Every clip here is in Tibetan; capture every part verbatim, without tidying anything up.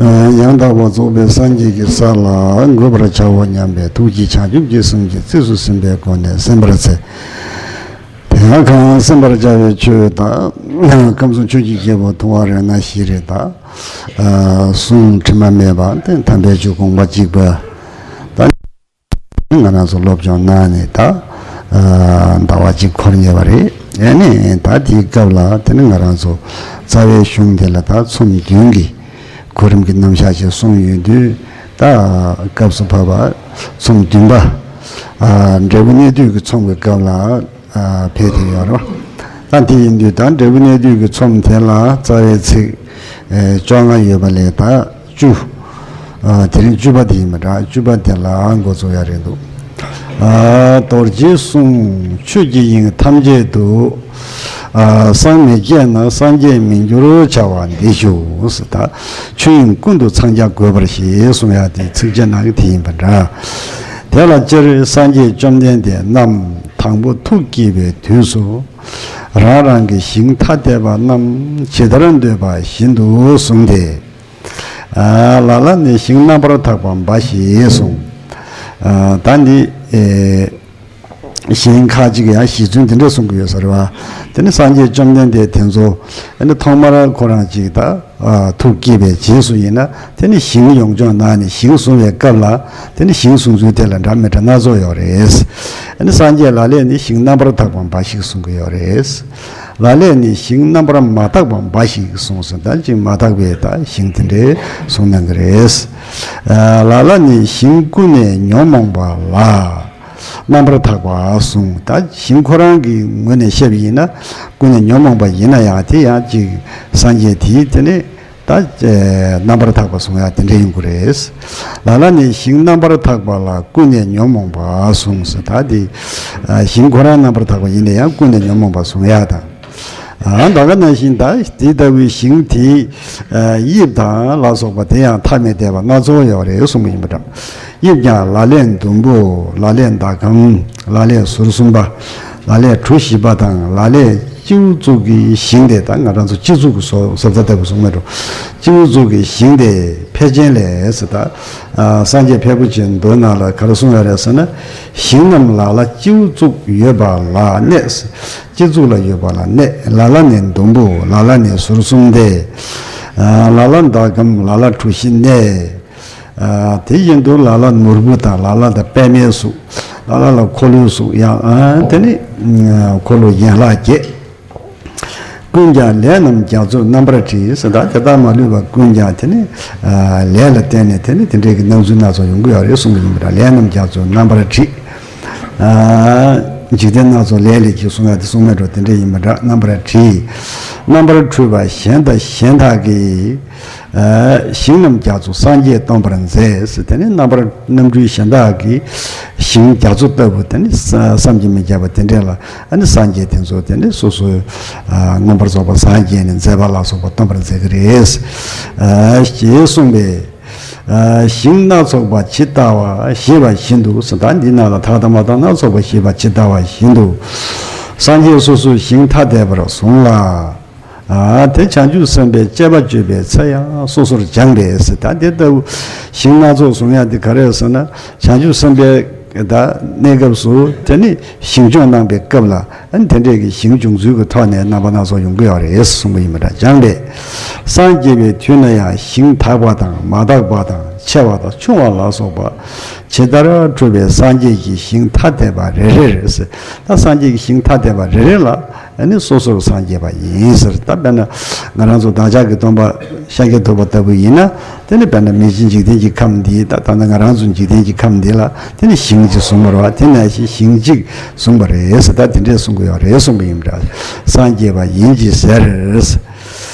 ཡང་དག་པར་རྫོགས་པའི་སངས་རྒྱས་ཀྱི་ས་ལ་འགོད་པར་བྱའོ་སྙམ་པའི་ཐུགས་ཀྱིས་བྱང་ཆུབ་ཀྱི་སེམས་ཀྱིས་རྩིས་སུ་ཟིན་པའི་སྒོ་ནས་གསན་པར་འཚལ། དེ་ཡང་གང་གསན་པར་བྱ་བའི་ཆོས་དང་། ཁམས་གསུམ་ཆོས་ཀྱི་རྒྱལ་པོ་ཐུབ་དབང་རཏྣ་ཤྲཱི་དང་། གསུང་དྲི་མ་མེད་པ་དེ་དམ་པའི་ཆོས་དགོངས་པ་གཅིག་པ་དང་། ང་རང་ཚོ་སློབ་སྦྱོང་གནང་ནས་ད་ཟླ་བ་གཅིག་འཁོར་ཉེ་བ་རེད། ཨ་ནི་ད་དེའི་སྐབས་ལ་དེ་ནི་ང་རང་ཚོ་རྩ་བའི་གཞུང་དེ་ལ་ད་ཚོམས་བདུན་གྱི་གོ་རིམ་གྱི་རྣམ་གཞག་ཅིག་གསུངས་ཡོད་དུས། ད་སྐབས་སུ་བབ་པ་ཚོམས་བདུན་པ། འབྲས་བུ་གནས་དུས་ཀྱི་ཚོམས་ཀྱི་སྐབས་ལ་ཕེབས་ཏེ་ཡོད་རེད་བ། ད་དེ་ཡིན་དུས་ད་འབྲས་བུ་གནས་དུས་ཀྱི་ཚོམས་དེ་ལ་རྩ་བའི་ཚིག་བཅོ་ལྔ་ཡོད་པ་ལས་ད་བཅུ། དེ་རིང་བཅུ་པ་དེ་ཡིན་པ་འདྲ། བཅུ་པ་དེ་ལ་འགོ་འཛུགས་ཡ་རེད་འདུག། རྡོ་རྗེའི་གསུང་ཆོས་ཀྱི་དབྱིངས་ཐམས་ཅད་དུ། སངས་མི་རྒྱས་ན་སངས་རྒྱས་མི་འགྱུར་བྱ་བ་འདི་ཞུ། ད་ཆོས་དབྱིངས་ཀུན་ཏུ་འཚང་རྒྱ་དགོས་པར་ཞེས་གསུང་ཡ་དེ་ཚིགས་བཅད་ནང་གི་དེ་ཡིན་པ་འདྲ། དེ་ལ་སྤྱིར་སངས་རྒྱས་བཅོམ་ལྡན་འདས་རྣམས་དང་པོ་ཐུགས་བསྐྱེད་པའི་དུས་སུ། རང་རང་གི་ཞིང་ཐ་དད་པ་རྣམས་ཇི་ལྟར་འདོད་པ་བཞིན་དུ་བཟུང་སྟེ། ལ་ལ་ནི་ཞིང་རྣམ་པར་དག་པ་འབའ་ཞིག་གསུངས། ད་འདི་ཞིང་ཁ་ཅིག་ཡང་གཞི་མཚོན་དེ་འདྲ་གསུང་གི་ཡོད་ས་རེད་བ། དེ་ནི་སངས་རྒྱས་བཅོམ་ལྡན་འདས་དེ་ཚོ་ཨ་ནི་ཐོག་མར་ཁོ་རང་ཅིག་ད་ཐུགས་བསྐྱེད་པའི་རྗེས་སུ་ཡིན་ན་དེ་ནི་ཞིང་ཡོངས་སྦྱོང་གནང་ནས་ཞིང་བཟུང་བའི་སྐབས་ལ་དེ་ནི་ཞིང་བཟུང་ཚུལ་དེ་ལ་འདྲ་མི་འདྲ་སྣ་ཚོགས་ཡོད་རེད། ཨ་ནི་སངས་རྒྱས་ལ་ལས་ནི་ཞིང་རྣམ་པར་དག་པ་འབའ་ཞིག་གསུང་གི་ཡོད་རེད། ལ་ལས་ནི་ཞིང་རྣམ་པར་མ་དག་པ་འབའ་ཞིག་གསུངས་སོ། ད་ཅིག་མ་དག་པའི་ད་ཞིང་དེ་འདྲའི་གསུང་གནང་གི་རེད། ལ་ལ་ནི་ཞིང་ཀུན་ནས་ཉོན་མོངས་པ་ལ། རྣམ་པར་དག་པ་གསུངས། ད་ཞིང་ཁོ་རང་གི་ངོས་ནས་བཤད་པ་ཡིན་ན་ཀུན་ནས་ཉོན་མོངས་པ་ཡིན་ན་ཡང་དེ་ཡང་ཅིག་སངས་རྒྱས་དེའི་དེ་ནི། ད་རྣམ་པར་དག་པ་གསུང་ཡ་དེ་འདྲ་ཡིན་དགོས་རེད། ལ་ལ་ནི་ཞིང་རྣམ་པར་དག་པ་ལ་ཀུན་ནས་ཉོན་མོངས་པ་གསུངས་སོ། ད་དེ་ཞིང་ཁོ་རང་རྣམ་པར་དག་པ་ཡིན་ན་ཡང་ཀུན་ནས་ཉོན་མོངས་པ་གསུང་ཡ་དང་། ད་ག་ནང་བཞིན་ད་དེ་ལྟ་བུའི་ཞིང་དེའི་དབྱིབས་དང་ལ་སོགས་པ་དེ་ཡང་ཐ་མི་དད་པ་སྣ་ཚོགས་ཡོད་རེད་གསུངས་པ་ཡིན་པ་འདྲ། དབྱིབས་ཀྱང་ལ་ལས་ཟླུམ་པོ། ལ་ལས་ཟླ་གམ། ལ་ལས་ཟུར་གསུམ་པ། ལ་ལས་གྲུ་བཞི་པ་དང་ལ་ལས་སྤྱིའུ་གཙུག་གི་ཞིང་དེ། ད་ང་རང་ཚོ་སྤྱི་གཙུག་གི་བཟོ་བཟོ་ལྟ་ལྟ་བུ་གསུངས་མེད་འགྲོ། སྤྱིའུ་གཙུག་གི་ཞིང་དེ་ཕལ་ཆེན་ལས་ཟེར། ད་སངས་རྒྱས་ཕལ་པོ་ཅིག་མདོ་ནང་ལ་ག་རེ་གསུངས་ཡོད་རེད་ཟེར་ན། ཞིང་རྣམས་ལ་ལ་སྤྱིའུ་གཙུག་ཡོད་པ་ལ་གནས། སྤྱི་གཙུག་ལ་ཡོད་པ་ལ་གནས། ལ་ལ་ནི་ཟླུམ་པོ། ལ་ལ་ནི་ཟུར་གསུམ་སྟེ། ལ་ལ་ཟླ་གམ། ལ་ལ་གྲུ་བཞི་གནས། དེ་བཞིན་དུ་ལ་ལ་ནོར་བུ་དང་། ལ་ལ་དང་པདྨའི་གཟུགས། ལ་ལ་ལ་འཁོར་ལོའི་གཟུགས་ཡང་དེ་ནི་འཁོར་ལོ་ཡན་ལག་བརྒྱད། ཀུན་ཀྱང་ལས་རྣམས་རྒྱ་མཚོར་རྣམ་པར་བྲི་ཟེར། ད་དེ་ལྟར་མ་ལུས་པ་ཀུན་ཀྱང་དེ་ནི་ལས་ལ་བརྟེན་ནས་དེ་ནི་དེ་འདྲའི་གི་སྣང་ཚུལ་སྣ་ཚོགས་ཡོང་གི་ཡོད་རེད་གསུང་གི་ཡིན་པ་འདྲ། ལས་རྣམས་རྒྱ་མཚོར་རྣམ་པར་བྲི། འཇིག་རྟེན་སྣ་ཚོགས་ལས་ལས་ཀྱིས་གསུང་ཡ་དེ་གསུང་མེད་འགྲོ། དེ་འདྲ་ཡིན་པ་འདྲ། རྣམ་པར་བྲི། རྣམ་པར་འཕྲུལ་པ་གཞན་དང་གཞན་དག་གིས། ཞིང་རྣམས་རྒྱ་མཚོར་སངས་རྒྱས་སྟོན་པར་མཛད་ཟེར། དེ་ནི་རྣམ་པར་རྣམ་འཕྲུལ་གཞན་དག་གིས་ཞིང་རྒྱ་མཚོ་ལྟ་བུ་དེ་ནི་བསམ་གྱིས་མི་ཁྱབ་པ་དེ་འདྲ་ལ་ཨ་ནི་སངས་རྒྱས་དེ་ཚོ་དེ་ནི་སོ་སོའི་མངོན་པར་རྫོགས་པར་སངས་རྒྱས་ནས་མཛད་པ་ལ་སོགས་པ་སྟོན་པར་མཛད་ཀྱི་རེད། ཞེས་གསུངས་པས། ཞིང་སྣ་ཚོགས་པ་ཇི་ལྟ་བ་ཞེས་པ་བཞིན་དུ་ཟེར། ད་འདི་ནང་ལ་དག་དང་མ་དག་སྣ་ཚོགས་པ་ཞེས་པ་ཇི་ལྟ་བ་བཞིན་དུ། སངས་རྒྱས་སོ་སོའི་ཞིང་ཐ་དད་པར་བཟུང་ལ། དེ་བྱང་ཆུབ་སེམས་དཔའི་སྤྱད་པ་སྤྱོད་པའི་ཚེ་ཡང་སོ་སོར་སྦྱངས་པས་ཟེར། ད་དེ་ལྟ་བུ་ཞིང་སྣ་ཚོགས་བཟུང་ཡ་དེ་ག་རེ་ཟེར་ན། བྱང་ཆུབ་སེམས་དཔའི་ད་གནས་སྐབས་སུ་དེ་ནི་ཞིང་སྦྱོང་གནང་པའི་སྐབས་ལ། ཨ་ནི་དེ་འདྲས་ཀྱི་ཞིང་སྦྱོང་ཚུལ་གྱི་ཐོག་ནས་རྣམ་པ་སྣ་ཚོགས་ཡོང་གི་ཡོད་རེད་གསུངས་པ་ཡིན་པ་འདྲ། སྦྱངས་པས། སངས་རྒྱས་པའི་དུས་ན་ཡང་ཞིང་དག་པ་དང་མ་དག་པ་དང་ཆེ་བ་དང་ཆུང་བ་ལ་སོགས་པ་ཇི་ལྟར་གྲུབ་པའི་སངས་རྒྱས་ཀྱི་ཞིང་ཐ་དད་པ་རེ་རེར་ཟེར། ད་སངས་རྒྱས་ཀྱི་ཞིང་ཐ་དད་པ་རེ་རེ་ལ་ཨ་ནི་སོ་སོར་སངས་རྒྱས་པ་ཡིན་ཟེར། ད་དཔེར་ན་ང་རང་ཚོ་བདག་ཅག་གི་སྟོན་པ་ཤཱཀྱ་ཐུབ་པ་ལྟ་བུ་ཡིན་ན། དེ་ནི་དཔེར་ན་མི་ཕྱིན་འཇིག་རྟེན་གྱི་ཁམས་འདི་ད་ད་ལྟ་ང་རང་ཚོ་འཇིག་རྟེན་གྱི་ཁམས་འདི་ལ་དེ་ནི་ཞིང་གཅིག་བཟུང་བ་རེད་བ། དེ་ནང་བཞིན་ཞིང་གཅིག་བཟུང་བ་རེད་ཟེར། ད་དེ་འདྲས་གསུང་གི་ཡོད་རེད་གསུངས་པ་ཡིན་པ་འདྲ། སངས་རྒྱས་པ་ཡིན་གྱི་ཟེར།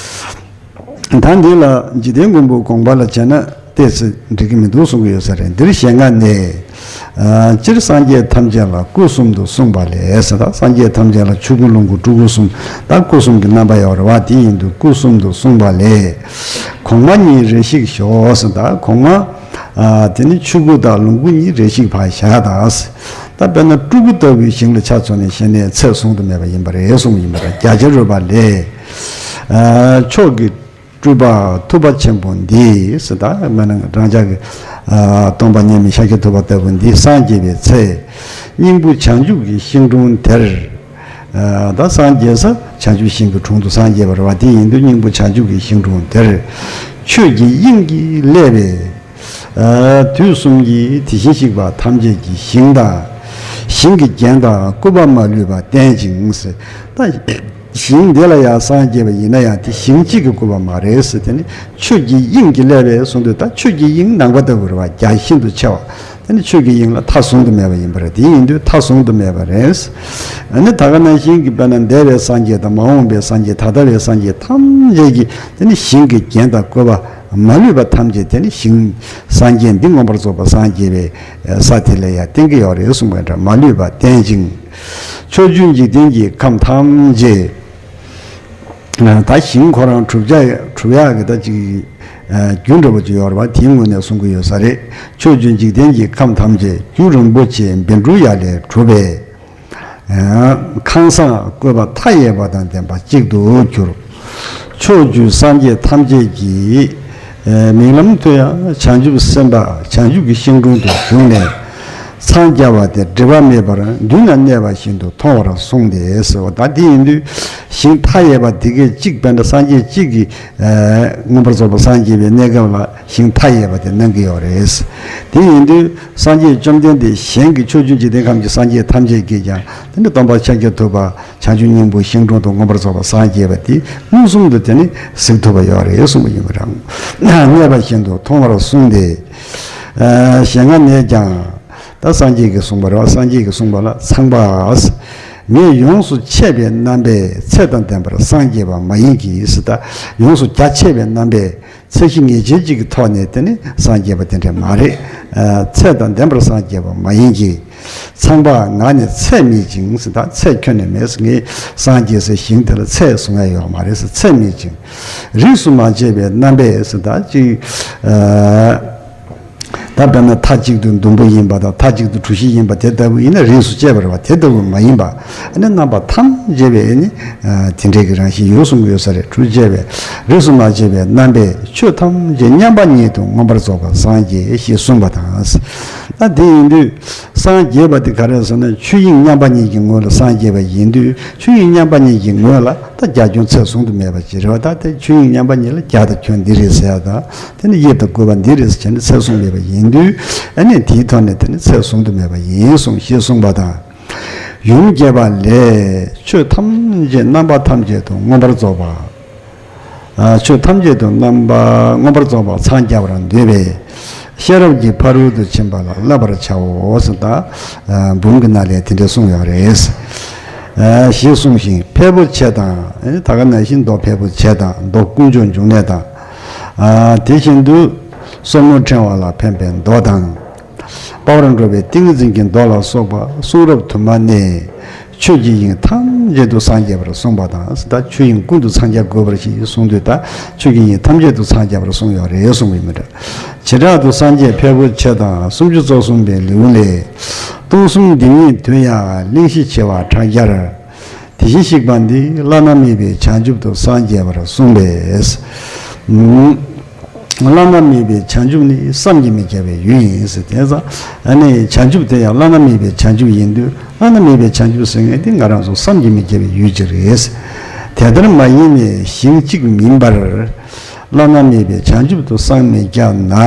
ད་འདི་ལ་འཇིག་རྟེན་མགོན་པོའི་དགོངས་པ་ལ་བྱས་ན་ཏོག་ཙམ་འགྲིག་གི་མི་འདུག་གསུང་གི་ཡོད་ས་རེད། འདིར་ཞེས་ང་ནས། སྤྱིར་སངས་རྒྱས་ཐམས་ཅད་ལ་སྐུ་གསུམ་དུ་གསུངས་པ་ལས་ཟེར། ད་སངས་རྒྱས་ཐམས་ཅད་ལ་ཆོས་སྐུ་ལོངས་སྐུ་སྤྲུལ་སྐུ་གསུམ། ད་སྐུ་གསུམ་གྱི་རྣམ་པ་ཡོད་རེད་བ། དེ་ཡིན་དུས་སྐུ་གསུམ་དུ་གསུངས་པ་ལས། གོང་མ་གཉིས་རེ་ཞིག་ཞོག་ཟེར། ད་གོང་མ། དེ་ནི་ཆོས་སྐུ་དང་ལོངས་སྐུ་གཉིས་རེ་ཞིག་ཕར་བཞག་དང་། ད་དཔེར་ན་སྤྲུལ་སྐུ་ལྟ་བུའི་ཞིང་ལ་ཆ་མཚོན་ནས་བཤད་ནས་ཚད་བཟུང་དུ་མེད་པ་ཡིན་པ་རེད་གསུངས་པ་ཡིན་པ་རེད། རྒྱ་ཆེར་རོལ་པ་ལས། མཆོག་གི་ སྤྲུལ་པ་ཐུབ་པ་ཆེན་པོ་འདི་ཟེར། ད་མ་ནང་རང་ཅག་གི་ཨ་སྟོན་པ་མཉམ་མེད་ཤཱཀྱ་ཐུབ་པ་ལྟ་བུ་འདི་སངས་རྒྱས་པའི་ཚེ། སྙིང་པོ་བྱང་ཆུབ་ཀྱི་ཤིང་དྲུང་དེར། ཨ་ད་སངས་རྒྱས་ས་བྱང་ཆུབ་ཤིང་གི་དྲུང་དུ་སངས་རྒྱས་པ་རེད་བ། དེ་ཡིན་དུས་སྙིང་པོ་བྱང་ཆུབ་ཀྱི་ཤིང་དྲུང་དེར། ཆོས་ཀྱི་དབྱིངས་ཀྱིས་བསླད་པས། ཨ་དུས་གསུམ་གྱི་དེ་བཞིན་གཤེགས་པ་ཐམས་ཅད་ཀྱི་ཞིང་དང་། ཞིང་གི་རྒྱན་དང་སྐུད་པ་མ་ལུས་པ་བསྟན་ཅིང་ཟེར། ད་ཞིང་འདི་ལ་ཡང་སངས་རྒྱས་པ་ཡིན་ན་ཡང་དེ་ཞིང་གཅིག་གི་སྐུད་པ་མ་རེད་ཟེར། དེ་ནི་ཆོས་ཀྱི་དབྱིངས་ཀྱིས་བསླད་པས་གསུངས་དུས། ད་ཆོས་ཀྱི་དབྱིངས་ནང་པ་ལྟ་བུ་རེད་བ། རྒྱ་ཤིན་ཏུ་ཆེ་བ། དེ་ནི་ཆོས་ཀྱི་དབྱིངས་ལ་མཐའ་བཟུང་དུ་མེད་པ་ཡིན་པ་རེད། དེ་ཡིན་དུས་མཐའ་བཟུང་དུ་མེད་པ་རེད། ཨ་ནི་ད་ག་ནང་བཞིན་གྱི་དཔེར་ན་འདས་པའི་སངས་རྒྱས་དང་མ་འོངས་པའི་སངས་རྒྱས། ད་ལྟ་བའི་སངས་རྒྱས་ཐམས་ཅད་ཀྱི་དེ་ནི་ཞིང་གི་རྒྱན་དང་སྐུད་པ་མ་ལུས་པ་ཐམས་ཅད་དེ་ནི་ཞིང་སངས་རྒྱས་འདི་མངོན་པར་རྫོགས་པ་སངས་རྒྱས་པའི་ས་དེ་ལ་ཡང་བསྟན་གྱི་ཡོད་རེད་གསུངས་པ་འདྲ། མ་ལུས་པ་བསྟན་ཅིང་། ཕྱོགས་བཅུའི་འཇིག་རྟེན་གྱི་ཁམས་ཐམས་ཅད། ད་ཞིང་ཁོ་རང་གྲུབ་ཆ་གྲུབ་ཡག་གི་ད་ཅིག་རྒྱུ་འདྲ་པོ་ཅིག་ཡོད་རེད་བ། དེའི་ངོས་ནས་གསུང་གི་ཡོད་ས་རེད། ཕྱོགས་བཅུའི་འཇིག་རྟེན་གྱི་ཁམས་ཐམས་ཅད་རྒྱུ་རིན་པོ་ཆེ་བཻ་ཌཱུརྱ་ལས་གྲུབ་པའི་ཁང་བཟང་བཀོད་པ་མཐའ་ཡས་པ་དང་ལྡན་པ་གཅིག་ཏུ་གྱུར། ཕྱོགས་བཅུའི་སངས་རྒྱས་ཐམས་ཅད་ཀྱི་མིག་ལམ་དུ་ཡང་བྱང་ཆུབ་སེམས་དཔའ་བྱང་ཆུབ་ཀྱི་ཤིང་དྲུང་དུ་བཞུགས་ནས། འཚང་རྒྱ་བ་དེ་སྒྲིབ་པ་མེད་པར་མདུན་ན་གནས་པ་བཞིན་དུ་མཐོང་བར་གསུངས་ཏེ་ཟེར་བ། ད་དེ་ཡིན་དུས་ཞིང་མཐའ་ཡས་པ་དེ་གའི་གཅིག་དཔེར་ན་སངས་རྒྱས་གཅིག་གི་མངོན་པར་རྫོགས་པ་སངས་རྒྱས་པའི་གནས་སྐབས་ལ་ཞིང་མཐའ་ཡས་པ་དེ་སྣང་གི་ཡོད་རེད། དེ་ཡིན་དུས་སངས་རྒྱས་བཅོམ་ལྡན་འདས་གཞན་གྱི་ཕྱོགས་བཅུའི་འཇིག་རྟེན་ཁམས་ཀྱི་སངས་རྒྱས་ཐམས་ཅད་ཀྱིས་ཀྱང་དེ་ནི་སྟོན་པ་ཤཱཀྱ་ཐུབ་པ་བྱང་ཆུབ་སྙིང་པོའི་ཤིང་དྲུང་དུ་མངོན་པར་རྫོགས་པ་སངས་རྒྱས་པ་དེ་མངོན་སུམ་དུ་དེ་ནི་གཟིགས་ཐུབ་པ་ཡོད་རེད་གསུངས་པ་ཡིན་པ་རང་གནས་པ་བཞིན་དུ་མཐོང་བར་གསུངས་ཏེ། ཞེ་ལྔ་ནས་ཀྱང་། ད་སངས་རྒྱས་ཀྱིས་གསུངས་པ་རེད་བ། སངས་རྒྱས་ཀྱིས་གསུངས་པ་ལ། ཚངས་པ། ངས་ཡོངས་སུ་ཆད་པའི་རྣམ་པས་ཚད་དང་ལྡན་པར་སངས་རྒྱས་པ་མ་ཡིན་གྱི་ཟེར། ད་ཡོངས་སུ་རྒྱ་ཆད་པའི་རྣམ་པས་ཚད་གཞི་ངེས་ཅན་གཅིག་གི་ཐོག་ནས་དེ་ནི་སངས་རྒྱས་པ་དེ་འདྲ་མ་རེད། ཚད་དང་ལྡན་པར་སངས་རྒྱས་པ་མ་ཡིན་གྱི། ཚངས་པ་ང་ནི་ཚད་མེད་ཅིང་ཟེར། ད་ཚད་ཁྱོན་ནས་མེད་ཟེར། ངས་སངས་རྒྱས་ཟེར་ཞིང་དེ་ལ་ཚད་གསུང་ཡ་ཡོད་མ་རེད་ཟེར། ཚད་མེད་ཅིང་། རིས་སུ་མ་ཆད་པའི་རྣམ་པས་ཟེར། ད་ཅིག་ད་དཔེར་ན་མཐའ་གཅིག་ཏུ་ཟླུམ་པོ་ཡིན་པ་དང་མཐའ་གཅིག་ཏུ་གྲུ་བཞི་ཡིན་པ་དེ་ལྟ་བུ་ཡིན་ན་རིས་སུ་བཅད་པ་རེད་བ། དེ་ལྟ་བུ་མ་ཡིན་པ། ཨ་ནི་རྣམ་པ་ཐམས་ཅད་པའི་ཨ་ནི་དེ་འདྲའི་གི་རང་བཞིན་ཡོད་གསུང་གི་ཡོད་ས་རེད། གྲུ་བཅད་པའི་རིས་སུ་མ་ཆད་པའི་རྣམ་པས་ཆོས་ཐམས་ཅད་མཉམ་པ་ཉིད་དུ་མངོན་པར་རྫོགས་པར་སངས་རྒྱས་ཞེས་གསུངས་པ་དང་། ད་དེ་ཡིན་དུས་སངས་རྒྱས་པ་དེ་ག་རེ་ཟེར་ན་ཆོས་དབྱིངས་མཉམ་པ་ཉིད་ཀྱི་ངོ་ལ་སངས་རྒྱས་པ་ཡིན་དུས་ཆོས་དབྱིངས་མཉམ་པ་ཉིད་ཀྱི་ངོ་ལ། ད་རྒྱ་ཁྱོན་ཚད་བཟུང་དུ་མེད་པ་ཅིག་རེད་བ། ད་དེ་ཆོས་དབྱིངས་མཉམ་པ་ཉིད་ལ་རྒྱ་དང་ཁྱོན་འདི་རེད་ཟེར་ཡ་དང་། དེ་ནི་དབྱིབས་དང་བཀོད་པ་འདི་རེད་ཟེར་བྱས་ནས་ཚད་བཟུང་མེད་པ་ཡིན་དུས། ཨ་ནི་དེའི་ཐོག་ནས་དེ་ནི་ཚད་བཟུང་དུ་མེད་པ་ཡིན་གསུངས་ཞེས་གསུངས་པ་དང་། ཡུམ་བརྒྱད་པ་ལས་ཆོས་ཐམས་ཅད་རྣམ་པ་ཐམས་ཅད་དུ་མངོན་པར་རྫོགས་པ། ཨ་ཆོས་ཐམས་ཅད་དུ་རྣམ་པ་མངོན་པར་རྫོགས་པར་འཚང་རྒྱ་བར་འདོད་པས། ཤེས་རབ་ཀྱི་ཕ་རོལ་ཏུ་ཕྱིན་པ་ལ་བསླབ་པར་བྱའོ་ཟེར། ད་འབུམ་གྱི་ནང་ལས་དེ་འདྲ་གསུངས་ཡོད་རེད། ཞེས་གསུངས་ཤིང་ཕལ་པོ་ཆེ་དང་། ད་ག་ནང་བཞིན་མདོ་ཕལ་པོ་ཆེ་དང་མདོ་དཀོན་མཆོག་འབྱུང་གནས་དང་། དེ་བཞིན་དུ་སོར་མོ་ཕྲེང་བ་ལ་ཕན་པའི་མདོ་དང་། དཔའ་བར་འགྲོ་བའི་ཏིང་ངེ་འཛིན་གྱི་མདོ་ལ་སོགས་པ་གསུང་རབ་དུ་མ་ནས། ཆོས་ཀྱི་དབྱིངས་ཐམས་ཅད་དུ་སངས་རྒྱས་པར་གསུངས་པ་དང་། ད་ཆོས་དབྱིངས་ཀུན་ཏུ་འཚང་རྒྱ་དགོས་པར་ཞེས་གསུངས་དུས། ད་ཆོས་ཀྱི་དབྱིངས་ཐམས་ཅད་དུ་འཚང་རྒྱ་པར་གསུངས་ཡོད་རེད་གསུངས་པའི་མི་འདྲ། བྱེ་བྲག་ཏུ་སངས་རྒྱས་ཕལ་པོ་ཆེ་དང་སུམ་ཅུ་རྩ་གསུམ་པའི་ལེའུ་ལས། སྟོང་གསུམ་འདི་ཉིད་དུ་ཡང་གླེང་གཞི་ཆེ་བ་ཕྲ་རྒྱར། དེ་བཞིན་གཤེགས་པ་འདི་བླ་ན་མེད་པའི་བྱང་ཆུབ་ཏུ་སངས་རྒྱས་པར་གསུངས་པས། བླ་ན་མེད་པའི་བྱང་ཆུབ་ནི་བསམ་གྱིས་མི་ཁྱབ་པའི་ཡུལ་ཡིན་ཟེར། དེ་ཙང་ཨ་ནི་བྱང་ཆུབ་དེ་ཡང་བླ་ན་མེད་པའི་བྱང་ཆུབ་ཡིན་དུས། བླ་ན་མེད་པའི་བྱང་ཆུབ་ཟེར་མཁན་དེ་ང་རང་ཚོ་བསམ་གྱིས་མི་ཁྱབ་པའི་ཡུལ་ཅིག་རེད། དེ་ལྟར་མ་ཡིན་ནས་ཞིང་གཅིག་མིན་པར། བླ་ན་མེད་པའི་བྱང་ཆུབ་ཏུ་སངས་མི་རྒྱ་ན།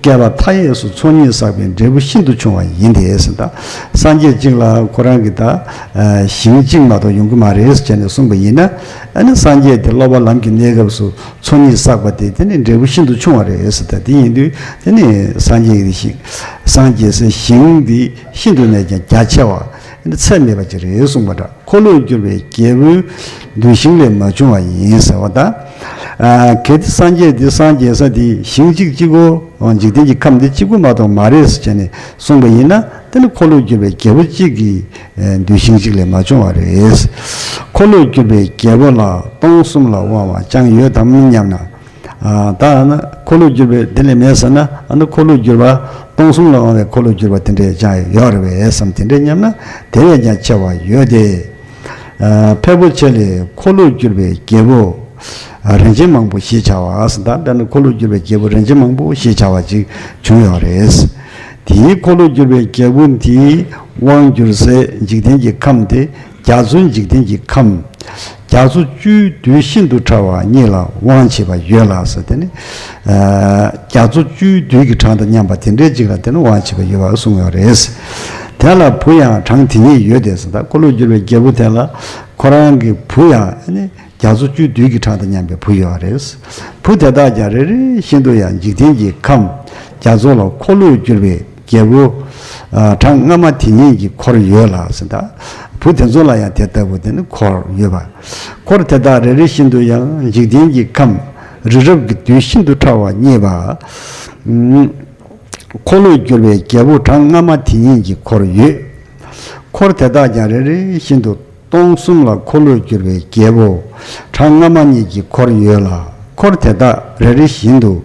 བསྐལ་པ་མཐའ་ཡས་སུ་ཚོགས་གཉིས་བསགས་པའི་འབྲས་བུ་ཤིན་ཏུ་ཆུང་བ་ཡིན་ཏེ་ཟེར། ད་སངས་རྒྱས་གཅིག་ལ་ཁོ་རང་གིས་ད་ཞིང་གཅིག་མ་གཏོགས་ཡོང་གི་མ་རེད་ཟེར་བྱས་ནས་གསུངས་པ་ཡིན་ན། ཨ་ནི་སངས་རྒྱས་དེ་སློབ་པ་ལམ་གྱི་གནས་སྐབས་སུ་ཚོགས་གཉིས་བསགས་པ་དེ་དེ་ནི་འབྲས་བུ་ཤིན་ཏུ་ཆུང་བ་རེད་ཟེར། ད་དེ་ཡིན་དུས་དེ་ནི་སངས་རྒྱས་ཀྱི་ཞིང་། སངས་རྒྱས་སའི་ཞིང་འདི་ཤིན་ཏུ་ནས་ཀྱང་རྒྱ་ཆེ་བ། ཨ་ནི་ཚད་མེད་པ་ཅིག་རེད་གསུངས་པ་འདྲ། འཁོར་ལོས་སྒྱུར་བའི་རྒྱལ་པོའི་འདུལ་ཞིང་ལས་མ་བྱུང་བ་ཡིན་ཟེར་བ་དང་། ཨ་གལ་ཏེ་སངས་རྒྱས་འདི་སངས་རྒྱས་ས་འདི་ཞིང་གཅིག་གཅིག་པོ། འཇིག་རྟེན་གྱི་ཁམས་འདི་གཅིག་པོ་མ་གཏོགས་མ་རེད་ཟེར་བྱས་ནས་གསུངས་པ་ཡིན་ན། དེ་ནི་འཁོར་ལོས་སྒྱུར་བའི་རྒྱལ་པོ་གཅིག་གི་འདུལ་ཞིང་གཅིག་ལས་མ་བྱུང་བ་རེད། འཁོར་ལོས་སྒྱུར་བའི་རྒྱལ་པོ་ལ་སྟོང་གསུམ་ལ་དབང་བ་ཅང་ཡོད་དམ་སྙམ་ན། ཨ་ད་ཨ་ནི་འཁོར་ལོས་སྒྱུར་བའི་དེ་ལས་མེད་ཟེར་ན། ཨ་ནི་འཁོར་ལོས་སྒྱུར་བ་སྟོང་གསུམ་ལ་དབང་བའི་འཁོར་ལོས་སྒྱུར་བ་དེ་འདྲས་ཀྱང་ཡོད་རེད་པས་བསམ། དེ་འདྲས་སྙམ་ན་དེ་བས་ཀྱང་ཆེ་བ་ཡོད་དེ། ཨ་ཕལ་པོ་ཆེ་ལས་འཁོར་ལོས་སྒྱུར་བའི་རྒྱལ་པོ་ རིན་ཆེན་མང་པོ་ཞེས་བྱ་བ་ཟེར། ད་དཔེར་ན་འཁོར་ལོས་སྒྱུར་བའི་རྒྱལ་པོ་རིན་ཆེན་མང་པོ་ཞེས་བྱ་བ་ཅིག་བྱུང་ཡོད་རེད། དེའི་འཁོར་ལོས་སྒྱུར་བའི་རྒྱལ་པོ་དེའི་དབང་བསྒྱུར་སའི་འཇིག་རྟེན་གྱི་ཁམས་དེ་རྒྱ་མཚོའི་འཇིག་རྟེན་གྱི་ཁམས། རྒྱ་མཚོ་བཅུའི་རྡུལ་ཤིན་ཏུ་ཕྲ་བ་གཉིས་ལ་དབང་བྱེད་པ་ཡོད་ལ་ཟེར། དེ་ནི་རྒྱ་མཚོ་བཅུའི་རྡུལ་གྱི་གྲངས་དང་མཉམ་པ་དེ་འདྲའི་ཅིག་ལ་དེ་ནི་དབང་བྱེད་པ་ཡོད་པར་གསུངས་ཡོད་རེད། དེ་ལ་བུ་ཡང་གྲངས་དེ་ཉིད་ཡོད་དེ་ཟེར། ད་འཁོར་ལོས་སྒྱུར་བའི་རྒྱལ་པོ་དེ་ལ་ཁོ་རང་གི་བུ་ཡང་ནི་རྒྱ་མཚོ་བཅུའི་རྡུལ་གྱི་གྲངས་དང་མཉམ་པའི་བུ་ཡོད་རེད། བུ་དེ་དག་ཀྱང་རེ་རེ་བཞིན་དུ་ཡང་འཇིག་རྟེན་གྱི་ཁམས་རྒྱ་མཚོ་ལ་འཁོར་ལོས་སྒྱུར་བའི་རྒྱལ་པོ་གྲངས་སྔ་མ་དེ་ཉིད་ཀྱི་འཁོར་ཡོད་ལ་ཟེར། ད་བུ་དེ་ཚོ་ལ་ཡང་དེ་ལྟ་བུ་དེ་ནི་འཁོར་ཡོད་པ། འཁོར་དེ་དག་རེ་རེ་བཞིན་དུ་ཡང་འཇིག་རྟེན་གྱི་ཁམས་རི་རབ་ཀྱི་རྡུལ་ཤིན་ཏུ་ཕྲ་བ་རྙེད་པ། འཁོར་ལོས་སྒྱུར་བའི་རྒྱལ་པོ་གྲངས་སྔ་མ་དེ་ཉིད་ཀྱི་འཁོར་ཡོད། འཁོར་དེ་དག་ཀྱང་རེ་རེ་བཞིན་དུ་སྟོང་གསུམ་ལ་འཁོར་ལོས་སྒྱུར་བའི་རྒྱལ་པོ་གྲངས་སྔ་མ་ཉིད་ཀྱི་འཁོར་ཡོད་ལ། འཁོར་དེ་དག་རེ་རེ་བཞིན་དུ་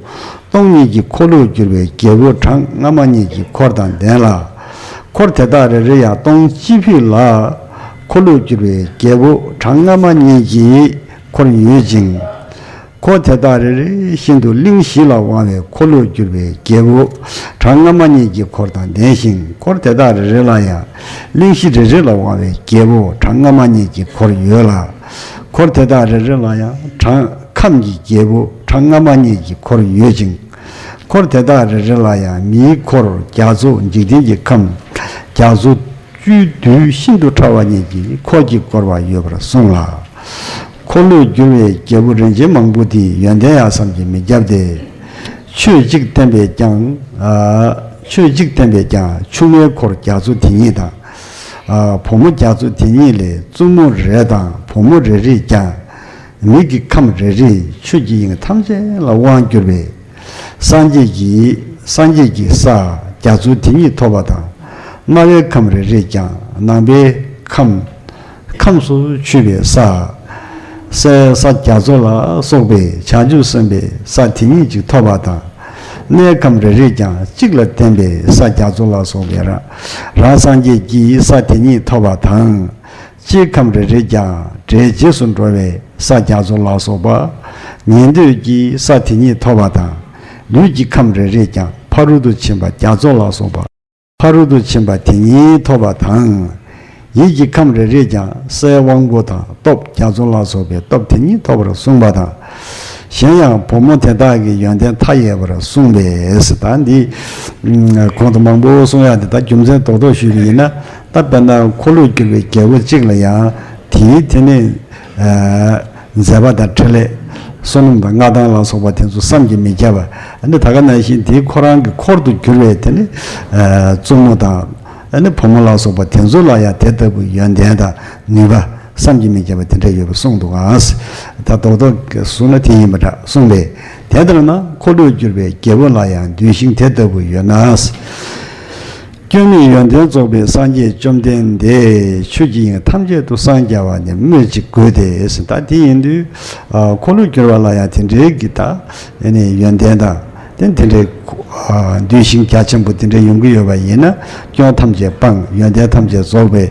སྟོང་ཉིད་ཀྱི་འཁོར་ལོས་སྒྱུར་བའི་རྒྱལ་པོ་གྲངས་སྔ་མ་ཉིད་ཀྱི་འཁོར་དང་ལྡན་ལ། འཁོར་དེ་དག་རེ་རེ་ཡང་སྟོང་སྤྱི་ཕུད་ལ་འཁོར་ལོས་སྒྱུར་བའི་རྒྱལ་པོ་གྲངས་སྔ་མ་ཉིད་ཀྱི་འཁོར་ཡོད་ཅིང་། འཁོར་དེ་དག་རེ་རེ་བཞིན་དུ་གླིང་བཞི་ལ་དབང་བའི་འཁོར་ལོས་སྒྱུར་བའི་རྒྱལ་པོ་གྲངས་སྔ་མ་ཉིད་ཀྱི་འཁོར་དང་ལྡན་ཞིང་། འཁོར་དེ་དག་རེ་རེ་ལ་ཡང་གླིང་བཞི་རེ་རེ་ལ་དབང་བའི་རྒྱལ་པོ་གྲངས་སྔ་མ་ཉིད་ཀྱི་འཁོར་ཡོད་ལ། འཁོར་དེ་དག་རེ་རེ་ལ་ཡང་གྲངས་ཁམས་ཀྱི་རྒྱལ་པོ་གྲངས་སྔ་མ་ཉིད་ཀྱི་འཁོར་ཡོད་ཅིང་། འཁོར་དེ་དག་རེ་རེ་ལ་ཡང་མིའི་འཁོར་རྒྱ་མཚོ་འཇིག་རྟེན་གྱི་ཁམས་རྒྱ་མཚོ་བཅུའི་རྡུལ་ཤིན་ཏུ་ཕྲ་བ་ཉིད་ཀྱི་འཁོར་གྱིས་བསྐོར་བ་ཡོད་པར་གསུངས་ལ། འཁོར་ལོས་སྒྱུར་བའི་རྒྱལ་པོ་རིན་ཆེན་མང་པོ་དེའི་ཡོན་ཏན་ཡང་བསམ་གྱིས་མི་ཁྱབ་སྟེ། ཆོས་གཅིག་བསྟན་པས་ཀྱང་། ཆོས་གཅིག་བསྟན་པས་ཀྱང་ཆུང་མའི་འཁོར་རྒྱ་མཚོ་དེ་ཉིད་དང་། བུ་མོ་རྒྱ་མཚོ་དེ་ཉིད་ལས་བཙུན་མོ་རེ་དང་བུ་མོ་རེ་རེས་ཀྱང་། མི་གི་ཁམས་རེ་རེས་ཆོས་ཀྱི་དབྱིངས་ཐམས་ཅད་ལ་དབང་བསྒྱུར་བའི། སངས་རྒྱས་ཀྱི་སངས་རྒྱས་ཀྱི་ས་རྒྱ་མཚོ་དེ་ཉིད་ཐོབ་པ་དང་། སྨྲ་བའི་ཁམས་རེ་རེས་ཀྱང་ནང་པའི་ཁམས་ཁམས་སུ་ཆུད་པའི་ས། སའི་ས་རྒྱ་མཚོ་ལ་སོགས་པའི་བྱང་ཆུབ་སེམས་དཔའི་ས་དེ་ཉིད་ཅིག་ཐོབ་པ་དང་། སྣའི་ཁམས་རེ་རེས་ཀྱང་གཅིག་ལ་བརྟེན་པའི་ས་རྒྱ་མཚོ་ལ་སོགས་པའི་རང་རང་སངས་རྒྱས་ཀྱི་ས་དེ་ཉིད་ཐོབ་པ་དང་། ལྕེའི་ཁམས་རེ་རེས་ཀྱང་སྒྲའི་རྗེས་སུ་འགྲོ་བའི་ས་རྒྱ་མཚོ་ལ་སོགས་པ། ཉན་ཐོས་ཀྱི་ས་དེ་ཉིད་ཐོབ་པ་དང་། ལུས་ཀྱི་ཁམས་རེ་རེས་ཀྱང་ཕ་རོལ་ཏུ་ཕྱིན་པ་རྒྱ་མཚོ་ལ་སོགས་པ། ཕ་རོལ་ཏུ་ཕྱིན་པ་དེ་ཉིད་ཐོབ་པ་དང་། ཡིད་ཀྱི་ཁམས་རེ་རེས་ཀྱང་སའི་དབང་པོ་དང་སྟོབས་རྒྱ་མཚོ་ལ་སོགས་པའི་སྟོབས་དེ་ཉིད་ཐོབ་པར་གསུངས་པ་དང་། གཞན་ཡང་བུ་མོ་དེ་དག་གི་ཡོན་ཏན་མཐའ་ཡས་པར་གསུངས་པས་ཟེར། ད་འདི་གོང་དུ་མང་པོ་གསུང་ཡག་འདི་ད་རྒྱུ་མཚན་རྡོག་རྡོག་ཞུས་པ་ཡིན་ན། ད་དཔེར་ན་འཁོར་ལོས་སྒྱུར་བའི་རྒྱལ་པོ་གཅིག་ལ་ཡང་དེའི་དེ་ནི་མཛད་པ་དང་འཕྲིན་ལས་བསོད་ནམས་དང་མངའ་ཐང་ལ་སོགས་པ་དེ་ཚོ་བསམ་གྱིས་མི་ཁྱབ་པ། ཨ་ནི་ད་ག་ནང་བཞིན་དེའི་ཁོ་རང་གི་འཁོར་དུ་གྱུར་བའི་དེ་ནི་བཙུན་མོ་དང་། ཨ་ནི་བུ་མོ་ལ་སོགས་པ་དེ་ཚོ་ལ་ཡང་དེ་ལྟ་བུའི་ཡོན་ཏན་དང་ནུས་པ་བསམ་གྱིས་མི་ཁྱབ་པ་དེ་འདྲ་ཡོད་པ་གསུངས་འདུག་ག། ད་རྡོག་རྡོག་གསུངས་ན་དེ་ཡིན་པ་འདྲ་གསུངས་པས། དེ་ལྟར་ན་འཁོར་ལོས་སྒྱུར་བའི་རྒྱལ་པོ་ལ་ཡང་གདུལ་ཞིང་དེ་ལྟ་བུ་ཡོད་ན། སྐྱོན་མེད་ཡོན་ཏན་རྫོགས་པའི་སངས་རྒྱས་བཅོམ་ལྡན་འདས་ཆོས་ཀྱི་དབྱིངས་ཐམས་ཅད་དུ་སངས་རྒྱ་བ་ནི་སྨོས་ཅི་དགོས་ཏེ་ཟེར། ད་དེ་ཡིན་དུས་འཁོར་ལོས་སྒྱུར་བ་ལ་ཡང་དེ་འདྲའི་གི་ད་ཡོན་ཏན་དང་། དེ་དེ་འདྲའི་གདུལ་ཞིང་རྒྱ་ཆེན་པོ་དེ་འདྲ་ཡོང་གི་ཡོད་པ་ཡིན་ན། སྐྱོན་ཐམས་ཅད་སྤངས་ཡོན་ཏན་ཐམས་ཅད་རྫོགས་པའི་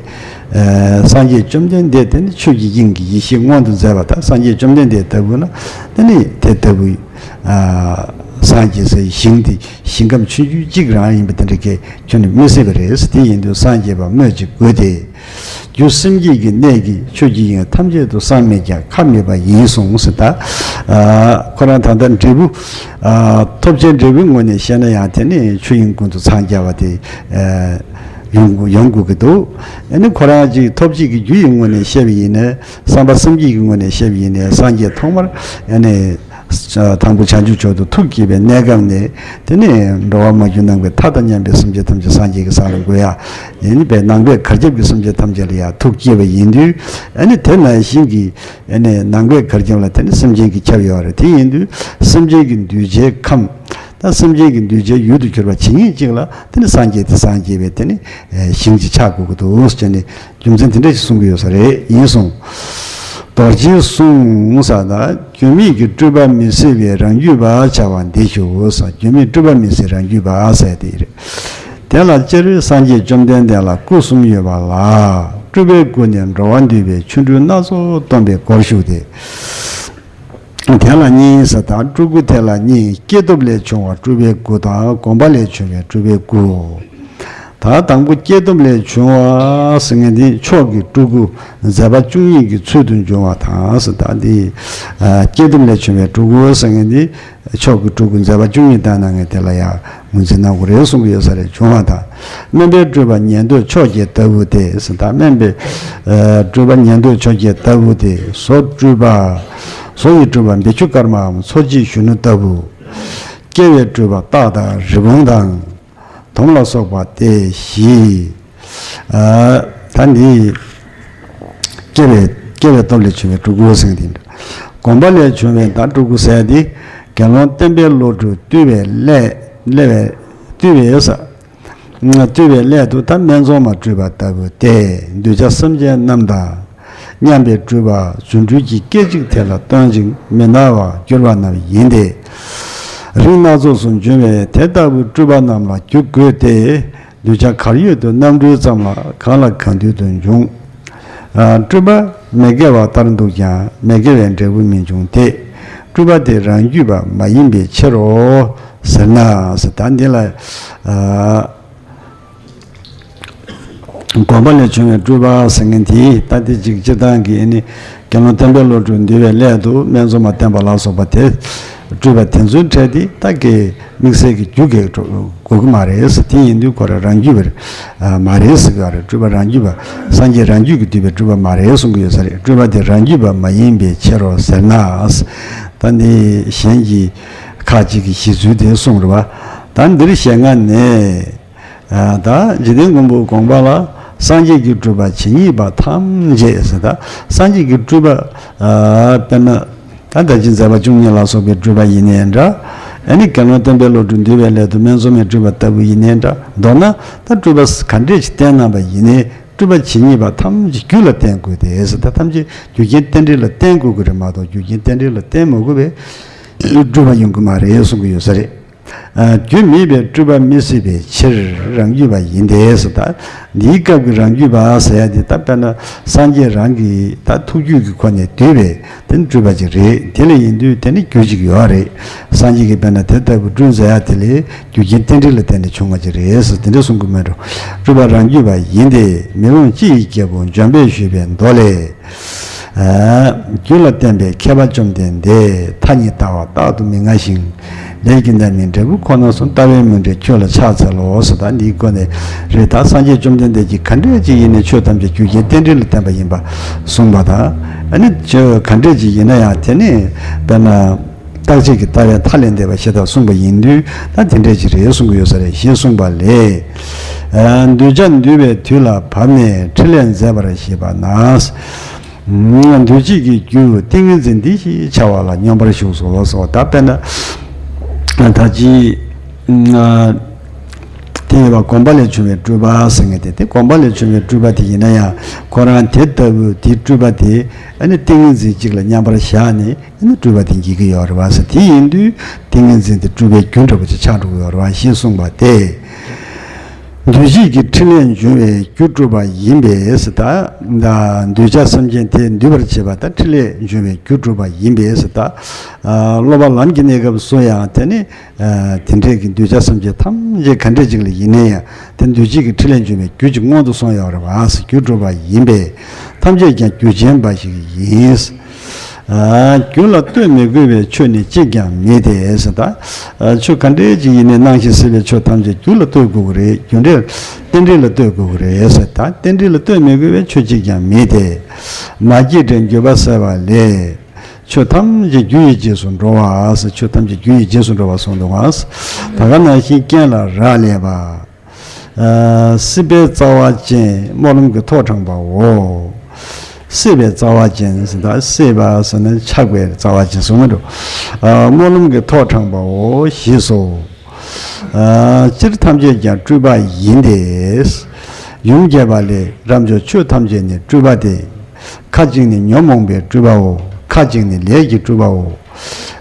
སངས་རྒྱས་བཅོམ་ལྡན་འདས་དེ་ནི་ཆོས་ཀྱི་དབྱིངས་ཀྱི་ཡེ་ཤེས་མངོན་དུ་མཛད་པ་དང་། སངས་རྒྱས་བཅོམ་ལྡན་འདས་ལྟ་བུ་ན་དེ་ནི་དེ་ལྟ་བུའི་སངས་རྒྱས་སའི་ཞིང་དེ་ཞིང་ཁམས་ཆུང་ཆུང་གཅིག་རང་ཡིན་པ་དེ་འདྲ་གས་ཁྱོན་ནས་མི་སྲིད་པ་རེད། དེ་ཡིན་དུས་སངས་རྒྱས་པ་སྨོས་ཅི་དགོས་ཏེ། རྒྱུ་སེམས་བསྐྱེད་ཀྱི་གནད་ཀྱིས་ཆོས་ཀྱི་དབྱིངས་ཐམས་ཅད་དུ་སངས་མི་རྒྱ་ཁ་མེད་པ་ཡིན་གསུངས་ཟེར། ད་ཁོ་རང་ད་ལྟ་འབྲས་བུ་ཐོབ་བྱའི་འབྲས་བུའི་ངོས་ནས་བཤད་ན་ཡང་དེ་ནི་ཆོས་དབྱིངས་ཀུན་ཏུ་འཚང་རྒྱ་བ་དེ་ཡོང་ཡོང་དགོས་ཀྱི་འདུག། ཨ་ནི་ཁོ་རང་ཅིག་ཐོབ་བྱེད་ཀྱི་རྒྱུ་ཡི་ངོས་ནས་བཤད་པ་ཡིན་ན། བསམ་པ་སེམས་བསྐྱེད་ཀྱི་ངོས་ནས་བཤད་པ་ཡིན་ན། སངས་རྒྱས་ཐོག་མར་ཨ་ནི་དང་པོ་བྱང་ཆུབ་མཆོག་ཏུ་ཐུགས་བསྐྱེད་པའི་གནས་སྐབས་ནས་དེ་ནས་འགྲོ་བ་མ་གྱུར་ནང་པའི་མཐའ་དང་མཉམ་པའི་སེམས་ཅན་ཐམས་ཅད་སངས་རྒྱས་ཀྱི་ས་ལ་འགོད་ཡ། ཡིན་པའི་ནང་པའི་གར་ཁྱབ་ཀྱི་སེམས་ཅན་ཐམས་ཅད་ལ་ཡང་ཐུགས་བསྐྱེད་པ་ཡིན་དུས། ཨ་ནི་དེ་ནང་བཞིན་གྱི་ཨ་ནི་ནང་པའི་གར་ཁྱབ་ལ་དེ་ནི་སེམས་ཅན་གྱིས་ཁྱབ་ཡོད་རེད། དེ་ཡིན་དུས་སེམས་ཅན་གྱི་འདུལ་བྱའི་ཁམས་དང་སེམས་ཅན་གྱི་འདུལ་བྱའི་ཡུལ་དུ་གྱུར་པ་ཇི་སྙེད་ཅིག་ལ་དེ་ནི་སངས་རྒྱས་དེ་སངས་རྒྱས་པའི་དེ་ནི་ཞིང་གཅིག་ཆགས་དགོས་ཀྱི་འདུག་ཟེར་ནས་རྒྱུ་མཚན་དེ་འདྲ་ཞིག་གསུང་གི་ཡོད་ས་རེད། ཡིན་སོང་། རྡོ་རྗེའི་གསུང་ས་ན། རྒྱུ་མེད་ཀྱི་སྤྲུལ་པ་མི་སྲིད་པའི་རང་རྒྱུད་པ་བྱ་བ་འདི་ཞུ་ས། རྒྱུ་མེད་སྤྲུལ་པ་མི་སྲིད་རང་རྒྱུད་པ་ཟེར་དེ་རེད། དེ་ལ་སྤྱིར་སངས་རྒྱས་བཅོམ་ལྡན་འདས་ལ་སྐུ་གསུམ་ཡོད་པ་ལ། སྤྲུལ་པའི་སྐུ་ནི་འགྲོ་བ་འདུལ་བའི་ཆོ་འཕྲུལ་སྣ་ཚོགས་སྟོན་པའི་སྒོར་ཞུགས་ཏེ། དེ་ལ་གཉིས་ཟེར་ད་སྤྲུལ་སྐུ་དེ་ལ་གཉིས། སྐྱེས་སྟོབས་ལས་བྱུང་བ་སྤྲུལ་པའི་སྐུ་དང་། སྒོམ་པ་ལས་བྱུང་བའི་སྤྲུལ་པའི་སྐུ། ད་དང་པོ་སྐྱེས་སྟོབས་ལས་བྱུང་བ་ཟེར་མཁན་འདི་མཆོག་གི་སྤྲུལ་སྐུ་མཛད་པ་བཅུ་གཉིས་ཀྱི་ཚུལ་དུ་འབྱུང་བ་དང་ཟེར། ད་འདི་སྐྱེས་སྟོབས་ལས་བྱུང་བའི་སྤྲུལ་སྐུ་ཟེར་མཁན་འདི་མཆོག་གི་སྤྲུལ་སྐུ་མཛད་པ་བཅུ་གཉིས་བསྟན་གནང་མཁན་དེ་ལ་ཡང་ངོས་འཛིན་གནང་དགོས་རེད་གསུང་གི་ཡོད་ས་རེད། བྱུང་བ་དང་། དམན་པའི་སྤྲུལ་པ་ཉན་ཐོས་ཆོས་བརྒྱད་ལྟ་བུ་སྟེ་ཟེར། ད་དམན་པའི་སྤྲུལ་པ་ཉན་ཐོས་ཆོས་བརྒྱད་ལྟ་བུ་སྟེ། བཟོ་སྤྲུལ་པ། བཟོ་ཡི་སྤྲུལ་པ་བི་ཆུ་ཀརྨའམ་འཚོ་བྱེད་གཞོན་ནུ་ལྟ་བུ། སྐྱེ་བའི་སྤྲུལ་པ་སྟག་དང་རི་བོང་དང་། དོམ་ལ་སོགས་པ་སྟེ་བཞི། ཨ། ད་འདི་སྐྱེ་བའི་སྐྱེ་བའི་སྟོབས་ལས་བྱུང་བའི་སྤྲུལ་སྐུ་ཟེར་གྱི་འདུག། སྒོམ་པ་ལས་བྱུང་བའི་ད་སྤྲུལ་སྐུ་ཟེར་ཡ་འདི་དགེ་སློང་བསྟན་པའི་བློ་གྲོས་བཏུལ་བའི་སླད་སླད་བའི་བཏུལ་བའི་ས། བཏུལ་བའི་སླད་དུ་ད་སྨན་ཟོར་མ་སྤྲུལ་པ་ལྟ་བུ་སྟེ། གདུལ་བྱ་སེམས་ཅན་རྣམས་དང་མཉམ་པའི་སྤྲུལ་པ་རྫུ་འཕྲུལ་གྱིས་སྐད་ཅིག་དེ་ལ་སྟོན་ཅིང་མི་སྣང་བར་གྱུར་པ་རྣམས་ཡིན་ཏེ། རིགས་སྣ་ཚོགས་སུ་འབྱུང་བས་དེ་ལྟ་བུའི་སྤྲུལ་པ་རྣམས་ལ་རྒྱུ་དགོས་ཏེ། གདུལ་བྱ་གར་ཡོད་དུ་རྣམ་སྤྲུལ་ཙམ་ལ་གང་ལ་གང་འདུལ་དུ་འབྱུང་། ཨ། སྤྲུལ་པ་མི་དགེ་བ་ལྟར་འདུག་ཀྱང་མི་དགེ་བའི་འབྲས་བུ་མི་འབྱུང་སྟེ། སྤྲུལ་པ་དེ་རང་རྒྱུད་པ་མ་ཡིན་པའི་ཕྱིར་རོ། ཟེར་ན་ཟེར། ད་འདི་ལ་ཨ། སྒོམ་པ་ལས་བྱུང་བའི་སྤྲུལ་པ་ཟེར་མཁན་དེ་ད་དེ་ཅིག་སྤྱིར་བཏང་གི་ནི་དགེ་སློང་བསྟན་པའི་བློ་གྲོས་འདུལ་བའི་སླད་དུ་སྨན་ཟོར་མ་བསྟན་པ་ལ་སོགས་པ་དེ་སྤྲུལ་པ་དེ་ཚོའི་གྲས་དེ་ད་གི་དམིགས་བསལ་གྱི་རྒྱུ་གས་འགྲོ་དགོས་ཀྱི་མ་རེད་ཟེར། དེ་ཡིན་དུས་ཁོ་རང་རང་རྒྱུད་པ་མ་རེད་ཟེར་གྱི་ཡོད་རེད། སྤྲུལ་པ་རང་རྒྱུད་པ་སངས་རྒྱས་རང་རྒྱུད་ཀྱིས་བསྡུས་པའི་སྤྲུལ་པ་མ་རེད་གསུང་གི་ཡོད་ས་རེད། སྤྲུལ་པ་དེ་རང་རྒྱུད་པ་མ་ཡིན་པའི་ཕྱིར་རོ་ཟེར་ན། ད་འདི་གཞན་གྱི་ཁ་ཅིག་གི་བཞེད་ཚུལ་དེ་གསུངས་རེད་བ། ད་འདིར་ཞེ་ལྔ་ནས། ཨ། ད་འཇིག་རྟེན་མགོན་པོའི་དགོངས་པ་ལ་སངས་རྒྱས་ཀྱི་སྤྲུལ་པ་ཇི་སྙེད་པ་ཐམས་ཅད་ཟེར། ད་སངས་རྒྱས་ཀྱི་སྤྲུལ་པ། ཨ། དཔེར་ན་ད་ད་ཅི་མཛད་པ་བཅུ་གཉིས་ལ་སོགས་པའི་སྤྲུལ་པ་ཡིན་ནའི་འདྲ། ཨ་ནི་དགེ་སློང་བསྟན་པའི་བློ་གྲོས་འདུལ་བའི་སླད་དུ་སྨན་ཟོར་མའི་སྤྲུལ་པ་ལྟ་བུ་ཡིན་ནའི་འདྲ། མདོར་ན་ད་སྤྲུལ་པ་ག་འདྲས་ཅིག་བསྟན་གནང་པ་ཡིན་ནའི་སྤྲུལ་པ་ཇི་སྙེད་པ་ཐམས་ཅད་རྒྱུ་ལ་བརྟེན་དགོས་ཏེ་ཟེར། ད་ཐམས་ཅད་རྒྱུ་རྐྱེན་རྟེན་འབྲེལ་ལ་བརྟེན་དགོས་ཀྱི་རེད་མ་གཏོགས་རྒྱུ་རྐྱེན་རྟེན་འབྲེལ་ལ་བརྟེན་མ་དགོས་པའི་སྤྲུལ་པ་ཡོང་གི་མ་རེད་གསུང་གི་ཡོད་ས་རེད། ཨ། རྒྱུ་མེད་པའི་སྤྲུལ་པ་མི་སྲིད་པའི་ཕྱིར་རང་རྒྱུད་པ་ཡིན་ཏེ་ཟེར། ད་འདིའི་སྐབས་ཀྱི་རང་རྒྱུད་པ་ཟེར་ཡ་དེ་ད་དཔེར་ན་སངས་རྒྱས་རང་གི་ད་ཐུགས་རྒྱུད་ཀྱི་སྒོ་ནས་བསྡུས་པའི་དེ་ནི་སྤྲུལ་པ་ཅིག་རེད། དེ་ལ་ཡིན་དུས་དེ་ནི་རྒྱུ་ཅིག་ཡོད་རེད། སངས་རྒྱས་ཀྱིས་དཔེར་ན་དེ་ལྟ་བུ་སྤྲུལ་མཛད་ཡ་དེ་ལས་རྒྱུ་རྐྱེན་རྟེན་འབྲེལ་ལ་བརྟེན་ནས་བྱུང་བ་ཅིག་རེད་ཟེར་དེ་འདྲ་གསུང་གི་མེད་འགྲོ། སྤྲུལ་པ་རང་རྒྱུད་པ་ཡིན་ཏེ། མི་འོང་སྤྱི་ཡི་རྒྱལ་པོ་འཇམ་དཔལ་ཞུས་པའི་མདོ་ལས། ཨ། རྒྱུ་ལ་བརྟེན་པའི་མཁས་པ་བཅོམ་ལྡན་འདས། མཐའ་གཉིས་ལྟ་བ་རྟག་ཏུ་མི་མངའ་ཞིང་། ལས་ཀྱི་མཐའ་མིན་འབྲས་བུ་ཁོ་ན་གསུམ། ལྟ་བའི་མུན་བྲལ་ཁྱོད་ལ་ཕྱག་འཚལ་ལོ་ཟེར། ད་འདིའི་སྒོ་ནས་རེད། ད་སངས་རྒྱས་བཅོམ་ལྡན་འདས་ཀྱིས་ག་འདྲས་ཅིག་ཡིན་ནའི་ཆོས་ཐམས་ཅད་རྒྱུ་རྐྱེན་རྟེན་འབྲེལ་ལ་བརྟེན་པ་ཡིན་པ་གསུངས་པ་དང་། ཨ་ནི་ཆོས་ག་འདྲས་ཅིག་ཡིན་ན་ཡང་དེ་ནི་དཔེར་ན། རྟག་གཅིག་གི་ལྟ་བའི་མཐའ་ལས་འདས་པ་ཞེས་དག་གསུངས་པ་ཡིན་དུས་ད་དེ་འདྲས་ཅིག་རེད་གསུང་གི་ཡོད་ས་རེད། ཞེས་གསུངས་པ་ལས། ཨ། གདུལ་བྱ་འདུལ་བའི་དུས་ལ་བབ་ནས་ཕྲིན་ལས་མཛད་པར་བཞེད་པ་ན། འདུལ་བྱེད་ཀྱི་རྒྱུ་ཏིང་ངེ་འཛིན་འདི་ཞེས་བྱ་བ་ལ་སྙོམས་པར་ཞུགས་སོ། ད་དཔེར་ན་ད་ཅི། ཨ། དེ་ཡོད་པ་སྒོམ་པ་ལས་བྱུང་བའི་སྤྲུལ་པ་ཟེར་མཁན་དེ། དེ་སྒོམ་པ་ལས་བྱུང་བའི་སྤྲུལ་པ་དེ་ཡིན་ན་ཡང་ཁོ་རང་དེ་ལྟ་བུ་དེའི་སྤྲུལ་པ་དེ་ཨ་ནི་ཏིང་ངེ་འཛིན་གཅིག་ལ་མཉམ་པར་བཞག་ནས། ཨ་ནི་སྤྲུལ་པ་དེ་འགྱེད་ཀྱི་ཡོད་རེད་བ་ཟེར། དེ་ཡིན་དུས་ཏིང་ངེ་འཛིན་དེ་སྤྲུལ་པའི་རྒྱུ་འདྲ་པོ་ཅིག་ཆགས་འགྲོ་གི་ཡོད་རེད་བ་ཞེས་གསུངས་པ་སྟེ། འདུལ་བྱེད་ཀྱི་ཕྲིན་ལས་འབྱུང་བའི་རྒྱུ་སྤྲུལ་པ་ཡིན་པས་ཟེར། ད་ད་གདུལ་བྱ་སེམས་ཅན་དེ་འདུལ་བར་བྱེད་པ་ད་ཕྲིན་ལས་འབྱུང་བའི་རྒྱུ་སྤྲུལ་པ་ཡིན་པས་ཟེར། ད་ཨ་སློབ་པ་ལམ་གྱི་གནས་སྐབས་སུ་ཡང་དེ་ནི་ཨ་དེ་འདྲས་ཀྱི་གདུལ་བྱ་སེམས་ཅན་ཐམས་ཅད་ག་འདྲས་ཅིག་ལ་ཡིན་ན་ཡང་དེ་འདུལ་བྱེད་ཀྱི་ཕྲིན་ལས་འབྱུང་བའི་རྒྱུ་ཅིག་སྔོན་དུ་སོང་ཡོད་རེད་བ་ཟེར། རྒྱུ་སྤྲུལ་པ་ཡིན་པས་ཐམས་ཅད་ཀྱང་རྒྱུ་ཅན་འབའ་ཞིག་ཡིན། ཨ་རྒྱུ་ལ་ལྟོས་མི་དགོས་པའི་ཆོས་ནི་གཅིག་ཀྱང་མེད་དེ་ཟེར། ད་ཨ་ཆོས་ག་འདྲས་ཅིག་ཡིན་ནའི་སྣང་ཞིང་སྲིད་པའི་ཆོས་ཐམས་ཅད་རྒྱུ་ལ་ལྟོས་དགོས་ཀྱི་རེད། རྒྱུ་འབྲས་རྟེན་འབྲེལ་ལ་ལྟོས་དགོས་ཀྱི་རེད་ཟེར། ད་རྟེན་འབྲེལ་ལ་ལྟོས་མི་དགོས་པའི་ཆོས་གཅིག་ཀྱང་མེད་དེ། མ་སྐྱེས་དགྲའི་འགྱོད་པ་བསལ་བ་ལས། ཆོས་ཐམས་ཅད་རྒྱུ་ཡི་རྗེས་སུ་འགྲོ་བ་ཟེར། ཆོས་ཐམས་ཅད་རྒྱུ་ཡི་རྗེས་སུ་འགྲོ་བ་གསུངས་འདུག་ག་ད་ག་ནང་བཞིན་རྐྱེན་ལ་རག་ལས་པ། ཨ་སྲེད་པའི་རྩ་བ་ཅན་སྨོན་ལམ་གྱི་ཐོག་དྲངས་པའོ། སྲེད་པའི་རྩ་བ་ཅན་ཟེར། ད་སྲེད་པ་ཟེར་ན་ཆགས་པའི་རྩ་བ་ཅན་གསུངས་མི་འདུག། ཨ་སྨོན་ལམ་གྱི་ཐོག་དྲངས་པའོ་ཞེས་སོ། ཨ་སྤྱིར་ཐམས་ཅད་ཀྱང་སྤྲུལ་པ་ཡིན་ཏེ། ཡུམ་རྒྱས་པ་ལས། རབ་འབྱོར་ཆོས་ཐམས་ཅད་ནི་སྤྲུལ་པ་སྟེ། ཁ་ཅིག་ནི་ཉོན་མོངས་པའི་སྤྲུལ་པའོ། ཁ་ཅིག་ནི་ལས་ཀྱི་སྤྲུལ་པའོ།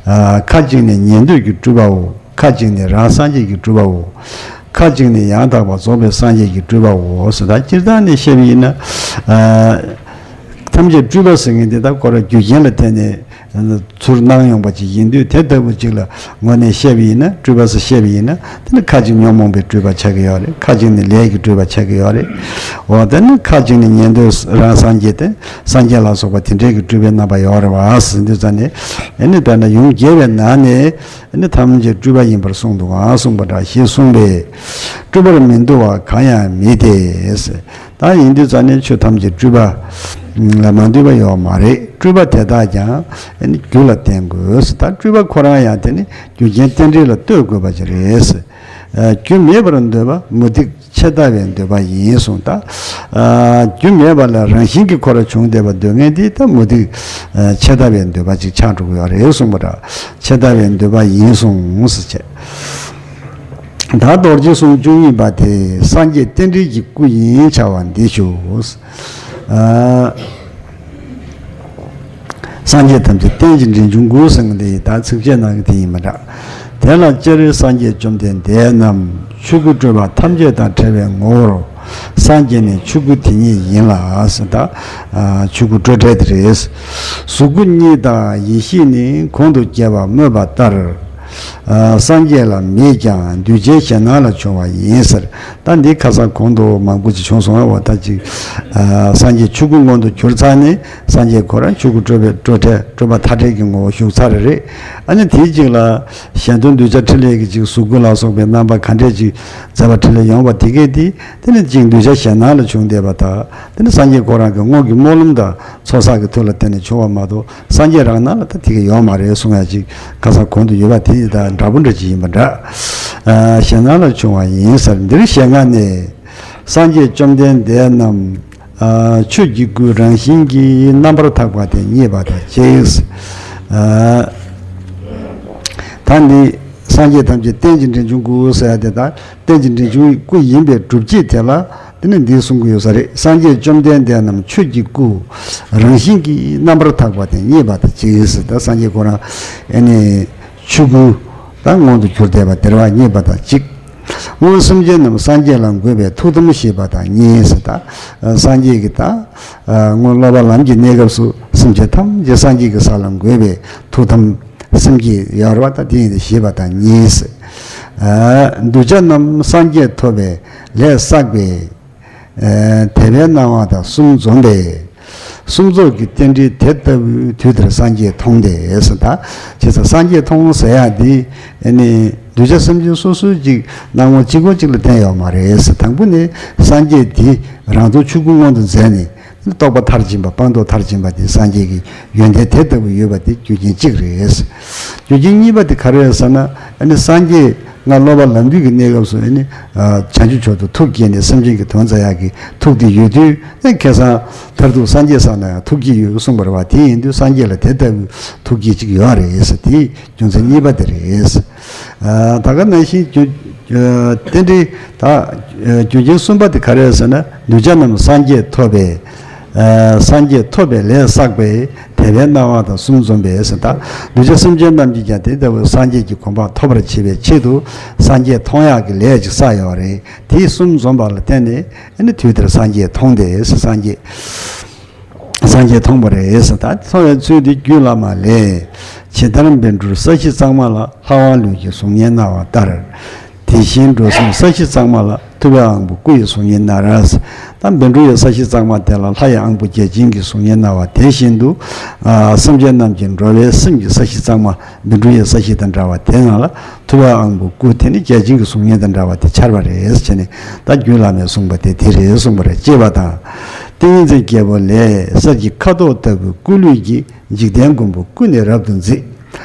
ཨ་ཁ་ཅིག་ནི་ཉན་ཐོས་ཀྱི་སྤྲུལ་པའོ། ཁ་ཅིག་ནི་རང་སངས་རྒྱས་ཀྱི་སྤྲུལ་པའོ། ཁ་ཅིག་ནི་ཡང་དག་པར་རྫོགས་པའི་སངས་རྒྱས་ཀྱི་སྤྲུལ་པའོ་ཟེར། ད་སྤྱིར་བཏང་ནས་བཤད་པ་ཡིན་ན། ཨ་ ཐམས་ཅད་སྤྲུལ་པ་ཟེར་མཁན་དེ་ད་ཁོ་རང་རྒྱུ་རྐྱེན་ལ་བརྟེན་ནས་ཚུར་སྣང་ཡོང་པ་ཅིག་ཡིན་དུས། དེ་ལྟ་བུ་ཅིག་ལ་དངོས་གནས་བཤད་པ་ཡིན་ན། སྤྲུལ་པ་ཟེར་བཤད་པ་ཡིན་ན། དེ་ནི་ཁ་ཅིག་ཉོན་མོངས་པའི་སྤྲུལ་པ་ཆགས་ཀྱི་ཡོད་རེད། ཁ་ཅིག་ནི་ལས་ཀྱི་སྤྲུལ་པ་ཆགས་ཀྱི་ཡོད་རེད། འོ་དེ་ནི་ཁ་ཅིག་ནི་ཉན་ཐོས་རང་སངས་རྒྱས་ཏེ། སངས་རྒྱས་ལ་སོགས་པ་དེ་འདྲའི་གི་སྤྲུལ་པའི་རྣམ་པ་ཡོད་རེད་བ་ཟེར་དུས་ཙ་ནས། ཨེ་ནི་དཔེར་ན་ཡུམ་རྒྱལ་བའི་ནང་ནས་ཨེ་ནི་ཐམས་ཅད་སྤྲུལ་པ་ཡིན་པར་གསུངས་འདུག་ག་གསུངས་པ་འདྲ་ཞེས་གསུངས་པས། སྤྲུལ་པར་མི་འདུ་བ་གང་ཡང་མེད་དེ། ད་ཡིན་དུས་ཙ་ནས་ཆོས་ཐམས་ཅད་སྤྲུལ་པ་ལ་མ་འདུས་པ་ཡོད་མ་རེད། སྤྲུལ་པ་དེ་དག་ཀྱང་ཨེ་ནི་རྒྱུ་ལ་བརྟེན་དགོས། ད་སྤྲུལ་པ་ཁོ་རང་ཡང་དེ་ནི་རྒྱུ་རྐྱེན་རྟེན་འབྲེལ་ལ་ལྟོས་དགོས་པ་ཅིག་རེད། རྒྱུ་མེད་པར་འདོད་པ་མུ་སྟེགས་ཆད་ལྟ་བའི་འདོད་པ་ཡིན་གསུངས། ད་རྒྱུ་མེད་པ་ལ་རང་བཞིན་གྱིས་ཁོ་རང་བྱུང་བསྡད་པ་འདོད་མཁན་དེ་ད་མུ་སྟེགས་ཆད་ལྟ་བའི་འདོད་པ་ཅིག་ཆགས་འགྲོ་གི་ཡོད་རེད་གསུངས་པ་འདྲ། ཆད་ལྟ་བའི་འདོད་པ་ཡིན་གསུངས་ཟེར་བྱས། ད་རྡོ་རྗེ་གསུང་བཅུ་གཉིས་པ་དེ་སངས་རྒྱས་རྟེན་འབྲེལ་གྱི་སྐུ་ཡིན་བྱ་བ་འདི་ཞུ། སངས་རྒྱས་ཐམས་ཅད་རྟེན་ཅིང་འབྲེལ་འབྱུང་སྐུ་ཟེར་མཁན་དེ་ད་ཚིགས་བཅད་ནང་གི་དེ་ཡིན་པ་འདྲ། དེ་ལ་སྤྱིར་སངས་རྒྱས་བཅོམ་ལྡན་འདས་རྣམས་ཆོས་སྐུ་སྤྲུལ་པ་ཐམས་ཅད་དང་བྲལ་བའི་ངོ་བོར། སངས་རྒྱས་ནི་ཆོས་སྐུ་དེ་ཉིད་ཡིན་ལ་ཟེར། ད་ཆོས་སྐུ་སྤྲོས་བྲལ་དེ་རེད། གཟུགས་སྐུ་གཉིས་དང་ཡེ་ཤེས་ནི། གོང་དུ་རྒྱས་པ་སྨོས་པ་ལྟར། སངས་རྒྱས་ལ་མེད་ཀྱང་གདུལ་བྱའི་གཞན་སྣང་ལ་བྱུང་བ་ཡིན་ཟེར། ད་འདི་ཁ་སང་གོང་དུ་མང་པོ་ཅིག་བྱུང་སོང་བ། ད་ཅིག་སངས་རྒྱས་ཆོས་སྐུ་མངོན་དུ་གྱུར་ཚར་ནས། སངས་རྒྱས་ཁོ་རང་ཆོས་སྐུ་སྤྲོས་པའི་སྤྲོས་བྲལ་སྤྲོས་པ་མཐའ་བྲལ་གྱི་ངོ་བོ་བཞུགས་ཚར་རེད། ཨ་ནི་དེའི་རྗེས་ལ་གཞན་དོན་གདུལ་བྱ་འཕྲིན་ལས་ཀྱི་ཅིག་གཟུགས་སྐུ་ལ་སོགས་པའི་རྣམ་པ་ག་འདྲས་ཅིག་མཛད་པ་འཕྲིན་ལས་ཡོང་བ་དེ་གས་དེ། དེ་ནི་ཅིག་གདུལ་བྱ་གཞན་སྣང་ལ་བྱུང་བསྡད་པ་དང་། དེ་ནི་སངས་རྒྱས་ཁོ་རང་གི་དངོས་ཀྱི་སྨོན་ལམ་དང་ཚོགས་བསགས་ཀྱི་མཐུ་ལ་བརྟེན་ནས་བྱུང་བ་མ་གཏོགས། སངས་རྒྱས་རང་སྣང་ལ་ད་དེ་ག་ཡོད་མ་རེད་གསུང་ཡ་ཅིག་ཁ་སང་གོང་དུ་ཡོད་པ་དེ་དང་འདྲ་པོ་འདྲ་ཅིག་ཡིན་པ་འདྲ། ཨ་གཞན་སྣང་ལ་བྱུང་བ་ཡིན་ཟེར། འདིར་ཞལ་སྔ་ནས། སངས་རྒྱས་བཅོམ་ལྡན་འདས་རྣམས་ཨ་ཆོས་ཀྱི་སྐུ་རང་བཞིན་གྱིས་རྣམ་པར་དག་པ་དེ་རྙེད་པ་དང་གཅིག་ཨ་ད་འདི་སངས་རྒྱས་ཐམས་ཅད་རྟེན་ཅིང་འབྲེལ་འབྱུང་སྐུ་ཟེར་ཡ་དེ་དང་། རྟེན་ཅིང་འབྲེལ་འབྱུང་སྐུ་ཡིན་པའི་སྒྲུབ་བྱེད་དེ་ལ་དེ་ནི་འདི་གསུང་གི་ཡོད་ས་རེད། སངས་རྒྱས་བཅོམ་ལྡན་འདས་རྣམས་ཆོས་ཀྱི་སྐུ་རང་བཞིན་གྱིས་རྣམ་པར་དག་པ་དེ་རྙེད་པ་དང་གཅིག་ཟེར། ད་སངས་རྒྱས་ཁོ་རང་ཨེ་ནི་ཆོས་སྐུ་ད་མངོན་དུ་གྱུར་བསྡད་པ་དེར་བ་རྙེད་པ་དང་གཅིག་སྔོན་སེམས་ཅན་རྣམས་སངས་རྒྱས་ལ་འགོད་པའི་ཐུགས་དམ་བཞེས་པ་དང་གཉིས་ཟེར། ད་སངས་རྒྱས་ཀྱི་ད་སྔོན་སློབ་པ་ལམ་གྱི་གནས་སྐབས་སུ་སེམས་ཅན་ཐམས་ཅད་སངས་རྒྱས་ཀྱི་ས་ལ་འགོད་པའི་ཐུགས་དམ། སེམས་བསྐྱེད་ཡོད་རེད་བ། ད་དེ་ཡིན་ཏེ་ཞེས་པ་དང་གཉིས། ཨ་གདུལ་བྱ་རྣམས་སངས་རྒྱས་ཐོབ་པའི་ལས་བསགས་པའི་ཨ་དད་པའི་སྣང་བ་དང་གསུམ་འཛོམས་པས། གསུམ་རྫོགས་ཀྱི་རྟེན་འབྲེལ་དེ་ལྟ་བུའི་དུས་དེར་སངས་རྒྱས་མཐོང་སྟེ་ཟེར། ད་བྱས་ཙང་སངས་རྒྱས་མཐོང་ཟེར་ཡག་འདི་ཨ་ནི་གདུལ་བྱ་སེམས་ཅན་སོ་སོའི་ཅིག་སྣང་ངོ་གཅིག་པོ་གཅིག་ལ་བསྟན་ཡོད་མ་རེད་ཟེར། དང་པོ་ནི་སངས་རྒྱས་འདི་རང་རྟོགས་ཆོས་སྐུ་མངོན་དུ་མཛད་ནས། རྟོགས་པ་མཐར་ཕྱིན་པ། སྤངས་རྟོགས་མཐར་ཕྱིན་པ་དེ་སངས་རྒྱས་ཀྱི་ཡོན་ཏན་དེ་ལྟ་བུ་ཡོད་པ་དེ་རྒྱུ་རྐྱེན་གཅིག་རེད། རྒྱུ་རྐྱེན་གཉིས་པ་དེ་ག་རེ་རེད་ཟེར་ན། ཨ་ནི་སངས་རྒྱས་སྔར་སློབ་པ་ལམ་འདུས་ཀྱི་གནས་སྐབས་སུ་ཨ་ནི་ཨ་བྱང་ཆུབ་མཆོག་ཏུ་ཐུགས་བསྐྱེད་ནས་སེམས་ཅན་གྱི་དོན་མཛད་ཡག་གི་ཐུགས་དེ་ཡོད་དུས། ཨ་ཁ་སང་མཐར་ཐུག་སངས་རྒྱས་ས་ན་ཡང་ཐུགས་བསྐྱེད་ཡོད་གསུངས་པ་རེད་བ། དེ་ཡིན་དུས་སངས་རྒྱས་ལ་དེ་ལྟ་བུའི་ཐུགས་བསྐྱེད་ཅིག་ཡོད་རེད་ཟེར། དེ་རྒྱུ་མཚན་གཉིས་པ་དེ་རེད། ཨ་ད་ག་ནང་བཞིན་རྒྱུ་ཨ་རྟེན་འབྲེལ་ད་ཨ་རྒྱུ་རྐྱེན་གསུམ་པ་དེ་ག་རེ་རེད་ཟེར་ན། གདུལ་བྱ་རྣམས་སངས་རྒྱས་ཐོབ་པའི་ཨ་སངས་རྒྱས་ཐོབ་པའི་ལས་བསགས་པའི་དད་པའི་སྣང་བ་དང་གསུམ་འཛོམས་པས་ཟེར། ད་གདུལ་བྱ་སེམས་ཅན་རྣམས་ཀྱིས་ཀྱང་དེ་ལྟ་བུའི་སངས་རྒྱས་ཀྱི་གོ་འཕང་ཐོབ་པར་བྱེད་པའི་ཆེད་དུ་སངས་རྒྱས་མཐོང་ཡག་གི་ལས་ཅིག་བསགས་ཡོད་རེད། དེ་གསུམ་འཛོམས་པ་ལ་བརྟེན་ནས་ཨ་ནི་དུས་དེར་སངས་རྒྱས་མཐོང་སྟེ་ཟེར། སངས་རྒྱས། སངས་རྒྱས་མཐོང་བ་རེད་ཟེར། ད་མཐོང་བའི་ཚུལ་འདི་རྒྱུད་བླ་མ་ལས། ཇི་ལྟར་བཻ་ཌཱུརྱ་ས་གཞི་གཙང་མ་ལ། ལྷ་དབང་ལུས་ཀྱི་གཟུགས་བརྙན་སྣང་བ་ལྟར། དེ་བཞིན་འགྲོ་སེམས་ས་གཞི་གཙང་མ་ལ། ཐུབ་པའི་དབང་པོ་སྐུ་ཡི་གཟུགས་བརྙན་སྣང་བ་ལྟར། ད་བཻ་ཌཱུརྱ་ས་གཞི་གཙང་མ་དེ་ལ་ལྷ་ཡི་དབང་པོ་བརྒྱ་བྱིན་གྱི་གཟུགས་བརྙན་སྣང་བ་དེ་བཞིན་དུ། ཨ་སེམས་ཅན་རྣམས་ཀྱི་འགྲོ་བའི་སེམས་ཀྱི་ས་གཞི་གཙང་མ། བཻ་ཌཱུརྱ་ས་གཞི་དང་འདྲ་བ་དེ་ནང་ལ། ཐུབ་པའི་དབང་པོ་སྐུ་དེ་ནི་བརྒྱ་བྱིན་གྱི་གཟུགས་བརྙན་དང་འདྲ་བ་དེ་འཆར་བ་རེད་ཟེར་ནས། ད་རྒྱུད་བླ་མས་གསུངས་པ་དེ་དེ་རེད་གསུངས་པ་རེད། ཅེས་པ་དང་། ཏིང་འཛིན་རྒྱལ་པོ་ལས། གསེར་གྱི་ཁ་དོག་ལྟ་བུའི་སྐུ་ལུས་ཀྱིས། འཇིག་རྟེན་མགོན་པོ་ཀུན་ནས་རབ་ཏུ་མཛེས།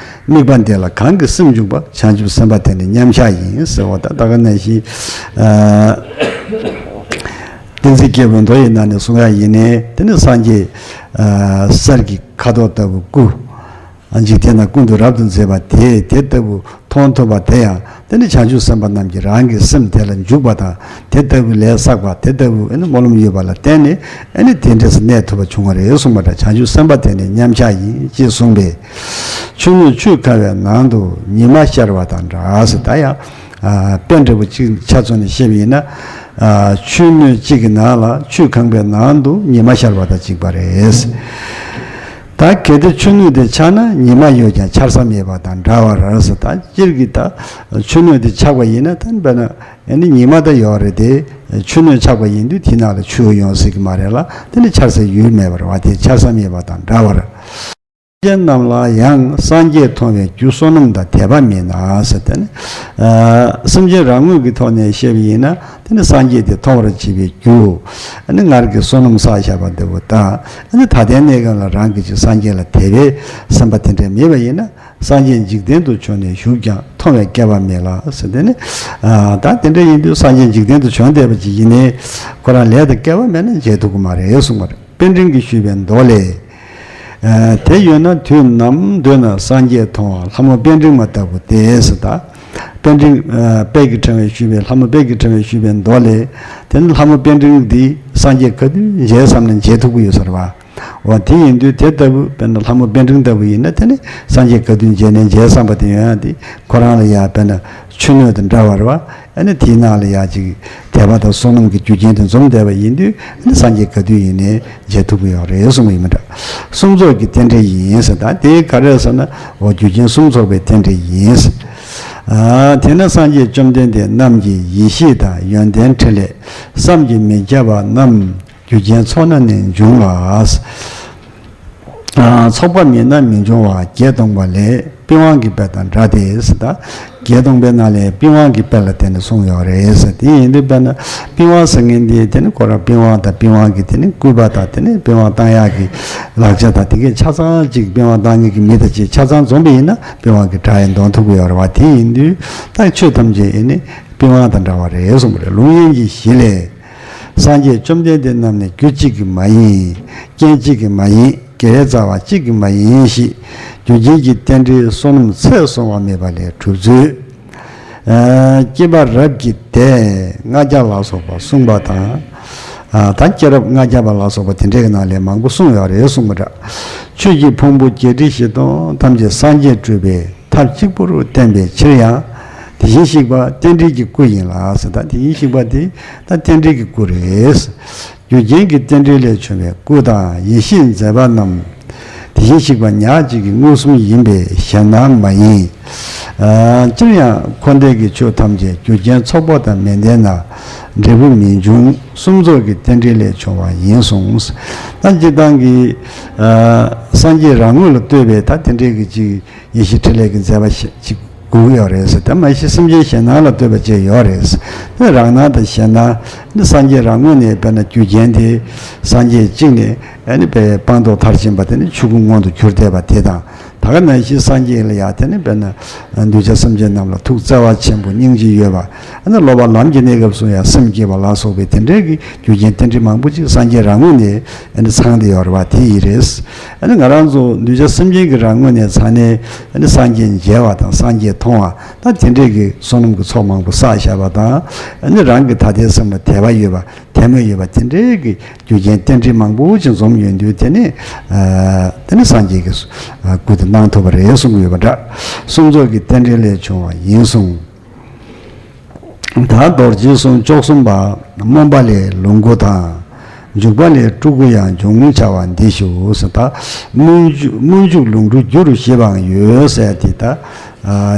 དམིགས་པ་འདི་ལ་གང་གིས་སེམས་འཇུག་པ། བྱང་ཆུབ་སེམས་དཔའ་དེ་ནི་མཉམ་གཞག་ཡིན་ཟེར་བ། ད་ད་ག་ནང་བཞིན་ཨ་ཏིང་འཛིན་རྒྱལ་པོའི་མདོ་ཡི་ནང་ནས་གསུང་ཡག་ཡིན་ནའི། དེ་ནི་སངས་རྒྱས་ཨ་གསེར་གྱི་ཁ་དོག་ལྟ་བུ་སྐུ། འཇིག་རྟེན་ན་ཀུན་ཏུ་རབ་ཏུ་མཛེས་པ་དེ། དེ་ལྟ་བུ་མཐོང་ཐུབ་པ་དེ་ཡང་། དེ་ནི་བྱང་ཆུབ་སེམས་དཔའ་རྣམས་ཀྱིས་རང་གི་སེམས་དེ་ལ་འཇུག་པ་དང་། དེ་ལྟ་བུའི་ལས་བསགས་པ། དེ་ལྟ་བུའི་ཨ་ནི་སྨོན་ལམ་ཡོད་པ་ལ་བརྟེན་ནས། ཨ་ནི་དེ་འདྲས་སུ་གནས་ཐུབ་པ་བྱུང་བ་རེད་གསུངས་པ་འདྲ། བྱང་ཆུབ་སེམས་དཔའ་དེ་ནི་མཉམ་གཞག་ཡིན། ཅེས་གསུངས་པས། ཆུ་སྣོད་ཆུས་ཁ་བའི་ནང་དུ་ཉི་མ་ཤར་བ་དང་འདྲ་ཟེར། ད་ཡང་། ཨ། དཔེ་འདྲ་པོ་གཅིག་ཆ་མཚོན་ནས་བཤད་པ་ཡིན་ན། ཨ། ཆུ་སྣོད་གཅིག་གི་ནང་ལ་ཆུས་གང་པའི་ནང་དུ་ཉི་མ་ཤར་བ་དང་གཅིག་པ་རེད། ད་གལ་ཏེ་ཆུ་སྣོད་དེ་ཆགས་ན་ཉི་མ་ཡོད་ཀྱང་འཆར་ས་མེད་པ་དང་འདྲ་བར་ཟེར། ད་སྤྱིར་གྱི་ད་ཆུ་སྣོད་དེ་ཆགས་པ་ཡིན་ན་ད་དཔེར་ན་ཨ་ནི་ཉི་མ་ད་ཡོད་རེད་དེ། ཆུ་སྣོད་ཆགས་པ་ཡིན་དུས་དེའི་ནང་ལ་ཆུ་ཡོང་སྲིད་ཀྱི་མ་རེད་ལ། དེ་ནི་འཆར་སའི་ཡུལ་མེད་པར་བ་དེ་འཆར་ས་མེད་པ་དང་འདྲ་བར། སེམས་ཅན་རྣམས་ལ་ཡང་སངས་རྒྱས་མཐོང་བའི་རྒྱུ་བསོད་ནམས་དང་དད་པ་མེད་ན་ཟེར། དེ་ནི། ཨ། སེམས་ཅན་རང་ངོས་ཀྱི་ཐོག་ནས་བཤད་པ་ཡིན་ན་དེ་ནི་སངས་རྒྱས་དེ་མཐོང་བར་བྱེད་པའི་རྒྱུ། ཨ་ནི་སྔར་གྱི་བསོད་ནམས་བསགས་བཞག་པ་འདྲ་པོ་དང་། ཨ་ནི་ད་ལྟའི་གནས་སྐབས་ལ་རང་གིས་ཅིག་སངས་རྒྱས་ལ་དད་པའི་སེམས་པ་དེ་འདྲ་མེད་པ་ཡིན་ན། སངས་རྒྱས་འཇིག་རྟེན་དུ་བྱོན་ནས་བཞུགས་ཀྱང་མཐོང་བའི་སྐལ་བ་མེད་ལ་ཟེར། དེ་ནི། ཨ། ད་དེ་འདྲ་ཡིན་དུས་སངས་རྒྱས་འཇིག་རྟེན་དུ་བྱོན་བསྡད་པ་ཅིག་ཡིན་ནའི་ཁོ་རང་ལས་དང་སྐལ་བ་མེད་ན་མཇལ་ཐུབ་ཀྱི་མ་རེད་གསུངས་པ་རེད། པཎ་ཌིང་གིས་ཞུས་པའི་མདོ་ལས། ཨ། དེ་ཡོད་ན་དུས་ནམ་འདོད་ན་སངས་རྒྱས་མཐོང་བ་ལྷ་མོ་པཎ་ཌིང་མ་ལྟ་བུ་སྟེ་ཟེར། ད་པཎ་ཌིང་། ཨ། དཔལ་གྱི་ཕྲེང་བས་ཞུས་པའི་ལྷ་མོ་དཔལ་གྱི་ཕྲེང་བས་ཞུས་པའི་མདོ་ལས། དེ་ནི་ལྷ་མོ་པཎ་ཌིང་འདི་སངས་རྒྱས་ག་དུས་མཇལ་བསམ་ན་མཇལ་ཐུབ་ཀྱི་ཡོད་ས་རེད་བ། འོ་དེ་ཡིན་དུས་དེ་ལྟ་བུ་དཔེར་ན་ལྷ་མོ་པཎ་ཌིང་ལྟ་བུ་ཡིན་ན་དེ་ནི་སངས་རྒྱས་ག་དུས་མཇལ་ནས་མཇལ་བསམ་པ་དེ་ཡོང་ཡ་དེ་ཁོ་རང་ལ་ཡ་དཔེར་ན་ཆུ་སྣོད་དང་འདྲ་བ་རེད་བ། ཨ་ནི་དེའི་ནང་ལ་ཡ་ཅིག་དད་པ་དང་བསོད་ནམས་ཀྱི་རྒྱུ་རྐྱེན་དེ་འཛོམས་བསྡད་པ་ཡིན་དུས་ཨ་ནི་སངས་རྒྱས་ག་དུས་ཡིན་ནའི་མཇལ་ཐུབ་ཀྱི་ཡོད་རེད་གསུངས་པ་ཡིན་མི་འདྲ། གསུམ་ཚོགས་ཀྱི་རྟེན་འབྲེལ་ཡིན་ཟེར། ད་དེ་ག་རེ་ཟེར་ན་འོ་རྒྱུ་རྐྱེན་གསུམ་ཚོགས་པའི་རྟེན་འབྲེལ་ཡིན་ཟེར། ཨ། དེས་ན་སངས་རྒྱས་བཅོམ་ལྡན་འདས་རྣམས་ཀྱི་ཡེ་ཤེས་དང་ཡོན་ཏན་ཕྲིན་ལས་བསམ་གྱིས་མི་ཁྱབ་པ་རྣམས། རྒྱུ་རྐྱེན་ཚོགས་ན་ནི་འབྱུང་ལ། ཨ། ཚོགས་པ་མེད་ན་མི་འབྱུང་བ་བརྒྱད་སྟོང་པ་ལས་པི་ཝང་གི་དཔེ་དང་འདྲ་སྟེ་ཟེར། ད་བརྒྱད་སྟོང་པའི་ནང་ལས་པི་ཝང་གི་དཔེ་ལ་བརྟེན་ནས་གསུངས་ཡོད་རེད་ཟེར། དེ་ཡིན་དུས་དཔེར་ན་པི་ཝང་ཟེར་མཁན་དེ་དེ་ནི་ཁོ་རང་པི་ཝང་དང་པི་ཝང་གི་དེ་ནི་སྐུད་པ་དང་དེ་ནི་པི་ཝང་བཏང་ཡག་གི་ལག་ཆ་དང་དེ་གའི་ཆ་ཚང་གཅིག་པི་ཝང་བཏང་མཁན་གྱི་མི་དང་གཅིག་ཆ་ཚང་འཛོམས་པ་ཡིན་ན་པི་ཝང་གི་སྒྲ་ཡང་འདོན་ཐུབ་ཀྱི་ཡོད་རེད་བ། དེ་ཡིན་དུས་ད་ཆོས་ཐམས་ཅད་ཨེ་ནི་པི་ཝང་དང་འདྲ་བ་རེད་གསུངས་པ་རེད། ལུང་དབྱངས་ཀྱི་གཞི་ལས། སངས་རྒྱས་བཅོམ་ལྡན་འདས་རྣམས་ནི་རྒྱུ་གཅིག་གིས་མ་ཡིན། རྐྱེན་གཅིག་གིས་མ་ཡིན། དགེ་བའི་རྩ་བ་གཅིག་གིས་མ་ཡིན་ཞེས་རྒྱུ་རྐྱེན་གྱི་རྟེན་འབྲེལ་བསོད་ནམས་ཚད་བསྲུང་བ་མེད་པ་ལས་གྲུབ་ཚུལ། ཨ། སྐྱེས་པ་རབས་ཀྱི་སྡེ་ལྔ་བརྒྱ་ལ་སོགས་པ་གསུངས་པ་དང་། ཨ། ད་སྐྱེས་རབས་ལྔ་བརྒྱ་པ་ལ་སོགས་པ་དེ་འདྲའི་ནང་ལས་མང་པོ་གསུངས་ཡོད་རེད་གསུངས་པ་འདྲ། ཆོས་ཀྱི་ཕུང་པོ་བརྒྱད་ཁྲི་བཞི་སྟོང་ཐམས་ཅད་སངས་རྒྱས་སྤྲུལ་པའི་ཐབས་གཅིག་པུར་བསྟན་པའི་ཕྱིར་ཡང་། དེ་བཞིན་གཤེགས་པ་རྟེན་འབྲེལ་གྱི་སྐུ་ཡིན་ལ་ཟེར། ད་དེ་བཞིན་གཤེགས་པ་དེ་ད་རྟེན་འབྲེལ་གྱི་སྐུ་རེད། རྒྱུ་རྐྱེན་གྱི་རྟེན་འབྲེལ་ལས་བྱུང་བའི་སྐུ་དང་ཡེ་ཤེས་མཛད་པ་རྣམས། དེ་བཞིན་གཤེགས་པ་ཉག་གཅིག་གི་མངོན་སུམ་ཡིན་པས་གཞན་སྣང་མ་ཡིན། ཨ། སྤྱིར་ཡང་འཁོར་འདས་ཀྱི་ཆོས་ཐམས་ཅད་རྒྱུ་རྐྱེན་ཚོགས་པ་དང་མི་ལྡན་ན་འབྲས་བུ་མི་འབྱུང་། གསུམ་ཚོགས་ཀྱི་རྟེན་འབྲེལ་ལས་བྱུང་བ་ཡིན་གསུངས། ད་སྤྱིར་བཏང་གི། ཨ། སངས་རྒྱས་རང་ངོས་ལ་ལྟོས་པའི་ད་དེ་འདྲའི་གི་ཅིག་ཡེ་ཤེས་ཕྲིན་ལས་ཀྱི་མཛད་པ་ཞིག་ཅིག་དགོས་ཀྱི་ཡོད་རེད་ཟེར། དེ་མ་གཞི་སེམས་ཅན་གཞན་སྣང་ལ་ལྟོས་པ་བཅས་ཡོད་རེད། དེ་རང་སྣང་དང་གཞན་སྣང་ནི་སངས་རྒྱས་རང་ངོས་ནས་དཔེར་ན་རྒྱུ་རྐྱེན་དེ་སངས་རྒྱས་གཅིག་ནས་ཨ་ནི་དཔེ་སྤངས་རྟོགས་མཐར་ཕྱིན་པ་དེ་ནི་ཆོས་སྐུ་མངོན་དུ་གྱུར་བསྡད་པ་དེ་དང་། ད་ག་ནང་བཞིན་སངས་རྒྱས་ལ་ཡང་དེ་ནི་དཔེར་ན་གདུལ་བྱ་སེམས་ཅན་རྣམས་ལ་ཐུགས་བརྩེ་བ་ཆེན་པོ་སྙིང་རྗེ་ཡོད་པ། ཨ་ནི་སློབ་པ་ལམ་གྱི་གནས་སྐབས་སུ་ཡང་སེམས་བསྐྱེད་པ་ལ་སོགས་པའི་དེ་འདྲའི་གི་རྒྱུ་རྐྱེན་རྟེན་འབྲེལ་མང་པོ་ཅིག་སངས་རྒྱས་རང་ངོས་ནས་ཨ་ནི་ཚང་བསྡད་ཡོད་རེད་བ། དེ་ཡིན་རེད། ཨ་ནི་ང་རང་ཚོ་གདུལ་བྱ་སེམས་ཅན་གྱི་རང་ངོས་ནས་ཚང་ནས་ཨ་ནི་སངས་རྒྱས་མཇལ་བ་དང་སངས་རྒྱས་མཐོང་བ་ད་དེ་འདྲའི་གི་བསོད་ནམས་ཀྱི་ཚོགས་མང་པོ་བསགས་བཞག་པ་དང་། ཨ་ནི་རང་གི་ད་ལྟའི་སེམས་ལ་དད་པ་ཡོད་པ་དད་མོས་ཡོད་པ་དེ་འདྲའི་གི་རྒྱུ་རྐྱེན་རྟེན་འབྲེལ་མང་པོ་ཅིག་འཛོམས་ཡོང་དུས་དེ་ནི། ཨ། དེ་ནི་སངས་རྒྱས་ཀྱི་སྐུ་དེ་སྣང་ཐུབ་པ་རེད་གསུངས་ཡོད་པ་འདྲ། གསུམ་ཚོགས་ཀྱི་རྟེན་འབྲེལ་ལས་བྱུང་བ་ཡིན་གསུངས། ད་རྡོ་རྗེའི་གསུང་བཅུ་གསུམ་པ། སྨོན་པ་ལས་ལོངས་སྐུ་དང་། འཇུག་པ་ལས་སྤྲུལ་སྐུ་ཡང་འབྱུང་བྱ་བ་འདི་ཞུ་ཟེར། ད་སྨོན་འཇུག་སྨོན་འཇུག་ལོངས་སྤྲུལ་རྒྱུ་རུ་བཞེད་པའང་ཡོད་ཟེར་དེ་ད་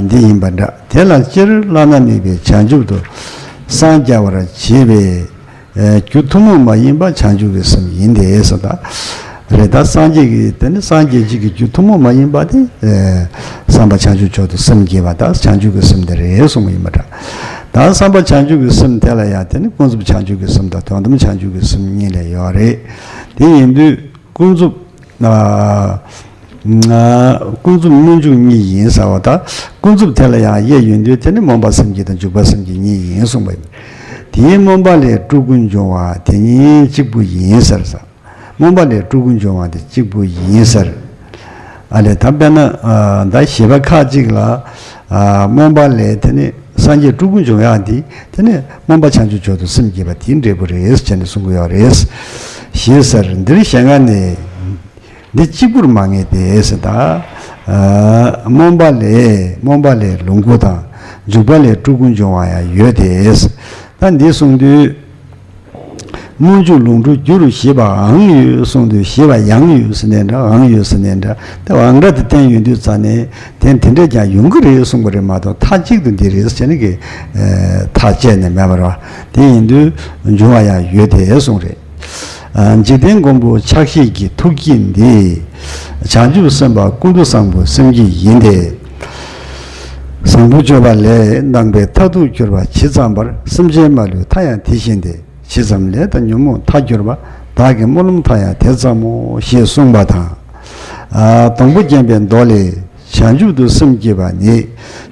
འདི་ཡིན་པ་འདྲ། དེ་ལ་སྤྱིར་བླ་ན་མེད་པའི་བྱང་ཆུབ་ཏུ་སངས་རྒྱ་བར་བྱེད་པའི་རྒྱུ་ཐུན་མོང་མ་ཡིན་པ་བྱང་ཆུབ་ཀྱི་སེམས་ཡིན་ཏེ་ཟེར། ད་རེད། ད་སངས་རྒྱས་ཀྱི་དེ་ནི་སངས་རྒྱས་གཅིག་གི་རྒྱུ་ཐུན་མོང་མ་ཡིན་པ་དེ་བསམ་པ་བྱང་ཆུབ་མཆོག་ཏུ་སེམས་བསྐྱེད་པ་ད་བྱང་ཆུབ་ཀྱི་སེམས་དེ་རེད་གསུངས་པ་ཡིན་པ་འདྲ། ད་བསམ་པ་བྱང་ཆུབ་ཀྱི་སེམས་དེ་ལ་ཡང་དེ་ནི་ཀུན་རྫོབ་བྱང་ཆུབ་ཀྱི་སེམས་དང་དོན་དམ་བྱང་ཆུབ་ཀྱི་སེམས་གཉིས་ལས་ཡོད་རེད། དེ་ཡིན་དུས་ཀུན་རྫོབ། ཨ། ཀུན་རྫོབ་སྨོན་འཇུག་གཉིས་ཡིན་ཟེར་བ་དང་། ཀུན་རྫོབ་དེ་ལ་ཡང་དབྱེ་ཡོད་དུས་དེ་ནི་སྨོན་པ་སེམས་བསྐྱེད་དང་འཇུག་པ་སེམས་བསྐྱེད་གཉིས་ཡིན་གསུངས་པ་ཡིན། དེའི་སྨོན་པ་ལས་སྤྲུལ་སྐུ་འབྱུང་བ་དེ་གཉིས་གཅིག་པུ་ཡིན་ཟེར་ས། སྨོན་པ་ལས་སྤྲུལ་སྐུ་འབྱུང་བ་དེ་གཅིག་པུ་ཡིན་ཟེར། ཨ་ལས་ད་དཔེར་ན་ཨ་ད་བཞེད་པ་ཁག་ཅིག་ལ་ཨ་སྨོན་པ་ལས་དེ་ནི་སངས་རྒྱས་སྤྲུལ་སྐུ་འབྱུང་ཡག་འདི་དེ་ནི་སྨོན་པ་བྱང་ཆུབ་མཆོག་ཏུ་སེམས་བསྐྱེད་པ་དེའི་འབྲས་བུ་རེད་ཟེར་ནས་གསུང་གི་ཡོད་རེད། ཞེས་ཟེར། འདིར་ཞལ་སྔ་ནས། འདི་གཅིག་པུར་མ་ངེས་ཏེ་ཟེར། ད་ཨ་སྨོན་པ་ལས་སྨོན་པ་ལས་ལོངས་སྐུ་དང་ འཇུག་པ་ལས་སྤྲུལ་སྐུ་འབྱུང་བ་ཡང་ཡོད་དེ། ད་འདི་གསུངས་དུས། སྨོན་འཇུག་ལོངས་སྤྲུལ་རྒྱུ་རུ་བཞེད་པའང་ཡོད་གསུངས་དུས། བཞེད་པ་ཡང་ཡོད་ཟེར་ནའི་འདྲ། འང་ཡོད་ཟེར་ནའི་འདྲ། ད་འང་སྒྲ་དེ་བསྟན་ཡོང་དུས་ཙ་ནས་དེ་དེ་འདྲས་ཀྱང་ཡོང་གི་རེད་གསུངས་པ་རེད་མ་གཏོགས། མཐའ་གཅིག་ཏུ་འདི་རེད་ཟེར་ནས་ཀྱི་ཐག་བཅད་ནས་མེད་པ་རེད་བ། དེ་ཡིན་དུས་འབྱུང་བ་ཡང་ཡོད་དེ་གསུངས་རེད། འཇིག་རྟེན་མགོན་པོ་ཕྱག་བཞེས་ཀྱི་ཐུགས་བསྐྱེད་འདི། བྱང་ཆུབ་སེམས་དཔའ་ཀུན་ཏུ་བཟང་པོའི་སེམས་བསྐྱེད་ཡིན་ཏེ། བཟང་པོ་སྤྱོད་པ་ལས་ལྡང་བའི་མཐར་ཐུག་གྱུར་པ་ཇི་ཙམ་པར། སེམས་ཅན་མ་ལུས་མཐའ་ཡང་དེ་བཞིན་ཏེ། ཇི་ཙམ་ལས་དང་ཉོན་མོངས་མཐའ་གྱུར་པ། བདག་གི་སྨོན་ལམ་མཐའ་ཡང་དེ་ཙམ་མོ། ཞེས་གསུངས་པ་དང་། སྡོང་པོ་བརྒྱན་པའི་མདོ་ལས། བྱང་ཆུབ་ཏུ་སེམས་བསྐྱེད་པ་ནི།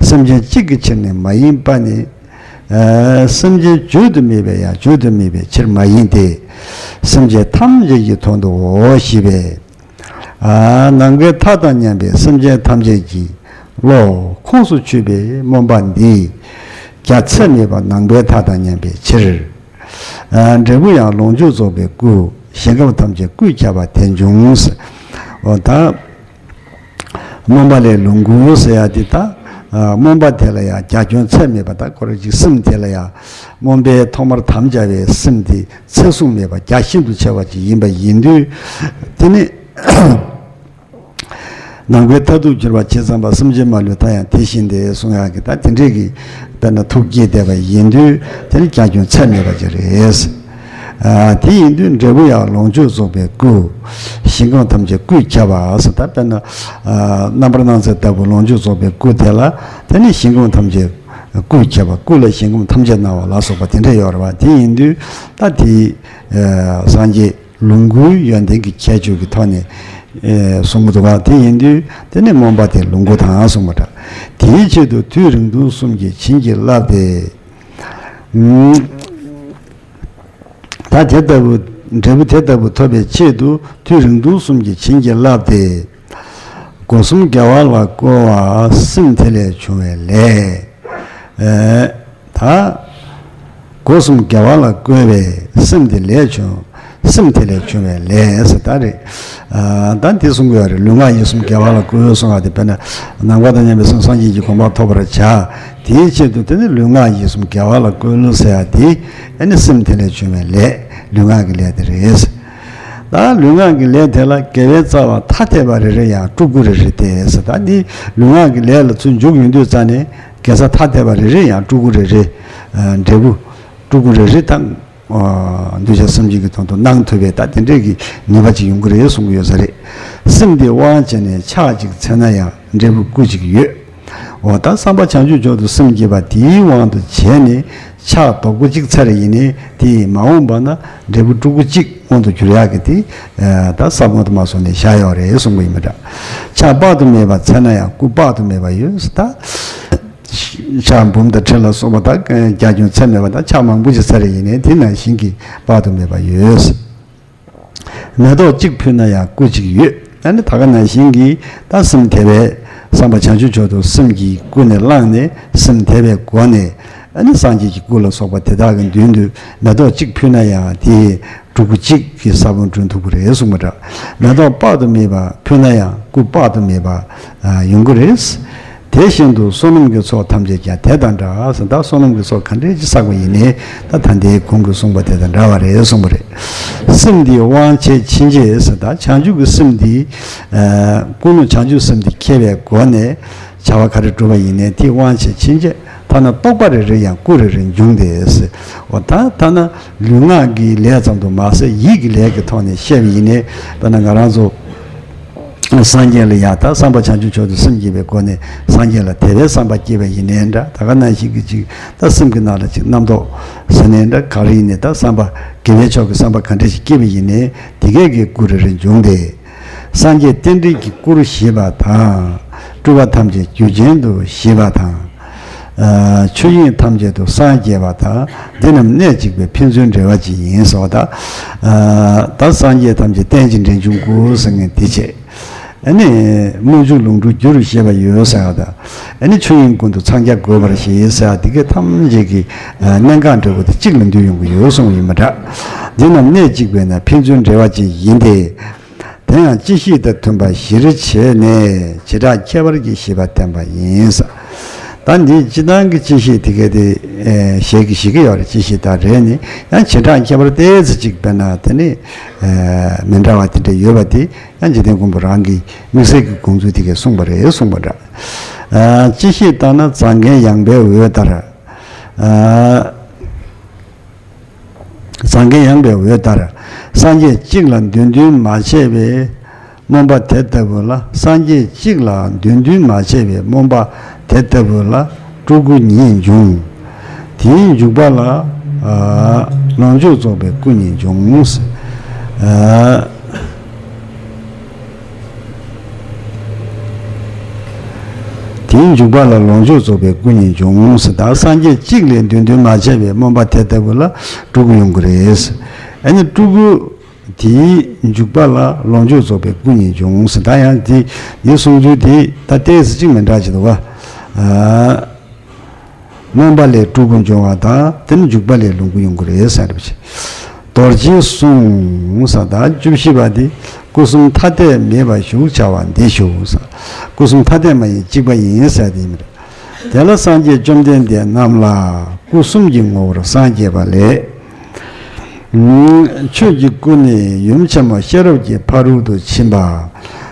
སེམས་ཅན་གཅིག་གི་ཕྱིར་ནི་མ་ཡིན་པ་ནི། སེམས་ཅན་བརྗོད་དུ་མེད་པའི་ཡང་བརྗོད་དུ་མེད་པའི་ཕྱིར་མ་ཡིན་ཏེ། སེམས་ཅན་ཐམས་ཅད་ཀྱི་དོན་དུའོ་ཞེས་པས། ནམ་མཁའི་མཐའ་དང་མཉམ་པའི་སེམས་ཅན་ཐམས་ཅད་ཀྱི་བློ་ཁོངས་སུ་ཆུད་པའི་སྨོན་པ་འདི། རྒྱ་ཚད་མེད་པ་ནམ་མཁའི་མཐའ་དང་མཉམ་པའི་ཕྱིར། འབྲས་བུ་ཡང་ལོངས་སྤྱོད་རྫོགས་པའི་སྐུ། ཞིང་ཁམས་ཐམས་ཅད་ཀུན་ཁྱབ་པ་དེ་འབྱུང་། འོ་ད། སྨོན་པ་ལས་ལོངས་སྐུ་ཟེར་ཡ་དེ་ད། སྨོན་པ་དེ་ལ་ཡང་རྒྱ་ཁྱོན་ཚད་མེད་པ། ད་ཁོ་རང་གཅིག་སེམས་དེ་ལ་ཡང་། སྨོན་པས་ཐོག་མར་དམ་བཅའ་བའི་སེམས་དེ་ཚད་བཟུང་མེད་པ་རྒྱ་ཤིན་ཏུ་ཆེ་བ་ཅིག་ཡིན་པ་ཡིན་དུས། དེ་ནི་ནམ་མཁའི་མཐར་ཐུག་གྱུར་པ་ཇི་ཙམ་པ། སེམས་ཅན་མ་ལུས་མཐའ་ཡང་དེ་བཞིན་ཏེ་གསུང་ཡག་གི་ད་དེ་འདྲས་ཀྱི་དཔེར་ན་ཐུགས་བསྐྱེད་བསྡད་པ་ཡིན་དུས། དེ་ནི་རྒྱ་ཁྱོན་ཚད་མེད་པ་ཅིག་རེད། དེ་ཡིན་དུས་འབྲས་བུ་ཡང་ལོངས་སྤྱོད་རྫོགས་པའི་སྐུ། ཞིང་ཁམས་ཐམས་ཅད་ཀུན་ཁྱབ་པ་ཟེར། ད་དཔེར་ན་རྣམ་པར་སྣང་མཛད་ལྟ་བུ་ལོངས་སྤྱོད་རྫོགས་པའི་སྐུ་དེ་ལ། དེ་ནི་ཞིང་ཁམས་ཐམས་ཅད་ཀུན་ཁྱབ་པ། སྐུ་ལ་ཞིང་ཁམས་ཐམས་ཅད་སྣང་བ་ལ་སོགས་པ་དེ་འདྲ་ཡོད་རེད་བ། དེ་ཡིན་དུས་ད་དེ་སངས་རྒྱས་ལོངས་སྐུའི་ཡོན་ཏན་གྱི་ཁྱད་ཆོས་ཀྱི་ཐོག་ནས་གསུང་གི་འདུག་བ། དེ་ཡིན་དུས་དེ་ནི་སྨོན་པ་དེ་ལོངས་སྐུ་དང་གསུངས་པ་འདྲ། དེའི་ཆེད་དུ་དུས་རིང་ཐུང་གསུམ་གྱིས་བྱིན་གྱིས་བརླབས་ཏེ། ད་དེ་ལྟ་བུ་འབྲས་བུ་དེ་ལྟ་བུ་ཐོབ་པའི་ཆེད་དུ་དུས་རིང་ཐུང་གསུམ་གྱིས་བྱིན་གྱིས་བརླབས་ཏེ། སྒོ་གསུམ་དགེ་བ་ལ་བཀོལ་བ་སེམས་དེ་ལས་བྱུང་བའི་ལས། ད་སྒོ་གསུམ་དགེ་བ་ལ་བཀོལ་བའི་སེམས་དེ་ལས་བྱུང་། སེམས་དེ་ལས་བྱུང་བའི་ལས་ཟེར་ད་རེད། ད་འདི་གསུང་གི་ཡོད་རེད། ལུས་ངག་ཡིད་གསུམ་དགེ་བ་ལ་བཀོལ་གསུང་བ་དེ། དཔེར་ན་ནམ་མཁའ་དང་མཉམ་པའི་སེམས་སངས་རྒྱས་ཀྱི་གོ་འཕང་ཐོབ་པར་བྱ། དེའི་ཆེད་དུ་དེ་ནི་ལུས་ངག་ཡིད་གསུམ་དགེ་བ་ལ་བཀོལ་ཟེར་ཡ་དེ། ཨ་ནི་སེམས་དེ་ལས་བྱུང་བའི་ལས། ལུས་ངག་གི་ལས་དེ་རེད། ད་ལུས་ངག་གི་ལས་དེ་ལ་དགེ་བའི་རྩ་བ་ཐ་དད་པ་རེ་རེ་ཡང་སྤྲུལ་སྐུ་རེ་རེ་སྟེ་ཟེར། ད་འདི་ལུས་ངག་གི་ལས་ལ་ཚུར་འཇུག་ཡོང་དུས་ཙ་ནས་དགེ་རྩ་ཐ་དད་པ་རེ་རེ་ཡང་སྤྲུལ་སྐུ་རེ་རེ། འབྲས་བུ་སྤྲུལ་སྐུ་རེ་རེ་དང་། གདུལ་བྱ་སེམས་ཅན་གྱི་དོན་དུ་གནང་ཐུབ་པའི་ད་དེ་འདྲས་ཀྱི་ནུས་པ་ཅིག་ཡོང་གི་རེད་གསུང་གི་ཡོད་ས་རེད། སེམས་འདི་དབང་བྱས་ནས་ཕྱག་གཅིག་འཚལ་ན་ཡང་འབྲས་བུ་སྐུ་གཅིག་ཡོད། འོ་ད་བསམ་པ་བྱང་ཆུབ་མཆོག་ཏུ་སེམས་བསྐྱེད་པ་དེའི་དབང་དུ་བྱས་ནས་ཕྱག་རྡོག་པོ་གཅིག་འཚལ་ཡིན་ནའི་དེ་མ་འོངས་པ་ན་འབྲས་བུ་སྤྲུལ་སྐུ་གཅིག་མངོན་དུ་གྱུར་ཡག་གི་དེ། ད་ས་བོན་དུ་མ་སོང་ནས་བཞག་ཡོད་རེད་གསུང་གི་ཡིན་པ་འདྲ། ཕྱག་དཔག་ཏུ་མེད་པ་འཚལ་ན་ཡང་སྐུ་དཔག་ཏུ་མེད་པ་ཡོད་ད། ཕྱག་འབུམ་དང་ཁྲི་ལ་སོགས་པ་དང་རྒྱ་ཁྱོན་ཚད་མེད་པ་དང་ཕྱག་མང་པོ་ཞིག་འཚལ་ཡིན་ནའི་དེ་ནང་བཞིན་གྱི་དཔག་ཏུ་མེད་པ་ཡོད། མེ་ཏོག་གཅིག་ཕུལ་ན་ཡང་སྐུ་གཅིག་ཡོད། ཨ་ནི་ད་ག་ནང་བཞིན་གྱི་ད་སེམས་དེ་བས་བསམ་པ་བྱང་ཆུབ་མཆོག་ཏུ་སེམས་ཀྱིས་ཀུན་ནས་བསླངས་ནས་སེམས་དེ་བས་སྒོ་ནས། ཨ་ནི་སངས་རྒྱས་ཀྱི་སྐུ་ལ་སོགས་པ་དེ་དག་གི་མདུན་དུ་མེ་ཏོག་གཅིག་ཕུལ་ན་ཡང་དེ། སྤྲུལ་སྐུ་གཅིག་གིས་ས་བོན་བསྐྲུན་ཐུབ་ཀྱི་རེད་གསུངས་པ་འདྲ། མེ་ཏོག་དཔག་ཏུ་མེད་པ་ཕུལ་ན་ཡང་སྐུ་དཔག་ཏུ་མེད་པ་ཡོང་གི་རེད། དེ་བཞིན་དུ་བསོད་ནམས་ཀྱི་ཚོགས་ཐམས་ཅད་ཀྱང་དེ་དང་འདྲ་ཟེར། ད་བསོད་ནམས་ཀྱི་ཚོགས་ག་འདྲས་ཅིག་བསགས་པ་ཡིན་ནའི་ད་ད་ལྟའི་གོང་གི་གསུངས་པ་དེ་དང་འདྲ་བ་རེད་གསུངས་པ་རེད། སེམས་འདི་དབང་བྱས་ཕྱིན་ཆད་ཟེར། ད་བྱང་ཆུབ་ཀྱི་སེམས་འདི། ཀུན་སློང་བྱང་ཆུབ་སེམས་འདི་མཁྱེན་པའི་སྒོ་ནས། བྱ་བ་ག་རེ་བསྒྲུབ་པ་ཡིན་ནའི་དེ་དབང་བྱས་ཕྱིན་ཆད་ཐ་ན་རྟོག་པ་རེ་རེ་ཡང་སྐུ་རེ་རེ་འབྱུང་སྟེ། འོ་ད་ཐ་ན་ལུས་ངག་གི་ལས་ཙམ་དུ་མ་ཟད་ཡིད་ཀྱི་ལས་ཀྱི་ཐོག་ནས་བཤད་པ་ཡིན་ནའི་དཔེར་ན་ང་རང་ཚོ་སངས་རྒྱས་ལ་ཡང་ད་བསམ་པ་བྱང་ཆུབ་མཆོག་ཏུ་སེམས་བསྐྱེད་པའི་སྒོ་ནས་སངས་རྒྱས་ལ་དེ་བས་བསམ་པ་བསྐྱེད་པ་ཡིན་ནའི་འདྲ། ད་ག་ནང་བཞིན་གྱི་ཅིག་ད་སེམས་ཀྱི་ནང་ལ་ཅིག་རྣམ་རྟོག་ཟེར་ནའི་འདྲ། ག་རེ་ཡིན་ནའི་ད་བསམ་པ་དགེ་བའི་ཕྱོགས་ཀྱི་བསམ་པ་ག་འདྲ་ཞིག་བསྐྱེད་པ་ཡིན་ནའི་དེ་གས་ཀྱི་སྐུ་རེ་རེ་འབྱུང་སྟེ། སངས་རྒྱས་རྟེན་འབྲེལ་གྱི་སྐུར་བཞེད་པ་དང་། སྤྲུལ་པ་ཐམས་ཅད་རྒྱུ་ཅན་དུ་བཞེད་པ་དང་། ཆོས་དབྱིངས་ཐམས་ཅད་དུ་སངས་རྒྱས་པ་དང་། འདི་རྣམས་གནད་གཅིག་པའི་ཕན་ཚུན་འབྲེལ་བ་ཅན་ཡིན་ཟེར་བ་དང་། ད་སངས་རྒྱས་ཐམས་ཅད་རྟེན་ཅིང་འབྲེལ་འབྱུང་སྐུ་ཟེར་མཁན་དེ་བྱས། ཨ་ནི་སྨོན་འཇུག་ལོངས་སྤྲུལ་རྒྱུ་རུ་བཞེད་པ་ཡོད་ཟེར་བ་དང་། ཨ་ནི་ཆོས་དབྱིངས་ཀུན་ཏུ་འཚང་རྒྱ་དགོས་པར་བཞེད་ཟེར་བ་དེ་གས་ཐམས་ཅད་ཀྱི་གནད་འགག་འབྲས་བུ་དེ་གཅིག་ལ་འདུས་ཡོང་གི་ཡོད་གསུངས་ཡིན་པ་འདྲ། འདི་རྣམས་གནད་གཅིག་པས་ན་ཕན་ཚུན་འབྲེལ་བ་ཅན་ཡིན་ཏེ། དེ་ཡང་སྤྱི་གཤིས་དང་མཐུན་པ་གཞིར་བྱས་ནས་བྱེ་བྲག་ཁྱད་པར་གྱི་བཞེད་པ་བསྟན་པ་ཡིན། ད་འདི་སྤྱི་བཏང་གི་སྤྱི་བཤད་དེ་ག་དེ་ཨེ་ཞལ་གྱིས་བཞེས་ཀྱི་ཡོད་རེད། སྤྱི་བཤད་དང་རེད་ནི་ཡང་བྱེ་བྲག་ཁྱད་པར་ཏོག་ཙམ་ཅིག་དཔེར་ན་དེ་ནི་ཨེ་མི་འདྲ་བ་དེ་འདྲ་ཡོད་པ་དེ་ཡང་འཇིག་རྟེན་མགོན་པོ་རང་གི་དམིགས་བསལ་གྱི་དགོངས་ཚུལ་དེ་གས་གསུངས་པ་རེད་གསུངས་པ་འདྲ། ཨ་སྤྱི་བཤད་ལྟར་ན་རྫ་མཁན་ཡངས་པའི་འོད་ལྟར། ཨ་རྫ་མཁན་ཡངས་པའི་འོད་ལྟར། སངས་རྒྱས་གཅིག་ལ་འདོད་འདུན་མ་བྱས་པའི་སྨོན་པ་དེ་ལྟ་བུ་ལ། སངས་རྒྱས་གཅིག་ལ་འདོད་འདུན་མ་བྱས་པའི་སྨོན་པ་དེ་ལྟ་བུ་ལ་སྤྲུལ་སྐུ་ཉིད་འབྱུང་། དེའི་འཇུག་པ་ལ་ཨ་ལོངས་སྤྱོད་རྫོགས་པའི་སྐུ་ཉིད་འབྱུང་། ཨ། དེའི་འཇུག་པ་ལ་ལོངས་སྤྱོད་རྫོགས་པའི་སྐུ་ཉིད་འབྱུང་ཟེར། ད་སངས་རྒྱས་གཅིག་ལས་འདོད་འདུན་མ་བྱས་པའི་སྨོན་པ་དེ་ལྟ་བུ་ལ་སྤྲུལ་སྐུ་ཡོང་གི་རེད། ཨ་ནི་སྤྲུལ་སྐུ་དེའི་འཇུག་པ་ལ་ལོངས་སྤྱོད་རྫོགས་པའི་སྐུ་ཉིད་འབྱུང་ཟེར། ད་ཡང་དེ་ཡི་གསུང་ཚུལ་དེ་ད་ཏོག་ཙམ་ཅིག་མི་འདྲ་ཅིག་འདུག་ག་ཨ། སྨོན་པ་ལས་སྤྲུལ་སྐུ་འབྱུང་བ་དང་། དེ་ནི་འཇུག་པ་ལས་ལོངས་སྐུ་ཡོང་གི་རེད་ཟེར་བ་ཅིག་རྡོ་རྗེའི་གསུང་ཟེར། ད་བཅུ་བཞི་པ་དེ་སྐུ་གསུམ་ཐ་དད་མེད་པར་བཞུགས་བྱ་བ་འདི་ཞུ་ཟེར། སྐུ་གསུམ་ཐ་དད་མ་ཡིན་གཅིག་པ་ཡིན་ཟེར་དེ་ཡིན་པ་རེད། དེ་ལ་སངས་རྒྱས་བཅོམ་ལྡན་འདས་རྣམས་ལ་སྐུ་གསུམ་གྱི་ངོ་བོར་སངས་རྒྱས་པ་ལས། ཆོས་ཀྱི་སྐུ་ནི་ཡུམ་ཆེན་མོ་ཤེས་རབ་ཀྱི་ཕ་རོལ་ཏུ་ཕྱིན་པ་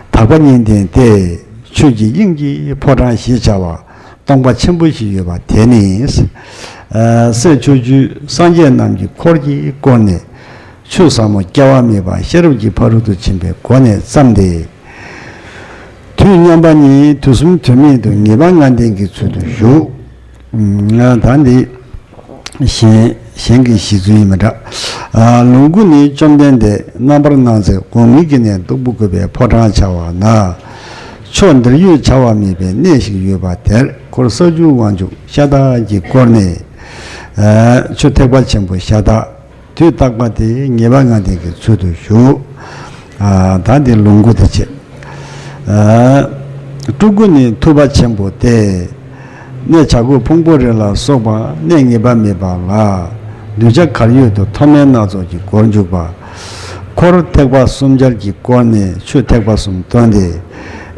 དག་པ་གཉིས་ལྡན་ཏེ། ཆོས་ཀྱི་དབྱིངས་ཀྱི་ཕོ་བྲང་ཞེས་བྱ་བ་སྟོང་པ་ཆེན་པོ་ཞིག་ཡོད་པ་དེ་ནི། ཨ་སྲས་ཕྱོགས་བཅུའི་སངས་རྒྱས་རྣམས་ཀྱི་འཁོར་གྱིས་བསྐོར་ནས། ཆོས་ཟབ་མོ་སྐྱེ་བ་མེད་པ་ཤེས་རབ་ཀྱི་ཕ་རོལ་ཏུ་ཕྱིན་པའི་སྒོ་ནས་བརྩམས་ཏེ། དུས་མཉམ་པ་ཉིད་དུས་གསུམ་དོན་མེད་དུ་ངེས་པ་ལྔ་ལྡན་གྱི་ཚུལ་དུ་བཞུགས། ད་འདི་གཞན་གཞན་གྱི་གཞི་རྩ་ཡིན་མི་འདྲ། ལོངས་སྐུ་ནི་བཅོམ་ལྡན་འདས་རྣམ་པར་སྣང་མཛད་འོག་མིན་གྱི་གནས་སྟུག་པོ་བཀོད་པའི་ཕོ་བྲང་བྱ་བ་ན། ཕྱོགས་འདིར་ཡོད་བྱ་བ་མེད་པའི་གནས་ཤིག་ཡོད་པ་དེར་འཁོར་ས་བཅུའི་དབང་ཕྱུག་ཤ་སྟག་གིས་བསྐོར་ནས། ཆུ་ཐེག་པ་ཆེན་པོ་ཤ་སྟག་དུས་རྟག་པ་དེ་ངེས་པ་ལྔ་ལྡན་གྱི་ཚུལ་དུ་བཞུགས། ཨ་ད་འདི་ལོངས་སྐུ་དེ་བྱས། ཨ་སྤྲུལ་སྐུ་ནི་ཐུབ་པ་ཆེན་པོ་སྟེ། གནས་བྱ་རྒོད་ཕུང་པོ་རེ་ལ་སོགས་པ་གནས་ངེས་པ་མེད་པ་ལ། གདུལ་བྱ་གར་ཡོད་དུ་མཐོ་དམན་སྣ་ཚོགས་ཀྱི་སྒོར་འཇུག་པ། འཁོར་ཐེག་པ་གསུམ་ཆར་གྱིས་བསྐོར་ནས་ཆུ་ཐེག་པ་གསུམ་བཏོན་ཏེ།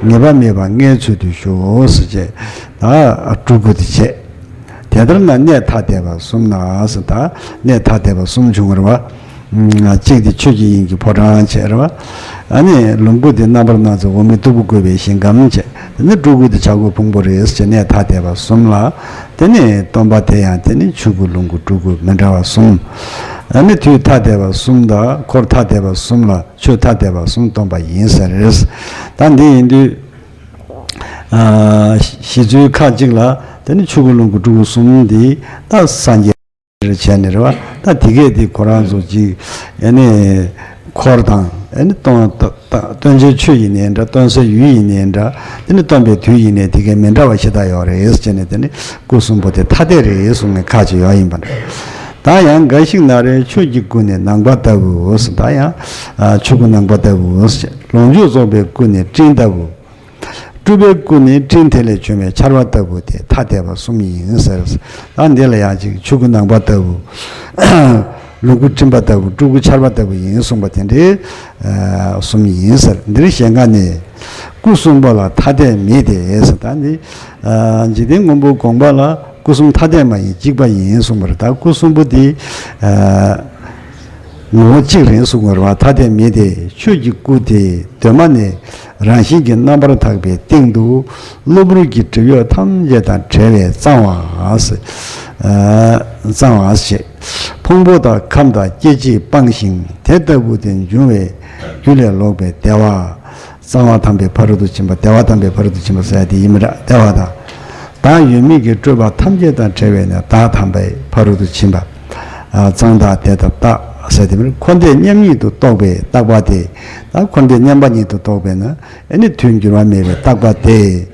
ངེས་པ་མེད་པ་ལྔའི་ཚུལ་དུ་བཞུགས་ཟེར་བྱས། ད་སྤྲུལ་སྐུ་དེ་བྱས། དེ་ལྟར་ན་གནས་ཐ་དད་པ་གསུམ་ན་ཟེར། ད་གནས་ཐ་དད་པ་གསུམ་བྱུང་བ་རེད་བ། གཅིག་དེ་ཆོས་ཀྱི་དབྱིངས་ཀྱི་ཕོ་བྲང་བྱས་རེད་བ། ཨ་ནི་ལོངས་སྐུ་དེ་རྣམ་པར་སྣང་མཛད་འོག་མིན་སྟུག་པོ་བཀོད་པའི་ཞིང་ཁམས་བྱས། དེ་ནི་སྤྲུལ་སྐུ་དེ་བྱ་རྒོད་ཕུང་པོ་རེད་ཟེར་གནས་ཐ་དད་པ་གསུམ་ལ། དེ་ནི་སྟོན་པ་དེ་ཡང་དེ་ནི་ཆོས་སྐུ་ལོངས་སྐུ་སྤྲུལ་སྐུ་མི་འདྲ་བ་གསུམ། ཨ་ནི་དུས་ཐ་དད་པ་གསུམ་དང་འཁོར་ཐ་དད་པ་གསུམ་ལ་ཆོས་ཐ་དད་པ་གསུམ་སྟོན་པ་ཡིན་ཟེར། ད་འདི་ཡིན་དུས། ཨ་གཞི་རྩའི་ཁ་ཅིག་ལ་དེ་ནི་ཆོས་སྐུ་ལོངས་སྐུ་སྤྲུལ་སྐུ་གསུམ་འདི་ད་སངས་རྒྱས་རེ་བྱས་ནས་རེད་བ། ད་དེ་གས་དེ་ཁོ་རང་ཚོ་ཅིག་ཨ་ནི་འཁོར་དང་ཨ་ནི་སྟོན་ད་ད་སྟོན་བྱའི་ཆོས་ཡིན་ནའི་འདྲ། སྟོན་སའི་ཡུལ་ཡིན་ནའི་འདྲ། དེ་ནི་སྟོན་པའི་དུས་ཡིན་ནའི་དེ་གས་མི་འདྲ་བ་ཞེ་དྲག་ཡོད་རེད་ཟེར་ནས། དེ་ནི་སྐུ་གསུམ་པོ་དེ་ཐ་དད་རེད་གསུང་མཁན་ཁ་ཅིག་ཡོད་ཡིན་པ་འདྲ། ད་ཡང་འགའ་ཞིག་ན་རེ་ཆོས་ཀྱི་སྐུ་ནི་ནམ་མཁའ་ལྟ་བུའོ་ཟེར། ད་ཡང་ཨ་ཆོས་སྐུ་ནམ་མཁའ་ལྟ་བུའོ་ཟེར། ལོངས་སྤྱོད་རྫོགས་པའི་སྐུ་ནི་སྤྲིན་ལྟ་བུ། སྤྲུལ་པའི་སྐུ་ནི་སྤྲིན་དེ་ལས་བྱུང་བའི་ཆར་པ་ལྟ་བུ་སྟེ་ཐ་དད་པ་གསུམ་ཡིན་ཟེར། ད་འདི་ལ་ཡང་ཅིག་ཆོས་སྐུ་ནམ་མཁའ་ལྟ་བུ། ལོངས་སྐུ་སྤྲིན་པ་ལྟ་བུ། སྤྲུལ་སྐུ་ཆར་པ་ལྟ་བུ་ཡིན་གསུངས་པ་དེ་འདྲའི་ཨ་གསུམ་ཡིན་ཟེར། འདིར་ཞལ་སྔ་ནས་སྐུ་གསུམ་པོ་ལ་ཐ་དད་མེད་དེ་ཟེར། ད་འདི་ཨ་འཇིག་རྟེན་མགོན་པོའི་དགོངས་པ་ལ་སྐུ་གསུམ་ཐ་དད་མ་ཡིན་གཅིག་པ་ཡིན་གསུངས་པ་རེད། ད་སྐུ་གསུམ་པོ་དེ་ཨ་ངོ་བོ་གཅིག་རེད་གསུངས་པ་རེད་བ། ཐ་དད་མེད་དེ། ཆོས་ཀྱི་སྐུ་དེ་གདོད་མ་ནས་རང་བཞིན་གྱིས་རྣམ་པར་དག་པའི་སྟེང་དུ་གློ་བུར་གྱི་སྒྲིབ་གཡོགས་ཐམས་ཅད་དང་བྲལ་བས་གཙང་བ་ཟེར། ཨ་གཙང་བ་ཞེས། ཕུང་པོ་དང་ཁམས་དང་སྐྱེ་མཆེད་སྤངས་ཤིང་དེ་ལྟ་བུ་དེ་འབྱུང་བའི་རྒྱུ་ལས་ལོག་པའི་བདེ་བ། གཙང་བ་དམ་པའི་ཕ་རོལ་ཏུ་ཕྱིན་པ། བདེ་བ་དམ་པའི་ཕ་རོལ་ཏུ་ཕྱིན་པ་ཟེར་ཡ་དེ་ཡིན་མི་འདྲ། བདེ་བ་དང་། བདག་ཡོད་མེད་ཀྱི་སྤྲོས་པ་ཐམས་ཅད་དང་བྲལ་བས་ནི་བདག་དམ་པའི་ཕ་རོལ་ཏུ་ཕྱིན་པ། ཨ་གཙང་དག་བདེ་དང་རྟག་ཟེར་དེ་མིན། འཁོར་འདས་མཉམ་ཉིད་དུ་རྟོགས་པའི་རྟག་པ་དེ། ད་འཁོར་འདས་མཉམ་པ་ཉིད་དུ་རྟོགས་པས་ན་ཨ་ནི་དུས་འགྱུར་བ་མེད་པའི་རྟག་པ་དེ།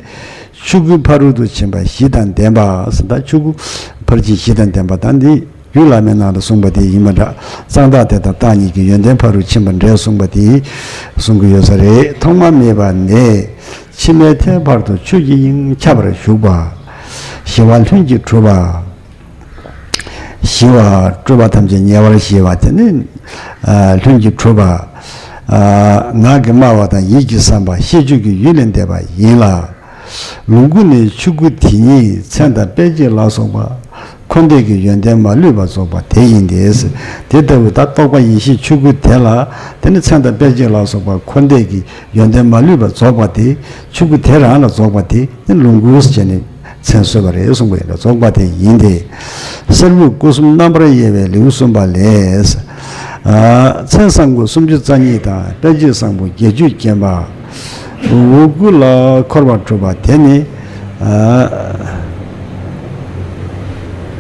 ཆོས་སྐུའི་ཕ་རོལ་ཏུ་ཕྱིན་པ་བཞི་དང་ལྡན་པ་ཟེར། ད་ཆོས་སྐུ་ཕར་ཕྱིན་བཞི་དང་ལྡན་པ་དང་འདི། རྒྱུད་བླ་མའི་ནང་ལ་གསུངས་པ་དེ་ཡིན་པ་འདྲ། གཙང་དག་བདེ་དང་རྟག་གཉིས་ཀྱི་ཡོན་ཏན་ཕ་རོལ་ཕྱིན་པ་འདྲ་གསུངས་པ་དེ་གསུང་གི་ཡོད་ས་རེད། ཐོག་མ་མེད་པ་ནས་ཕྱི་མའི་མཐའི་བར་དུ་ཆོས་ཀྱི་དབྱིངས་ཁྱབ་པར་བཞུགས་པ། ཞི་བ་ལྷུན་གྱིས་གྲུབ་པ། ཞི་བ་སྤྲོས་པ་ཐམས་ཅད་ཉེ་བར་ཞི་བ་དེ་ནི་ལྷུན་གྱིས་གྲུབ་པ། ངག་གིས་སྨྲ་བ་དང་ཡིད་ཀྱིས་བསམ་པ་ཤེས་བརྗོད་ཀྱི་ཡུལ་ལས་འདས་པ་ཡིན་ལ། ལོངས་སྐུ་ནི་ཆོས་སྐུ་དེ་ཉིད་མཚན་དང་དཔེ་བྱད་ལ་སོགས་པ་འཁོར་འདས་ཀྱི་ཡོན་ཏན་མ་ལུས་པ་རྫོགས་པ་དེ་ཡིན་ཏེ། དེ་ལྟ་བུའི་ད་རྟོགས་པ་ཡེ་ཤེས་ཆོས་སྐུ་དེ་ལ་དེ་ནི་མཚན་དང་དཔེ་བྱད་ལ་སོགས་པ་འཁོར་འདས་ཀྱི་ཡོན་ཏན་མ་ལུས་པ་རྫོགས་པ་དེ་ཆོས་སྐུ་དེ་རང་ལ་རྫོགས་པ་དེ་ནི་ལོངས་སྐུ་ཟེར་ནས་མཚན་གསོལ་བ་རེད་གསུངས་པ་ཡིན་ལ། རྫོགས་པ་དེ་ཡིན་ཏེ། གསེར་ཕུབ་སྐུ་གསུམ་རྣམ་པར་དབྱེ་བའི་ལེའུ་གསུམ་པ་ལས། ཨ། མཚན་བཟང་པོ་སུམ་ཅུ་རྩ་གཉིས་དང་དཔེ་བྱད་བཟང་པོ་བརྒྱད་ཅུས་བརྒྱན་པ། འོག་སྐུ་ལ་འཁོར་བ་གྲུབ་པ་དེ་ནི། ཨ།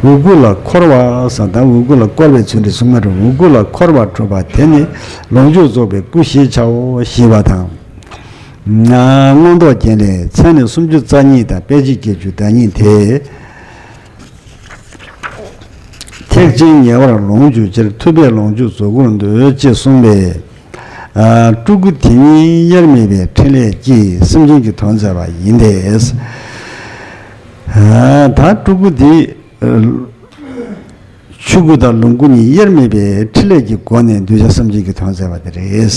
འོག་སྐུ་ལ་འཁོར་བ་ཟེར་དང་འོག་སྐུ་ལ་བསྐོར་བའི་ཚུལ་འདི་གསུངས་མ་རེད། འོག་སྐུ་ལ་འཁོར་བ་གྲུབ་པ་དེ་ནི་ལོངས་སྤྱོད་རྫོགས་པའི་སྐུ་ཞེས་བྱའོ་ཞེས་པ་དང་། མངོན་རྟོགས་རྒྱན་ལས་མཚན་ནི་སུམ་ཅུ་རྩ་གཉིས་དང་དཔེ་བྱད་བརྒྱད་ཅུ་དང་གཉིས་ཏེ། ཐེག་ཆེན་ཉེ་བར་ལོངས་སྤྱོད་ཕྱིར། ཐུབ་པས་ལོངས་སྤྱོད་རྫོགས་སྐུར་འདོད། ཅེས་གསུངས་པས། ཨ། སྤྲུལ་སྐུ་དེ་ཉིད་དབྱེར་མེད་པའི་ཕྲིན་ལས་ཀྱིས་སེམས་ཅན་གྱི་དོན་མཛད་པ་ཡིན་ཏེ། ཨ། ད་སྤྲུལ་སྐུ་དེ། ཨ། ཆོས་སྐུ་དང་ལོངས་སྐུ་གཉིས་དབྱེར་མེད་པའི་ཕྲིན་ལས་ཀྱི་སྒོ་ནས་གདུལ་བྱ་སེམས་ཅན་གྱི་དོན་མཛད་པ་དེ་རེད།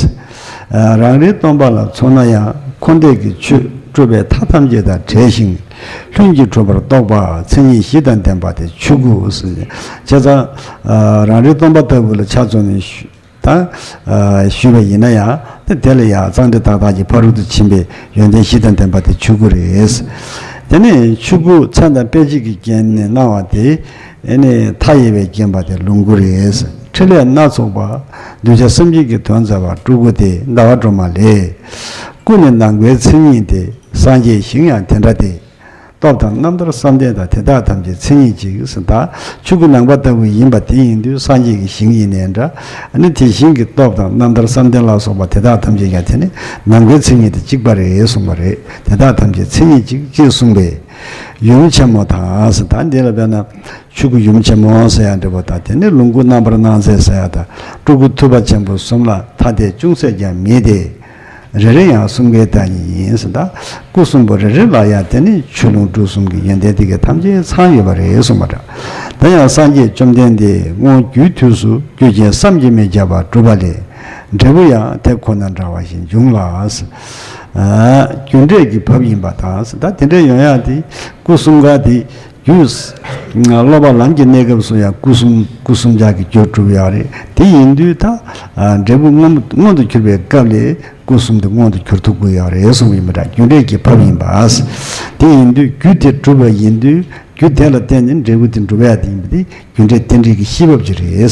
ཨ། རང་རིག་སྟོང་པ་ལ་མཚོན་ན་ཡང་འཁོར་འདས་ཀྱི་ཆོས་སྤྲུལ་པའི་མཐའ་ཐམས་ཅད་དང་བྲལ་ཞིང་ལྷུན་གྱིས་གྲུབ་པར་རྟོགས་པ་མཚན་ཉིད་བཞི་དང་ལྡན་པ་དེ་ཆོས་སྐུ་ཟེར། བྱས་ཙང་། ཨ། རང་རིག་སྟོང་པ་ལྟ་བུ་ལ་ཆ་མཚོན་ནས་ཞུ། ད། ཨ། ཞུས་པ་ཡིན་ན་ཡང་དེ་དེ་ལ་ཡང་གཙང་སྦྲ་དག་དག་གི་ཕ་རོལ་ཏུ་ཕྱིན་པའི་ཡོན་ཏན་བཞི་དང་ལྡན་པ་དེ་ཆོས་སྐུ་རེད། དེ་ནས་ཆོས་སྐུ་མཚན་དང་དཔེ་བྱད་ཀྱི་རྒྱན་ནས་གནང་བ་དེ། ཨེ་ནས་མཐའ་ཡས་པས་བརྒྱན་པ་དེ་ལོངས་སྐུ་རེད། ཕྲིན་ལས་སྣ་ཚོགས་པ། གདུལ་བྱ་སེམས་ཅན་གྱི་དོན་མཛད་པ་སྤྲུལ་སྐུ་སྟེ་ཟླ་བ་སྒྲོལ་མ་ལས། སྐུ་ནི་ནང་པའི་མཚན་ཉིད་དེ། སངས་རྒྱས་ཞིང་ཡང་དེ་འདྲ་སྟེ། སྟོབས་དང་རྣམ་ཐར་བསམ་གཏན་དང་དེ་དག་ཐམས་ཅད་མཚན་ཉིད་གཅིག་ཟེར། ད་ཆོས་སྐུ་ནང་པ་ལྟ་བུ་ཡིན་པ་དེ་ཡིན་དུས་སངས་རྒྱས་ཀྱི་ཞིང་ཡིན་ནའི་འདྲ། ཨ་ནི་དེ་བཞིན་གྱི་སྟོབས་དང་རྣམ་ཐར་བསམ་གཏན་ལ་སོགས་པ་དེ་དག་ཐམས་ཅད་ཀྱང་དེ་ནི་ནང་པའི་མཚན་ཉིད་དེ་གཅིག་པ་རེད་གསུངས་པ་རེད། དེ་དག་ཐམས་ཅད་མཚན་ཉིད་གཅིག་ཅེས་གསུངས་པས། ཡུམ་ཆེན་མོ་དང་ཟེར། ད་འདི་ལ་དཔེར་ན། ཆོས་སྐུ་ཡུམ་ཆེན་མོ་ཟེར་ཡ་འདྲ་པོ་དང་། དེ་ནས་ལོངས་སྐུ་རྣམ་པར་སྣང་མཛད་ཟེར་ཡ་དང་། སྤྲུལ་སྐུ་ཐུབ་པ་ཆེན་པོ་གསུམ་ལ་ཐ་དད་ཅུང་ཟད་ཀྱང་མེད་དེ། རེ་རེ་ཡང་གསུམ་ཀའི་བདག་ཉིད་ཡིན་ཟེར། ད་སྐུ་གསུམ་པོ་རེ་རེ་ལ་ཡང་དེ་ནི་ཆོས་ལོངས་སྤྲུལ་གསུམ་གྱི་ཡོན་ཏན་དེ་གའི་ཐམས་ཅད་ཚང་ཡོད་པ་རེད་གསུངས་པ་འདྲ། ད་ཡང་སངས་རྒྱས་བཅོམ་ལྡན་འདས་སྔོན་རྒྱུའི་དུས་སུ་རྒྱུ་རྐྱེན་བསམ་གྱིས་མི་ཁྱབ་པ་བསྒྲུབས་པ་ལས། འབྲས་བུ་ཡང་དེ་ཁོ་ན་འདྲ་བ་ཞིག་འབྱུང་ལ། ཨ། རྒྱུ་འབྲས་ཀྱི་བབས་ཡིན་པ་དང་ཟེར། ད་དེ་འདྲ་ཡོང་ཡ་དེ་སྐུ་གསུམ་ཀ་དེ། རྒྱུ། སློབ་པ་ལམ་གྱི་གནས་སྐབས་སུ་ཡང་སྐུ་གསུམ་སྐུ་གསུམ་ཆར་གྱི་རྒྱུ་གྲུབ་ཡོད་རེད། དེ་ཡིན་དུས་ད། ཨ། འབྲས་བུ་མངོན་མངོན་དུ་གྱུར་པའི་སྐབས་ལས་སྐུ་གསུམ་དེ་མངོན་དུ་གྱུར་ཐུབ་ཀྱི་ཡོད་རེད་གསུངས་པ་ཡིན་པ་འདྲ། རྒྱུ་འབྲས་ཀྱི་བབས་ཡིན་པ། དེ་ཡིན་དུས་རྒྱུ་དེ་གྲུབ་པ་ཡིན་དུས་རྒྱུ་དེ་ལ་བརྟེན་ནས་འབྲས་བུ་དེ་འགྲུབ་ཡ་དེ་ཡིན་པ་དེ་རྒྱུ་འབྲས་རྟེན་འབྲེལ་གྱི་གཤིས་བབས་ཅིག་རེད།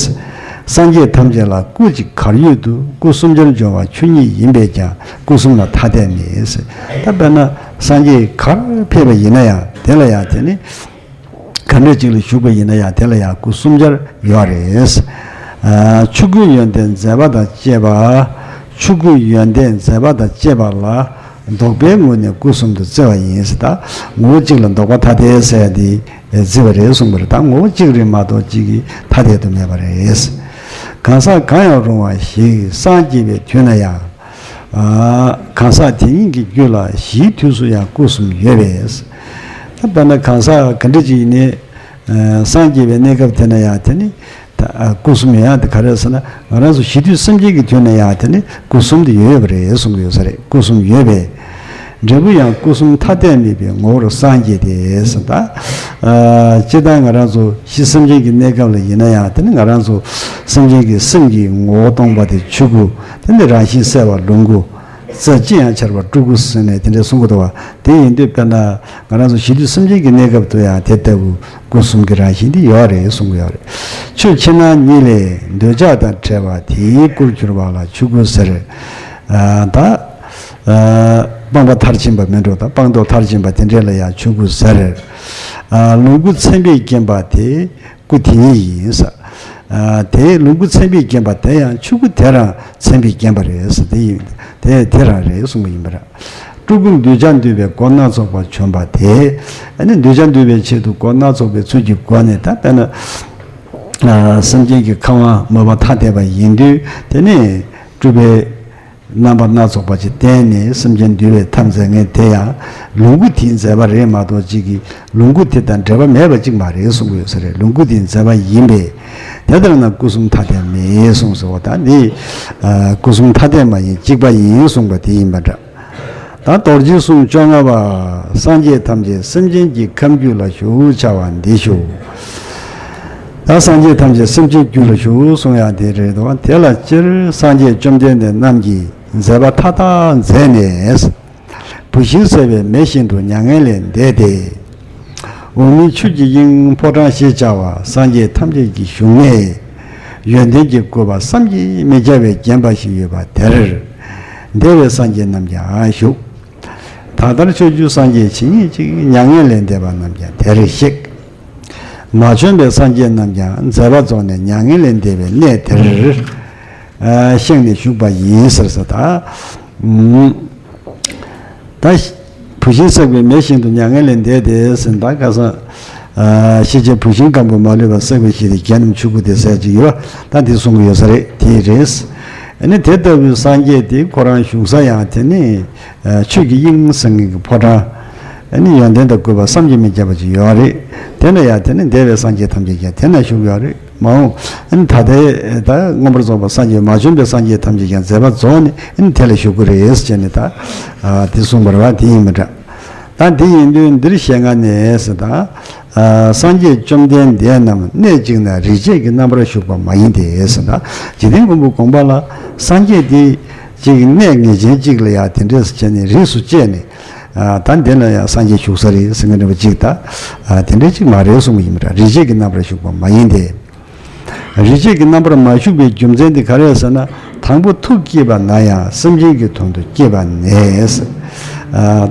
སངས་རྒྱས་ཐམས་ཅད་ལ་སྐུ་གཅིག་གར་ཡོད་དུ། སྐུ་གསུམ་ཆར་འབྱུང་བ་ཆོས་ཉིད་ཡིན་པས་ཀྱང་སྐུ་གསུམ་ལ་ཐ་དད་མེད། ད་དཔེར་ན་སངས་རྒྱས་གར་ཕེབས་པ་ཡིན་ན་ཡང་དེ་ལ་ཡང་དེ་ནི། ག་འདྲ་ཅིག་ལ་བཞུགས་པ་ཡིན་ན་ཡང་དེ་ལ་ཡང་སྐུ་གསུམ་ཆར་ཡོད་རེད། ཨ། ཆོས་སྐུའི་ཡོན་ཏན་མཛད་པ་དང་བཅས་པ། ཆོས་སྐུའི་ཡོན་ཏན་མཛད་པ་དང་བཅས་པ་ལ་ལྡོག་པའི་ངོས་ནས་སྐུ་གསུམ་དུ་བརྩི་བ་ཡིན་ཟེར། ད་ངོ་བོ་གཅིག་ལ་ལྡོག་པ་ཐ་དད་ཟེར་ཡ་དེ་བརྩི་བ་རེད་གསུངས་པ་རེད། ད་ངོ་བོ་གཅིག་རེད་མ་གཏོགས་གཅིག་གིས་ཐ་དད་དུ་མེད་པ་རེད། གང་ཟག་གང་ཡང་རུང་བ་ཞིག་སངས་རྒྱས་པའི་དུས་ན་ཡང་། ཨ། གང་ཟག་དེ་ཉིད་ཀྱི་རྒྱུད་ལ་གཞིའི་དུས་སུ་ཡང་སྐུ་གསུམ་ཡོད་པས། ད་དཔེར་ན་གང་ཟག་ག་འདྲ་ཅིག་ཡིན་ནའི། ཨ། སངས་རྒྱས་པའི་གནས་སྐབས་དེ་ན་ཡང་དེ་ནི། ད། ཨ། སྐུ་གསུམ་ཡོད་ཡ་དེ་ག་རེ་ཟེར་ན། ང་རང་ཚོ་གཞི་དུས་སེམས་ཅན་གྱི་དུས་ན་ཡང་དེ་ནི་སྐུ་གསུམ་དེ་ཡོད་ཡོད་པ་རེད་གསུང་གི་ཡོད་ས་རེད། སྐུ་གསུམ་ཡོད་པས། འབྲས་བུ་ཡང་སྐུ་གསུམ་ཐ་དད་མེད་པའི་ངོ་བོར་སངས་རྒྱས་ཏེ་ཟེར། ད། ཨ། སྤྱིར་བཏང་ང་རང་ཚོ་གཞི་སེམས་ཅན་གྱི་གནས་སྐབས་ལ་ཡིན་ན་ཡང་དེ་ནི་ང་རང་ཚོ་སེམས་ཅན་གྱི་སེམས་ཀྱི་ངོ་བོ་སྟོང་པ་དེ་ཆོས་སྐུ། དེ་ནི་རང་བཞིན་གསལ་བ་ལོངས་སྐུ། རྩ་ཅི་ཡང་འཆར་བ་སྤྲུལ་སྐུ་ཟེར་ནས་དེ་འདྲའི་གསུང་གི་འདུག་བ། དེ་ཡིན་དུས་དཔེར་ན་ང་རང་ཚོ་གཞི་དུས་སེམས་ཅན་གྱི་གནས་སྐབས་དུ་ཡང་དེ་ལྟ་བུ་སྐུ་གསུམ་གྱི་རང་བཞིན་དེ་ཡོད་རེད་གསུང་གི་ཡོད་རེད། ཆོས་ཕྱི་ནང་གཉིས་ལས་འདོད་ཆགས་དང་བྲལ་བ་དེའི་སྐུར་གྱུར་པ་ལ་ཆོས་སྐུ་ཟེར། ཨ། ད། ཨ། སྤངས་པ་མཐར་ཕྱིན་པ་མིན་འགྲོ། ད་སྤངས་རྟོགས་མཐར་ཕྱིན་པ་དེ་འདྲས་ལ་ཡང་ཆོས་སྐུ་ཟེར། ཨ། ལོངས་སྐུ་མཚན་དཔེས་བརྒྱན་པ་དེ། སྐུ་དེ་ཉིད་ཡིན་ས། ཨ། དེའི་ལོངས་སྐུ་མཚན་དཔེས་བརྒྱན་པ་དེ་ཡང་ཆོས་སྐུ་དེ་རང་མཚན་དཔེས་བརྒྱན་པ་རེད་ས། དེ་ཡིན། དེ་དེ་རང་རེད་གསུངས་པ་ཡིན་པ་རེད། སྤྲུལ་སྐུ་གདུལ་བྱ་འདུལ་བའི་སྒོ་སྣ་ཚོགས་པ་བྱོན་པ་དེ། ཨ་ནི་གདུལ་བྱ་འདུལ་བའི་ཆེད་དུ་སྒོ་སྣ་ཚོགས་པའི་ཚུལ་གྱི་སྒོ་ནས། ད་དཔེར་ན། ཨ། སེམས་ཅན་གྱི་ཁམས་དབང་མོས་པ་ཐ་དད་པ་ཡིན་དུས་དེ་ནི་སྤྲུལ་པའི། རྣམ་པ་སྣ་ཚོགས་པ་ཅིག་བསྟན་ནས་སེམས་ཅན་འདུལ་བའི་ཐབས་མཛད་མཁན་དེ་ཡང་ལོངས་སྐུ་དེའི་མཛད་པ་རེད་མ་གཏོགས་གཅིག་གིས་ལོངས་སྐུ་དེ་དང་འབྲེལ་བ་མེད་པ་གཅིག་མ་རེད་གསུང་གི་ཡོད་ས་རེད། ལོངས་སྐུ་དེའི་མཛད་པ་ཡིན་པས། དེ་ལྟར་ན་སྐུ་གསུམ་ཐ་དད་མེད་གསུངས་སོ། ད་འདི། ཨ། སྐུ་གསུམ་ཐ་དད་མ་ཡིན་གཅིག་པ་ཡིན་གསུངས་པ་དེ་ཡིན་པ་འདྲ། ད་ ད་རྡོ་རྗེ་གསུམ་བཅོ་ལྔ་པ། སངས་རྒྱས་ཐམས་ཅད་སེམས་ཅན་གྱི་ཁམས་རྒྱུད་ལ་ཞུགས་བྱ་བ་འདི་ཞུ། ད་སངས་རྒྱས་ཐམས་ཅད་སེམས་ཅན་རྒྱུད་ལ་ཞུགས་གསུང་ཡ་དེ་རེད་དོ། དེ་ལ་སྤྱིར་སངས་རྒྱས་བཅོམ་ལྡན་འདས་རྣམས་ཀྱིས་མཛད་པ་མཐའ་དག་མཛད་ནས། བུད་ཤིང་བསྲེགས་པའི་མེ་བཞིན་དུ་མྱ་ངན་ལས་འདས་ཏེ། འོག་མིན་ཆོས་ཀྱི་དབྱིངས་ཕོ་བྲང་ཞེས་བྱ་བ་སངས་རྒྱས་ཐམས་ཅད་ཀྱི་བཞུགས་གནས། ཡོན་ཏན་གྱི་བཀོད་པ་བསམ་གྱིས་མི་ཁྱབ་པས་བརྒྱན་པ་ཞིག་ཡོད་པ་དེར། འདས་པའི་སངས་རྒྱས་རྣམས་ཀྱང་བཞུགས། ད་ལྟར་ཕྱོགས་བཅུའི་སངས་རྒྱས་ཇི་སྙེད་ཅིག་མྱ་ངན་ལས་འདས་པ་རྣམས་ཀྱང་དེར་གཤེགས། མ་བྱོན་པའི་སངས་རྒྱས་རྣམས་ཀྱང་མཛད་པ་རྫོགས་ནས་མྱ་ངན་ལས་འདས་པའི་གནས་དེར་གཤེགས་ནས་བཞུགས་པ་ཡིན་ཟེར་ཟེར་ད། ད་བུད་ཤིང་བསྲེགས་པའི་མེ་བཞིན་དུ་མྱ་ངན་ལས་འདས་ཏེ་ཟེར་ད་ཁ་སང་། ཤེས་བྱའི་བུད་ཤིང་སྐམ་པོ་མ་ལུས་པ་བསྲེགས་པའི་ཞིག་དེ་རྒྱ་རྣམས་ཆུ་སྐུ་དེ་ཟེར་གྱི་ཡོད། ད་འདི་གསུང་གི་ཡོད་ས་རེད། དེ་རེད། ཨ་ནི་དེ་ལྟ་བུའི་སངས་རྒྱས་དེ་ཁོ་རང་བཞུགས་ས་ཡང་དེ་ནི་ཆོས་ཀྱི་དབྱིངས་ཟེར་མཁན་གྱི་ཕོ་བྲང་། ཨ་ནི་ཡོན་ཏན་དང་བཀོད་པ་བསམ་གྱིས་མི་ཁྱབ་པ་ཅིག་ཡོད་རེད། དེ་ན་ཡང་དེ་ནི་འདས་པའི་སངས་རྒྱས་ཐམས་ཅད་ཀྱང་དེ་ན་བཞུགས་ཡོད་རེད། མ་འོངས་ཨ་ནི་ད་ལྟའི་ད་མངོན་པར་རྫོགས་པ་སངས་རྒྱས་མ་བྱོན་པའི་སངས་རྒྱས་ཐམས་ཅད་ཀྱང་མཛད་པ་རྫོགས་ནས་ཨ་ནི་དེ་ལ་བཞུགས་ཀྱི་རེད་ཟེར་ནས་ད་དེ་གསུངས་པ་རེད་བ། དེ་ཡིན་མི་འདྲ། ད་འདི་ཡིན་དུས་འདིར་ཞལ་སྔ་ནས་ཟེར་ད། སངས་རྒྱས་བཅོམ་ལྡན་འདས་རྣམས་གནས་གཅིག་ན་རིས་བཅད་ཀྱི་རྣམ་པར་བཞུགས་པ་མ་ཡིན་ཏེ་ཟེར་ད། འཇིག་རྟེན་མགོན་པོ་དགོངས་པ་ལ་སངས་རྒྱས་འདི་གཅིག་གནས་ངེས་ཅན་གཅིག་ལ་ཡང་དེ་འདྲས་སུ་བྱས་ནས་རིས་སུ་བཅད་ནས། ད་འདི་ན་ཡང་སངས་རྒྱས་བཞུགས་ས་རེད་ཟེར་མཁན་འདྲ་བ་གཅིག་ད། དེ་འདྲས་གཅིག་མ་རེད་གསུངས་པ་ཡིན་པ་འདྲ། རིས་བཅད་ཀྱི་རྣམ་པར་བཞུགས་པ་མ་ཡིན་ཏེ། རིས་བཅད་ཀྱི་རྣམ་པར་མ་བཞུགས་པའི་རྒྱུ་མཚན་དེ་ག་རེ་ཟེར་ན། དང་པོ་ཐུགས་བསྐྱེད་པ་ན་ཡང་སེམས་ཅན་གྱི་དོན་དུ་བསྐྱེད་པ་ནས།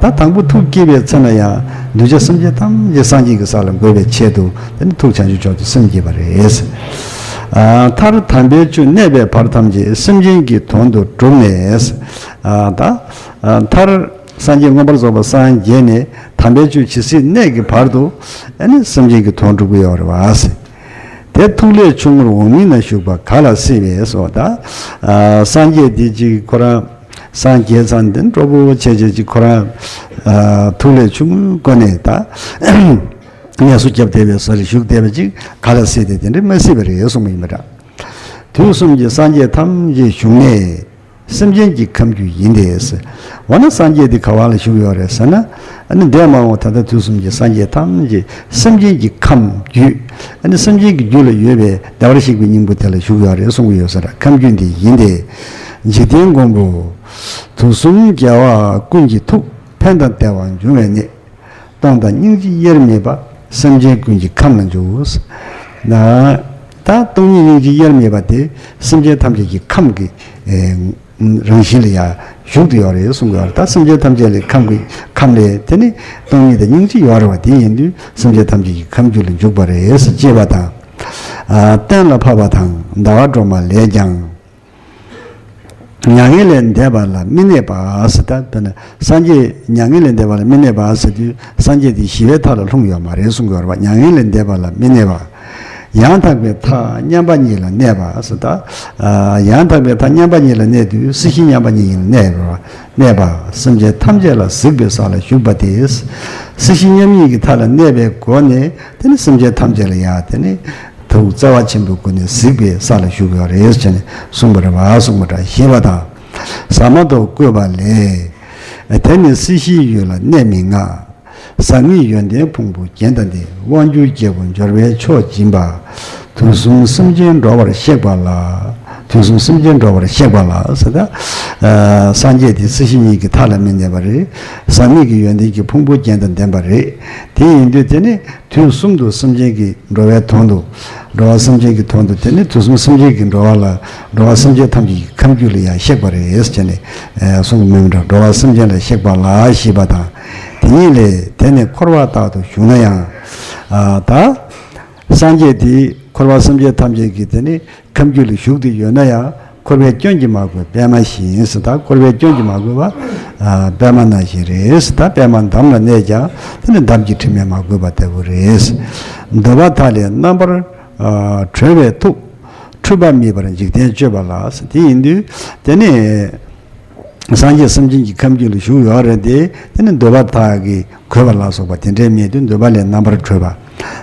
ད་དང་པོ་ཐུགས་བསྐྱེད་པའི་ཚེ་ན་ཡང་གདུལ་བྱ་སེམས་ཅན་ཐམས་ཅད་སངས་རྒྱས་ཀྱི་ས་ལ་འགོད་པའི་ཆེད་དུ་དེ་ནི་ཐུགས་བྱང་ཆུབ་མཆོག་ཏུ་སེམས་བསྐྱེད་པ་རེད། མཐར་དམ་པའི་ཆོས་གནས་པའི་བར་ཐམས་ཅད་སེམས་ཅན་གྱི་དོན་དུ་བསྒྲུབས་ནས། ད་མཐར་སངས་རྒྱས་མངོན་པར་རྫོགས་པ་སངས་རྒྱས་ནས་དམ་པའི་ཆོས་ཇི་སྲིད་གནས་ཀྱི་བར་དུ་ཨ་ནི་སེམས་ཅན་གྱི་དོན་སྒྲུབ་ཀྱི་ཡོད་རེད་བ། དེ་ཐུགས་ལས་ཆུང་ངུར་འོག་མིན་ན་བཞུགས་པ་ག་ལ་སྲིད་པས་སོ། ད་སངས་རྒྱས་འདི་གཅིག་ཁོ་རང་སངས་རྒྱས་ཚང་འདི་སྤྲོ་པོ་ཆེ་ཆེ་གཅིག་ཁོ་རང་ཐུགས་ལས་ཆུང་ངུའི་སྒོ་ནས་ད་གནས་སུ་བརྒྱབ་བསྡད་པའི་ས་རུ་བཞུགས་བསྡད་པ་གཅིག་ག་ལ་སྲིད་དེ་དེ་འདྲ་མ་སྲིད་པ་རེད་གསུངས་པ་ཡིན་པ་འདྲ། དུས་གསུམ་གྱི་སངས་རྒྱས་ཐམས་ཅད་བཞུགས་གནས། སེམས་ཅན་གྱི་ཁམས་རྒྱུད་ཡིན་ཏེ། འོ་ན་སངས་རྒྱས་འདི་ག་བ་ལ་བཞུགས་ཡོད་རེད་ཟེར་ན། ཨ་ནི་འདས་མ་འོངས་ད་ལྟ་དུས་གསུམ་གྱི་སངས་རྒྱས་ཐམས་ཅད་སེམས་ཅན་གྱི་ཁམས་རྒྱུད། ཨ་ནི་སེམས་ཅན་གྱི་རྒྱུད་ལ་ཡོད་པའི་བདེ་བར་གཤེགས་པའི་སྙིང་པོ་དེ་ལ་བཞུགས་ཡོད་རེད་གསུང་གི་ཡོད་ས་རེད། ཁམས་རྒྱུད་འདི་ཡིན་ཏེ། འཇིག་རྟེན་མགོན་པོ། དུས་གསུམ་རྒྱལ་བ་ཀུན་གྱི་ཐུགས་ཕན་དང་བདེ་བ་འབྱུང་བའི་གནས། སྟོང་དང་སྙིང་རྗེ་དབྱེར་མེད་པ། སེམས་ཅན་ཀུན་གྱི་ཁམས་ལ་འཇུག་ད་སྟོང་ཉིད་སྙིང་རྗེ་དབྱེར་མེད་པ་དེ་སེམས་ཅན་ཐམས་ཅད་ཀྱི་ཁམས་ཀྱི་རང་བཞིན་ལ་ཡང་བཞུགས་ཏེ་ཡོད་རེད་གསུང་གི་ཡོད་རེད། ད་སེམས་ཅན་ཐམས་ཅད་ལ་ཁམས་ཀྱི་ཁམས་ལས་དེ་ནི་སྟོང་ཉིད་དང་སྙིང་རྗེ་ཡོད་རེད་བ། དེ་ཡིན་དུས་སེམས་ཅན་ཐམས་ཅད་ཀྱི་ཁམས་རྒྱུད་ལ་འཇུག་པ་རེད་ཅེས་པ་དང་། གཏན་ལ་ཕབ་པ་དང་ཟླ་བ་སྒྲོལ་མ་ལས་ཀྱང་། མྱ་ངན་ལས་འདས་པ་ལ་མི་གནས་པ་ཟེར། ད་དཔེར་ན་སངས་རྒྱས་མྱ་ངན་ལས་འདས་པ་ལ་མི་གནས་པ་ཟེར་དུས་སངས་རྒྱས་དེ་ཞི་བའི་མཐའ་ལ་ལྷུང་ཡོད་མ་རེད་གསུང་གི་ཡོད་རེད་པ། མྱ་ངན་ལས་འདས་པ་ལ་མི་གནས་པ། ཡང་དག་པའི་མཐའ་མཉམ་པ་ཉིད་ལ་གནས་པ་ཟེར། ད་ཡང་དག་པའི་མཐའ་མཉམ་པ་ཉིད་ལ་གནས་དུས་སྲིད་ཞི་མཉམ་པ་ཉིད་ཡིན་ལ་གནས་པ། གནས་པ། སེམས་ཅན་ཐམས་ཅད་ལ་གཟིགས་པའི་ས་ལ་བཞུགས་པ་དེ། སྲིད་ཞི་མཉམ་ཉིད་ཀྱི་མཐའ་ལ་གནས་པའི་སྒོ་ནས་དེ་ནི་སེམས་ཅན་ཐམས་ཅད་ལ་ཡང་དེ་ནི། ཐུགས་བརྩེ་བ་ཆེན་པོའི་སྒོ་ནས་གཟིགས་པའི་ས་ལ་བཞུགས་ཡོད་རེད་ཅེས་ནས་གསུངས་པ་རེད་བ། གསུངས་པ་འདྲ་ཞེས་པ་དང་། ཟ་མ་ཏོག་བཀོད་པ་ལས། དེ་ནི་སྲིད་ཞིའི་ཡུལ་ལ་གནས་མི་མངའ། ཟག་མེད་ཡོན་ཏན་ཕུང་པོ་རྒྱན་དང་ལྡན། དབང་སྒྱུར་རྒྱལ་པོ་འབྱོར་པའི་མཆོག་སྦྱིན་པ། དུས་གསུམ་སེམས་ཅན་འགྲོ་བར་གཤེགས་པ་ལ། དུས་གསུམ་སེམས་ཅན་འགྲོ་བར་གཤེགས་པ་ལ་ཟེར་ད། སངས་རྒྱས་དེ་སྲིད་ཞི་གཉིས་ཀྱི་མཐའ་ལ་མི་གནས་པ་རེད། ཟག་མེད་ཀྱི་ཡོན་ཏན་གྱི་ཕུང་པོ་རྒྱན་དང་ལྡན་པ་རེད། དེ་ཡིན་དུས་དེ་ནི། དུས་གསུམ་དུ་སེམས་ཅན་གྱི་འགྲོ་བའི་དོན་དུ། འགྲོ་བ་སེམས་ཅན་གྱི་དོན་དུ་དེ་ནི་དུས་གསུམ་སེམས་ཅན་གྱི་འགྲོ་བ་ལ། འགྲོ་བ་སེམས་ཅན་ཐམས་ཅད་ཀྱི་ཁམས་རྒྱུད་ལ་ཡང་གཤེགས་པ་རེད་ཟེར་ནས་གསུངས་མིན་འདྲ། འགྲོ་བ་སེམས་ཅན་ལ་གཤེགས་པ་ལ་ཞེས་པ་དང་། དེ་ཉིད་ལས་དེ་ནི་འཁོར་བ་དག་ཏུ་ཞུགས་ན་ཡང་། ད་སངས་རྒྱས་དེ་འཁོར་བ་སེམས་ཅན་ཐམས་ཅད་ཀྱི་དེ་ནི། ཁམས་རྒྱུད་ལ་བཞུགས་ཏེ་ཡོད་ན་ཡང་འཁོར་བའི་སྐྱོན་གྱིས་མ་གོས་པདྨ་བཞིན་ཟེར། ད་འཁོར་བའི་སྐྱོན་གྱིས་མ་གོས་པ། པདྨ་ནང་བཞིན་རེད་ཟེར། ད་པདྨ་འདམ་ལ་གནས་ཀྱང་དེ་ནི་འདམ་གྱི་དྲི་མས་མ་གོས་པ་ལྟ་བུ་རེད། འདོད་པ་མཐའ་ལས་རྣམ་པར་གྲོལ་བའི་ཐུགས། འཁྲུལ་པ་མེད་པར་འཇིག་རྟེན་སྤྱོད་པ་ལ་ཟེར། དེ་ཡིན་དུས་དེ་ནི། སངས་རྒྱས་སེམས་ཅན་གྱི་ཁམས་རྒྱུད་ལ་བཞུགས་ཡོད་རེད་དེ། དེ་ནི་འདོད་པ་མཐའ་གི་གོས་པ་ལ་སོགས་པ་དེ་འདྲའི་མེད་དུས་འདོད་པ་ལས་རྣམ་པར་གྲོལ་བ།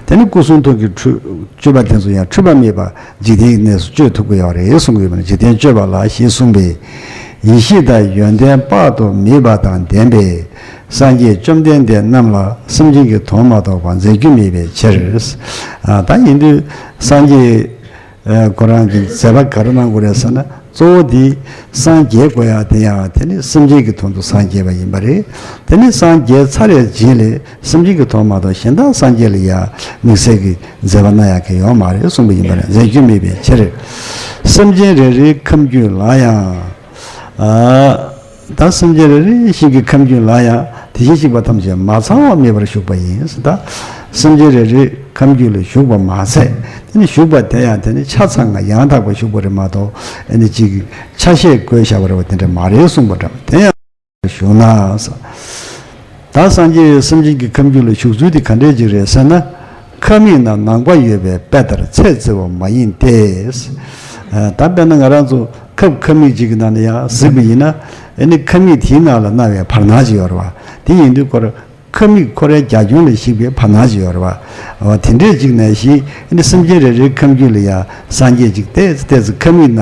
དེ་ནི་སྐུ་གསུང་ཐུགས་ཀྱི་འཁྲུལ་སྤྱོད་པ་དེ་ཚོ་ཡང་འཁྲུལ་པ་མེད་པ་འཇིག་རྟེན་གྱི་གནས་སུ་སྤྱོད་ཐུབ་ཀྱི་ཡོད་རེད་གསུང་གི་ཡོད་པ་ནི་འཇིག་རྟེན་སྤྱོད་པ་ལ་ཞེས་གསུངས་པས། ཡེ་ཤེས་དང་ཡོན་ཏན་དཔག་ཏུ་མེད་པ་དང་ལྡན་པའི་སངས་རྒྱས་བཅོམ་ལྡན་འདས་རྣམས་ལ་སེམས་ཅན་གྱི་དོན་མ་གཏོགས་པ་མཛད་རྒྱུ་མེད་པའི་ཕྱིར། ཨ། ད་ཡིན་དུས་སངས་རྒྱས་ཨ། ཁོ་རང་གི་མཛད་པ་ག་རེ་གནང་དགོས་རེད་ཟེར་ན། གཙོ་བོ་དེ་སངས་རྒྱས་དགོས་ཡ་དེ་ཡང་དེ་ནི་སེམས་ཅན་གྱི་དོན་དུ་སངས་རྒྱས་པ་ཡིན་པ་རེད། དེ་ནི་སངས་རྒྱས་ཚར་བའི་རྗེས་ལས་སེམས་ཅན་གྱི་དོན་མ་གཏོགས་གཞན་དག་སངས་རྒྱས་ལ་ཡ་དམིགས་བསལ་གྱི་མཛད་པ་གནང་ཡ་གི་ཡོད་མ་རེད་གསུངས་པ་ཡིན་པ་རེད། མཛད་རྒྱུ་མེད་པའི་ཕྱིར། སེམས་ཅན་རེ་རེའི་ཁམས་རྒྱུད་ལ་ཡང་། ཨ། ད་སེམས་ཅན་རེ་རེ་ཞིག་གི་ཁམས་རྒྱུད་ལ་ཡང་དེ་བཞིན་གཤེགས་པ་ཐམས་ཅད་མ་ཚང་བ་མེད་པར་བཞུགས་པ་ཡིན། ད་སེམས་ཅན་རེ་རེའི་ཁམས་རྒྱུད་ལ་བཞུགས་པ་མ་ཟད། དེ་ནི་བཞུགས་པ་དེ་ཡང་དེ་ནི་ཆ་ཚང་ང་ཡང་དག་པར་བཞུགས་པ་རེད་མ་གཏོགས། ཨ་ནི་ཅིག་ཆ་ཤས་བཀོད་བཞག་པ་རེད་པ་དེ་འདྲ་མ་རེད་གསུངས་པ་འདྲ། དེ་ཡང་བཞུགས་ན། ད་སངས་རྒྱས་སེམས་ཅན་གྱི་ཁམས་རྒྱུད་ལ་བཞུགས་ཚུལ་དེ་ག་འདྲས་ཅིག་རེད་ཟེར་ན། ཁབ་མིག་ན་ནམ་མཁའ་ཡོད་པའི་དཔེ་ལྟར་ཚད་བརྩི་བ་མ་ཡིན་ཏེ། ཨ། ད་དཔེར་ན་ང་རང་ཚོ་ཁབ་ཁབ་མིག་ཅིག་གི་ནང་ནས་ཡང་གཟིགས་པ་ཡིན་ན། ཨ་ནི་ཁབ་མིག་དེའི་ནང་ལ་སྣང་བའི་བར་སྣང་ཅིག་ཡོད་རེད་པ། དེ་ཡིན་དུས་ཁོ་ར་ཁབ་མིག་ཁོ་རའི་རྒྱ་ཁྱོན་ལ་གཤེགས་པའི་བར་སྣང་ཅིག་ཡོད་རེད་པ། འོ་དེ་འདྲས་ཅིག་ནང་བཞིན་ཨ་ནི་སེམས་ཅན་རེ་རེའི་ཁམས་རྒྱུད་ལ་ཡང་སངས་རྒྱས་ཅིག་ཏོག་ཙམ་ཏོག་ཙམ་ཁབ་མིག་ན་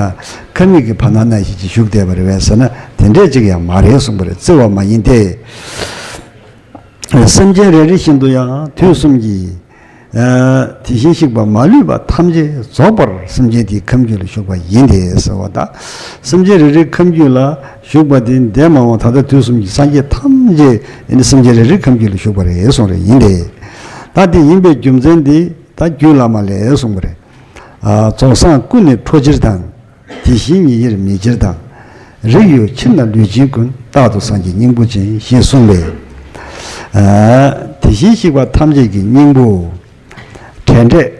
ཁབ་མིག་གི་བར་སྣང་ནང་བཞིན་ཅིག་བཞུགས་བསྡད་པ་རེད་པས་ཟེར་ན། དེ་འདྲས་ཅིག་ཡང་མ་རེད་གསུངས་པ་རེད། བརྩི་བ་མ་ཡིན་ཏེ། སེམས་ཅན་རེ་རེ་བཞིན་དུ་ཡང་དུས་གསུམ་གྱི། ཨ། དེ་བཞིན་གཤེགས་པ་མ་ལུས་པ་ཐམས་ཅད་རྫོགས་པར་སེམས་ཅན་དེའི་ཁམས་རྒྱུད་ལ་བཞུགས་པ་ཡིན་ཏེ་ཟེར་བ་དང་། སེམས་ཅན་རེ་རེའི་ཁམས་རྒྱུད་ལ་བཞུགས་པ་དེ་འདས་མ་འོངས་ད་ལྟ་དུས་གསུམ་གྱི་སངས་རྒྱས་ཐམས་ཅད་ཨ་ནི་སེམས་ཅན་རེ་རེའི་ཁམས་རྒྱུད་ལ་བཞུགས་པ་རེད་གསུངས་རེད། ཡིན་ཏེ། ད་དེ་ཡིན་པའི་རྒྱུ་མཚན་དེ་ད་རྒྱུད་བླ་མ་ལས་གསུངས་པ་རེད། ཨ། རྫོགས་སངས་སྐུ་ནི་འཕྲོ་ཕྱིར་དང་། དེ་བཞིན་ཉིད་དབྱེར་མེད་ཕྱིར་དང་། རིགས་ཡོད་ཕྱིར་ན་ལུས་ཅན་ཀུན། རྟག་ཏུ་སངས་རྒྱས་སྙིང་པོ་ཅན། ཞེས་གསུངས་པས། ཨ། དེ་བཞིན་གཤེགས་པ་ཐམས་ཅད་ཀྱི་སྙིང་པོ། བྲལ་འབྲས།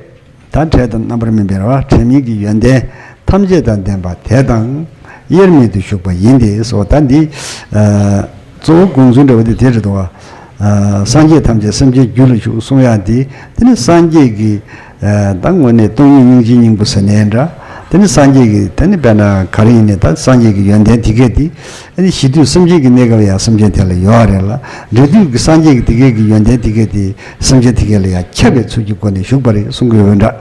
ད་བྲལ་དང་རྣམ་པར་སྨིན་པའི་རེད་པ། བྲལ་མིན་གྱི་ཡོན་ཏན་ཐམས་ཅད་དང་ལྡན་པ་དེ་དང་དབྱེར་མེད་དུ་བཞུགས་པ་ཡིན་ཏེ་སོ། ད་འདི། ཨ། གཙོ་བོ་དགོངས་ཚུལ་འདྲ་བོ་དེ་དེ་རེད་འདུག་པ། ཨ། སངས་རྒྱས་ཐམས་ཅད་སེམས་ཅན་རྒྱུད་ལ་བཞུགས་གསུང་ཡག་འདི། དེ་ནི་སངས་རྒྱས་ཀྱི། ཨ། ད་དངོས་གནས་སྟོང་ཉིད་སྙིང་རྗེའི་སྙིང་པོ་ཟེར་ནའི་འདྲ། དེ་ནི་སངས་རྒྱས་ཀྱི་དེ་ནི་དཔེར་ན་ག་རེ་ཡིན་ནའི་ད་སངས་རྒྱས་ཀྱི་ཡོན་ཏན་དེ་གས་དེ། ཨ་ནི་གཞི་དུས་སེམས་ཅན་གྱི་གནས་སྐབས་ཡང་སེམས་ཅན་དེ་ལ་ཡོད་རེད་ལ། འབྲས་དུས་ཀྱི་སངས་རྒྱས་ཀྱི་དེ་གས་ཀྱི་ཡོན་ཏན་དེ་གས་དེ་སེམས་ཅན་དེ་གས་ལ་ཡང་ཁྱབ་པའི་ཚུལ་གྱི་སྒོ་ནས་བཞུགས་པ་རེད་གསུང་གི་ཡོད་འདྲ།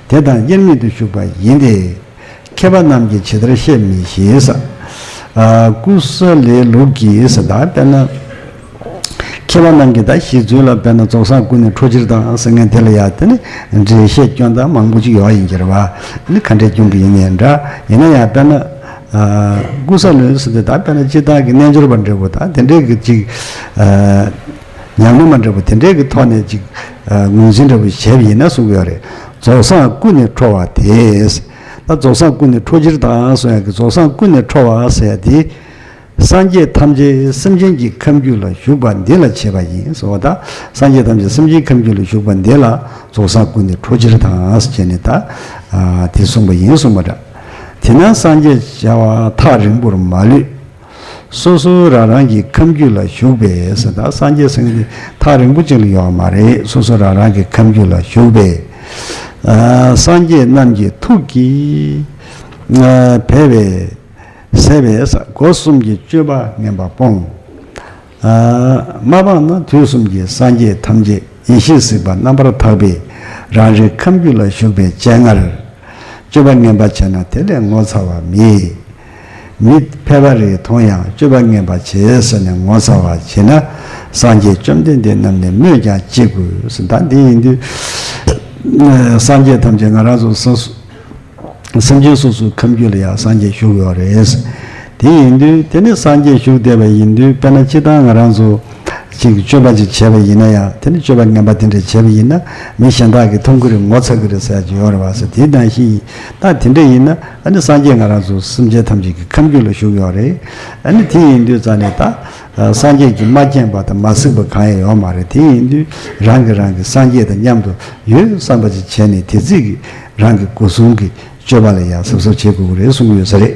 དེ་དང་དབྱེར་མེད་དུ་བཞུགས་པ་ཡིན་ཏེ། མཁས་པ་རྣམས་ཀྱིས་ཇི་ལྟར་བཤད་མི་ཤེས་ས། ཨ། ཀུ་ས་ལའི་ལུགས་ཀྱིས་ཟེར། ད་དཔེར་ན། མཁས་པ་རྣམས་ཀྱིས་ད་གཞི་མཛོད་ལ་དཔེར་ན་རྫོགས་སངས་སྐུ་ནི་འཕྲོ་ཕྱིར་དང་ཟེར་མཁན་དེ་ལ་ཡང་དེ་ནི་འགྲེལ་བཤད་སྐྱོན་སྟངས་མང་པོ་ཅིག་ཡོད་ཡིན་གྱི་རེད་པ། ནི་ག་འདྲའི་སྐྱོན་གྱི་ཡིན་ནའི་འདྲ། ཡིན་ན་ཡང་དཔེར་ན། ཨ། ཀུ་ས་ལའི་ཟེར་དེ་ད་དཔེར་ན་སྤྱིར་བཏང་གི་རྣལ་འབྱོར་པ་འདྲ་པོ་ད་དེ་འདྲའི་གི་ཅིག་ཨ། ཉམས་ལེན་པ་འདྲ་པོ་དེ་འདྲའི་གི་ཐོག་ནས་ཅིག་ཨ། ངོས་འཛིན་འདྲ་པོ་བྱས་པ་ཡིན་ན་གསུང་གི་ཡོད་རེད། རྫོགས་སངས་སྐུ་ནི་འཕྲོ་བ་དེས། ད་རྫོགས་སངས་སྐུ་ནི་འཕྲོ་ཕྱིར་དང་གསུང་ཡག་གི་རྫོགས་སངས་སྐུ་ནི་འཕྲོ་བ་ཟེར་ཡག་དེ། སངས་རྒྱས་ཐམས་ཅད་སེམས་ཅན་གྱི་ཁམས་རྒྱུད་ལ་བཞུགས་པ་འདི་ལ་བྱེད་པ་ཡིན་གསུངས་པ་དང་། སངས་རྒྱས་ཐམས་ཅད་སེམས་ཅན་ཁམས་རྒྱུད་ལ་བཞུགས་པ་འདི་ལ་རྫོགས་སངས་སྐུ་ནི་འཕྲོ་ཕྱིར་དང་ཟེར་བྱས་ནས་ད། ཨ། དེ་གསུངས་པ་ཡིན་གསུངས་པ་འདྲ། དེས་ན་སངས་རྒྱས་བྱ་བ་ཐག་རིང་པོར་མ་ལུས། སོ་སོ་རང་རང་གི་ཁམས་རྒྱུད་ལ་བཞུགས་པས་ཟེར། ད་སངས་རྒྱས་ཟེར་མཁན་དེ་ཐག་རིང་པོ་ཅིག་ལ་ཡོད་མ་རེད། སོ་སོ་རང་རང་གི་ཁམས་རྒྱུད་ལ་བཞུགས་པས། ཨ། སངས་རྒྱས་རྣམས་ཀྱི་ཐུགས་ཀྱིས། ཨ། འབད་པས་ཟད་པས་སྒོ་གསུམ་གྱི་སྤྱོད་པ་ངན་པ་སྤོང་། ཨ། མ་སྤངས་ན་དུས་གསུམ་གྱི་སངས་རྒྱས་ཐམས་ཅད་ཡེ་ཤེས་གཟིགས་པ་རྣམ་པར་དག་པས་རང་རེའི་ཁམས་རྒྱུད་ལ་བཞུགས་པའི་སྤྱན་སྔར། སྤྱོད་པ་ངན་པ་བྱས་ན་དེ་ལས་ངོ་ཚ་བ་མེད། མི་ཕལ་པ་རེ་མཐོང་ཡང་སྤྱོད་པ་ངན་པ་བྱས་ཟེར་ནས་ངོ་ཚ་བ་བྱས་ན། སངས་རྒྱས་བཅོམ་ལྡན་འདས་རྣམས་ནི་སྨོས་ཀྱང་ཅི་དགོས་ཟེར། ད་འདི་ཡིན་དུས། སངས་རྒྱས་ཐམས་ཅད་ང་རང་ཚོ་ས་སུ། སེམས་ཅན་སོ་སོའི་ཁམས་རྒྱུད་ལ་ཡང་སངས་རྒྱས་བཞུགས་ཡོད་རེད། དེ་ཡིན་དུས་དེ་ནི་སངས་རྒྱས་བཞུགས་བསྡད་པ་ཡིན་དུས། དཔེར་ན་སྤྱིར་བཏང་ང་རང་ཚོ་ཅིག་སྤྱོད་པ་ཅིག་བྱས་པ་ཡིན་ན་ཡང་། དེ་ནི་སྤྱོད་པ་ངན་པ་དེ་འདྲ་བྱས་པ་ཡིན་ན། མི་གཞན་དག་གིས་མཐོང་གི་རེད། ངོ་ཚ་གི་རེད་ཟེར་ཡག་ཅིག་ཡོད་རེད་བ་ཟེར། དེ་ནང་བཞིན་ད་དེ་འདྲ་ཡིན་ན། ཨ་ནི་སངས་རྒྱས་ང་རང་ཚོ་སེམས་ཅན་ཐམས་ཅད་ཀྱི་ཁམས་རྒྱུད་ལ་བཞུགས་ཡོད་རེད། ཨ་ནི་དེ་ཡིན་དུས་ཙང་ནས་ད་སངས་རྒྱས་ཀྱིས་མ་མཁྱེན་པ་དང་མ་གཟིགས་པ་གང་ཡང་ཡོད་མ་རེད། དེ་ཡིན་དུས་རང་གིས་རང་གི་སངས་རྒྱས་དང་མཉམ་དུ་ཡོད་བསམ་པ་ཅིག་བྱས་ནས། དེ་ཚིག་གིས་རང་གི་སྒོ་གསུམ་གྱི་སྤྱོད་པ་ལ་ཡང་གཟབ་གཟབ་བྱེད་དགོས་ཀྱི་རེད་གསུང་གི་ཡོད་ས་རེད།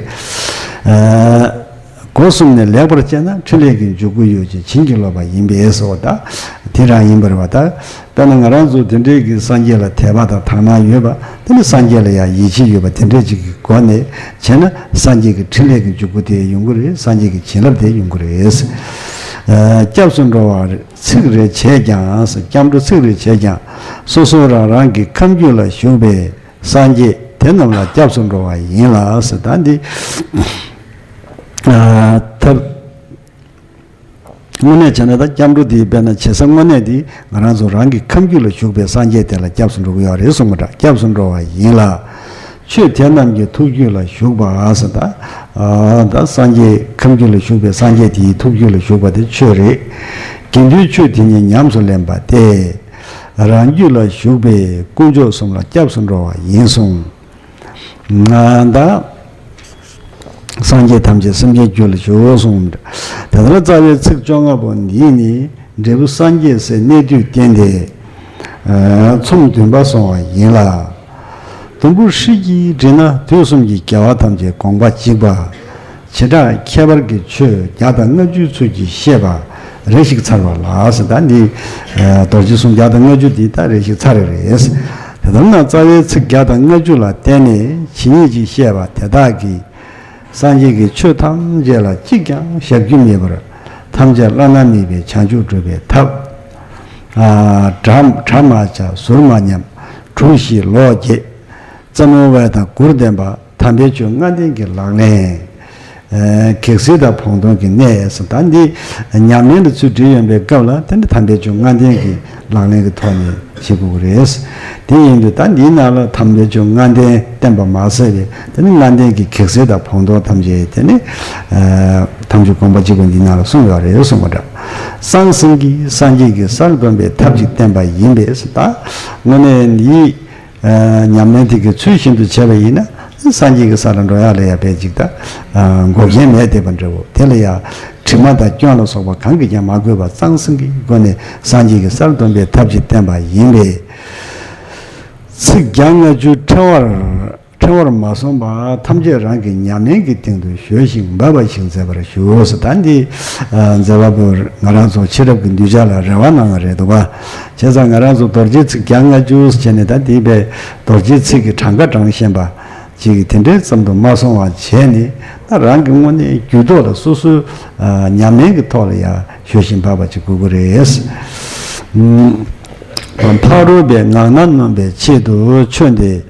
ཨ། སྒོ་གསུམ་ནས་ལེགས་པར་དཔྱད་ན། ཕྲིན་ལས་ཀྱི་འཇུག་སྒོ་ཡོད་ཅིང་བྱིན་གྱིས་རློབ་པ་ཡིན་པས་སོ། ད་དེ་རང་ཡིན་པར་བ། ད་དཔེར་ན་ང་རང་ཚོ་དེ་འདྲའི་གི་སངས་རྒྱས་ལ་དད་པ་དང་དག་སྣང་ཡོད་པ་དེ་ནི། སངས་རྒྱས་ལ་ཡང་ཡིད་ཆེས་ཡོད་པ་དེ་འདྲའི་ཅིག་གི་སྒོ་ནས་བྱས་ན། སངས་རྒྱས་ཀྱི་ཕྲིན་ལས་ཀྱི་འཇུག་སྒོ་དེ་ཡོང་གི་རེད། སངས་རྒྱས་ཀྱི་བྱིན་རླབས་དེ་ཡོང་གི་རེད། ཨ། སྐྱབས་སུ་འགྲོ་བ་ཚིག་རེ་བྱས་ཀྱང་། སྐྱབས་འགྲོ་ཚིག་རེ་བྱས་ཀྱང་། སོ་སོ་རང་རང་གི་ཁམས་རྒྱུད་ལ་བཞུགས་པའི་སངས་རྒྱས་དེ་རྣམས་ལ་སྐྱབས་སུ་འགྲོ་བ་ཡིན་ལ་ཟེར། ད་འདི་ ཐབས། དངོས་གནས་བྱས་ན་ད་སྐྱབས་འགྲོ་འདི་དཔེར་ན་བྱེད་ས་དངོས་གནས་འདི་ང་རང་ཚོ་རང་གི་ཁམས་རྒྱུད་ལ་བཞུགས་པའི་སངས་རྒྱས་དེ་ལ་སྐྱབས་སུ་འགྲོ་གི་ཡོད་རེད་གསུངས་པ་འདྲ། སྐྱབས་སུ་འགྲོ་བ་ཡིན་ལ། ཆོས་དེ་རྣམས་ཀྱི་ཐུགས་རྒྱུད་ལ་ཞུགས་པ་ཟེར། ད་ད་སངས་རྒྱས་ཁམས་རྒྱུད་ལ་བཞུགས་པའི་སངས་རྒྱས་དེའི་ཐུགས་རྒྱུད་ལ་ཞུགས་པ་དེ་ཆོས་རེད། དགེ་འདུན་ཆོས་དེ་ཉིད་ཉམས་སུ་ལེན་པ་སྟེ། རང་རྒྱུད་ལ་བཞུགས་པའི་དཀོན་མཆོག་གསུམ་ལ་སྐྱབས་སུ་འགྲོ་བ་ཡིན་གསུངས། ང་ད། སངས་རྒྱས་ཐམས་ཅད་སེམས་ཅན་རྒྱུད་ལ་ཞུགས་གསུངས། དེ་ལྟར་རྩ་བའི་ཚིག་བཅོ་ལྔ་པོ་འདིས་ནི་འབྲས་བུ་སངས་རྒྱས་སའི་གནས་དུས་བསྟན་ཏེ། ཚོམས་བདུན་པ་སོང་བ་ཡིན་ལ། དུམ་བུ་ཧྲིལ་གྱིས་བསྒྲིལ་ན་དུས་གསུམ་གྱི་རྒྱལ་བ་ཐམས་ཅད་དགོངས་པ་གཅིག་པ། བྱེ་བྲག་ཁྱད་པར་གྱི་ཆོས་བརྒྱ་དང་ལྔ་བཅུའི་ཚུལ་གྱིས་བཤད་པ་རེ་ཞིག་ཚར་བ་ལགས་ཟེར། ད་འདི་རྡོ་རྗེ་གསུམ་བརྒྱ་དང་ལྔ་བཅུ་འདི་ད་རེ་ཞིག་ཚར་རེ་རེད། དེ་ལྟར་ན་རྩ་བའི་ཚིག་བརྒྱ་དང་ལྔ་བཅུ་ལ་བརྟེན་ནས་ཇི་སྙེད་ཅིག་བཤད་པ་དེ་དག་གིས་སངས་རྒྱས་ཀྱི་ཆོས་ཐམས་ཅད་ལ་གཅིག་ཀྱང་བཞག་རྒྱུ་མེད་པར་ཐམས་ཅད་བླ་ན་མེད་པའི་བྱང་ཆུབ་སྒྲུབ་པའི་ཐབས། གྲ་གྲ་མ་བྱ་ཟུར་མ་ཉམས་གྲུ་བཞི་ལོག་འགྱེད། རྩེ་མོ་དབལ་དང་གུར་ལྡན་པ། དམ་པའི་ཆོས་ལྔ་ལྡན་གྱི་ལག་ལེན། གེགས་སེལ་དང་བོགས་གཏོང་གི་གནས་སུ། ད་འདི་ཉམས་ལེན་དུ་ཚུར་བསྒྲིལ་ཡོང་པའི་སྐབས་ལ་དེ་ནི་དམ་པའི་ཆོས་ལྔ་ལྡན་གྱི་ལག་ལེན་གྱི་ཐོག་ནས་བྱེད་དགོས་ཀྱི་རེད། དེ་ཡིན་དུས་ད་འདིའི་ནང་ལ་དམ་པའི་ཆོས་ལྔ་ལྡན་བསྟན་པ་མ་ཟད་པའི་དེ་ནི་ལྔ་ལྡན་གྱི་གེགས་སེལ་དང་བོགས་གཏོང་ཐམས་ཅད་དེ་ནི་ཐམས་ཅད་དགོངས་པ་གཅིག་པ་འདིའི་ནང་ལ་གསུངས་ཡོད་རེད་གསུངས་པ་འདྲ། ཟང་ཟིང་གིས་སངས་རྒྱས་ཀྱི་སར་འདོན་པའི་ཐབས་ཅིག་བསྟན་པ་ཡིན་པས་ད་དངོས་གནས་འདི། ཉམས་ལེན་དེ་གི་ཚུལ་བཞིན་དུ་བྱས་པ་ཡིན་ན་སངས་རྒྱས་ཀྱི་ས་ལ་འགྲོ་ཡག་ལ་ཡང་དཔེ་ཅིག་ད་འགོག་རྐྱེན་མེད་བསྡད་པ་འདྲ་བོ། དེ་ལ་ཡང་དྲི་མ་དང་སྐྱོན་ལ་སོགས་པ་གང་གིས་ཀྱང་མ་གོས་པར་ཟང་ཟིང་གི་སྒོ་ནས་སངས་རྒྱས་ཀྱི་སར་འདོན་པའི་ཐབས་ཅིག་བསྟན་པ་ཡིན་པས། ཚིག་བརྒྱ་ལྔ་བཅུ་ཕྲེང་བར་ཕྲེང་བར་མ་སོང་བར་ཐམས་ཅད་རང་གི་ཉམས་ལེན་གྱི་སྟེང་དུ་གཞོལ་ཞིང་འབབ་པ་ཞིག་མཛད་པར་ཞུ། ད་འདི་མཛད་པ་པོ་ང་རང་ཚོ་ཕྱི་རབས་ཀྱི་གདུལ་བྱ་ལ་རེ་བ་གནང་བ་རེད་འདུག་ག་བྱས་ཙང་ང་རང་ཚོ་རྡོ་རྗེ་ཚིག་བརྒྱ་ལྔ་བཅུ་ཟེར་བྱས་ནས་ད་འདི་པའི་རྡོ་རྗེ་ཚིག་གི་གྲངས་ཀ་བགྲངས་བཞིན་པ་ཅིག་དེ་འདྲའི་ཙམ་དུ་མ་སོང་བ་བྱས་ནས་ད་རང་གི་དངོས་གནས་རྒྱུད་ཐོག་ལ་སོ་སོའི་ཉམས་ལེན་གྱི་ཐོག་ལ་ཡང་གཞོལ་ཞིང་འབབ་པ་ཅིག་དགོས་ཀྱི་རེད། ཕ་རོལ་པོའི་ངག་ན་སྣོན་པའི་ཆེད་དུ་ཆོས་འདི་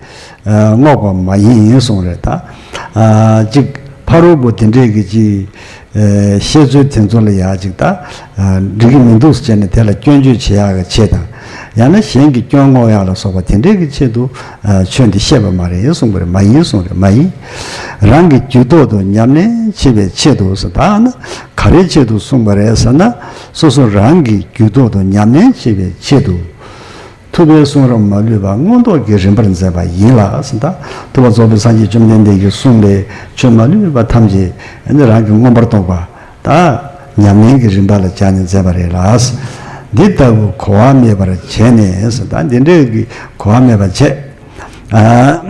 བསྔོག་པ་མ་ཡིན་གསུངས་རེད་ད། གཅིག་ཕ་རོལ་པོ་དེ་འདྲས་ཀྱི་ཅིག་བཤད་ཚུལ་དེ་ཚོ་ལ་ཡག་ཅིག་ད་འགྲིག་གི་མི་འདུག་ཟེར་ནས་དེ་ལ་སྐྱོན་བརྗོད་བྱེད་ཡག་གི་ཆེད་དང་། ཡང་ན་གཞན་གྱི་སྐྱོན་བསྔོག་ཡག་ལ་སོགས་པ་དེ་འདྲས་ཀྱི་ཆེད་དུ་ཆོས་འདི་བཤད་པ་མ་རེད་གསུངས་པ་རེད། མ་ཡིན་གསུངས་རེད། མ་ཡིན། རང་གི་རྒྱུད་ཐོག་ཏུ་ཉམས་ལེན་བྱེད་པའི་ཆེད་དུ་ཟེར་ད་ན་ག་རེའི་ཆེད་དུ་གསུངས་པ་རེད་ཟེར་ན། སོ་སོ་རང་གི་རྒྱུད་ཐོག་ཏུ་ཉམས་ལེན་བྱེད་པའི་ཆེད་དུ། ཐུབ་པའི་གསུང་རབ་མ་ལུས་པ་མངོན་རྟོགས་ཀྱི་རིམ་པར་མཛད་པ་ཡིན་ལ་ཟེར་ད། ཐུབ་པ་རྫོགས་པའི་སངས་རྒྱས་བཅོམ་ལྡན་འདས་ཀྱིས་གསུངས་པའི་ཆོས་མ་ལུས་པ་ཐམས་ཅད་ཨ་ནི་རང་གི་མངོན་པར་རྟོགས་པ་ད་ཉམས་ལེན་གྱི་རིམ་པ་ལ་སྦྱར་ནས་མཛད་པ་རེད་ལ། འདི་ལྟ་བུ་གོ་བ་མེད་པར་བྱས་ནས་ཟེར་ད། འདི་འདྲའི་གི་གོ་བ་མེད་པར་བྱས། ཨ།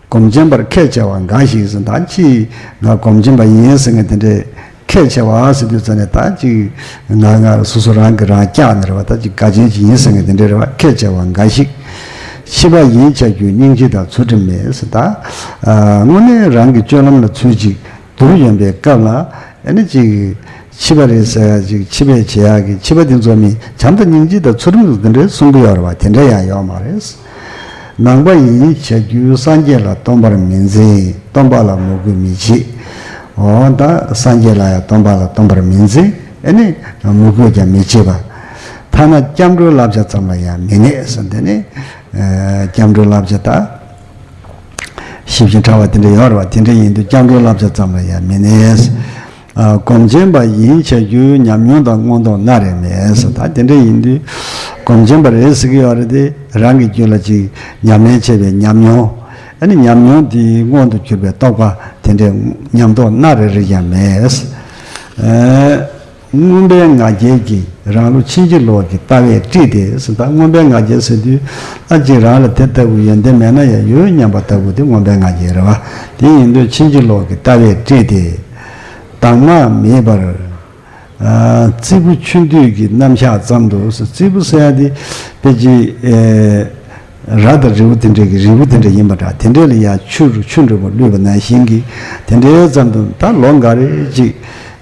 སྒོམ་ཆེན་པར་ཁས་འཆེ་བ་འགའ་ཞིག་ཟེར། ད་ཅི་ང་སྒོམ་ཆེན་པ་ཡིན་ཟེར་མཁན་དེ་འདྲས་ཁས་འཆེ་བ་ཟེར་དུས་ཙ་ནས་ད་ཅིག་ང་ང་སོ་སོ་རང་གིས་རང་བཀྱག་ནས་རེད་བ། ད་ཅིག་དགའ་ཆེན་ཅིག་ཡིན་ཟེར་མཁན་དེ་འདྲས་རེད་བ། ཁས་འཆེ་བ་འགའ་ཞིག་ཕྱི་པ་ཡིན་བྱ་རྒྱུའི་སྙིང་རྗེ་དང་ཚུལ་ཁྲིམས་མེད་ཟེར། ད་དངོས་གནས་རང་གི་སྤྱོད་ལམ་ལ་ཚུལ་ཅིག་བསྡུར་ཡོང་པའི་སྐབས་ལ་ཨ་ནི་ཅིག་ཕྱི་པ་རེད་ཟེར་ཡ་ཅིག་ཕྱི་པས་བྱེད་ཡ་གི་ཕྱི་པ་དེ་ཚོ་མི་བྱམས་དང་སྙིང་རྗེ་དང་ཚུལ་ཁྲིམས་དེ་འདྲའི་གསུང་གི་ཡོད་རེད་བ། དེ་འདྲ་ཡང་ཡོད་མ་རེད། ནང་པ་ཡིན་བྱ་རྒྱུ་སངས་རྒྱས་ལ་སྟོན་པར་མི་འཛིན། སྟོན་པ་ལ་མོས་གུས་མི་བྱེད། འོ་ད་སངས་རྒྱས་ལ་ཡང་སྟོན་པ་ལ་སྟོན་པར་མི་འཛིན། ཨ་ནི་མོས་གུས་ཀྱང་མི་བྱེད་པ། ཐ་ན་སྐྱབས་འགྲོའི་བསླབ་བྱ་ཙམ་ལ་ཡང་མི་གནས་ཟེར། དེ་ནི་སྐྱབས་འགྲོའི་བསླབ་བྱ་ད། ཞིབ་ཅིང་ཕྲ་བ་དེ་འདྲ་ཡོད་རེད་བ། དེ་འདྲ་ཡིན་དུས་སྐྱབས་འགྲོའི་བསླབ་བྱ་ཙམ་ལ་ཡང་མི་གནས། ཨ། སྒོམ་ཆེན་པ་ཡིན་བྱ་རྒྱུའི་ཉམས་མྱོང་དང་མངོན་རྟོགས་སྣ་རེ་མེད་ཟེར། ད་དེ་འདྲ་ཡིན་དུས་སྒོམ་ཆེན་པ་རེད་ཟེར་གྱི་ཡོད་རེད་དེ། རང་གི་རྒྱུད་ལ་ཅིག་ཉམས་ལེན་བྱས་པའི་ཉམས་མྱོང་། ཨ་ནི་ཉམས་མྱོང་དེའི་མངོན་དུ་གྱུར་པའི་རྟོགས་པ་དེ་འདྲའི་ཉམས་རྟོགས་སྣ་རེ་རེ་ཡང་མེད། ཨ། མངོན་པའི་ང་རྒྱལ་གྱིས་རང་ལུགས་ཕྱིན་ཅི་ལོག་གི་ལྟ་བས་དཀྲིས་ཏེ་ཟེར། ད་མངོན་པའི་ང་རྒྱལ་ཟེར་དུས་ཨ་ཅིག་རང་ལ་དེ་ལྟ་བུ་ཡོན་ཏན་མེད་ན་ཡང་ཡོད་སྙམ་པ་ལྟ་བུ་དེ་མངོན་པའི་ང་རྒྱལ་རེད་བ། དེ་ཡིན་དུས་ཕྱིན་ཅི་ལོག་གི་ལྟ་བས་དཀྲིས་ཏེ། དྭངས་མ་མེད་པར། ཨ། རྩིག་པ་ཆུ་འདུས་ཀྱི་རྣམ་གཞག་ཙམ་དུ་ཟེར། རྩིག་པ་ཟེར་ཡ་དེ་དཔེ་ཅིག་ཨེ། ར་དང་རི་བོ་དེ་འདྲ་གི་རི་བོ་དེ་འདྲ་ཡིན་པ་འདྲ། དེ་འདྲ་ལ་ཡང་ཆུ་རུ་ཆུ་འདྲ་པོ་བླུགས་པ་ནང་བཞིན་གྱི་དེ་འདྲའི་ཙམ་དུ་ད་ལོ་འགའ་རེ་ཅིག་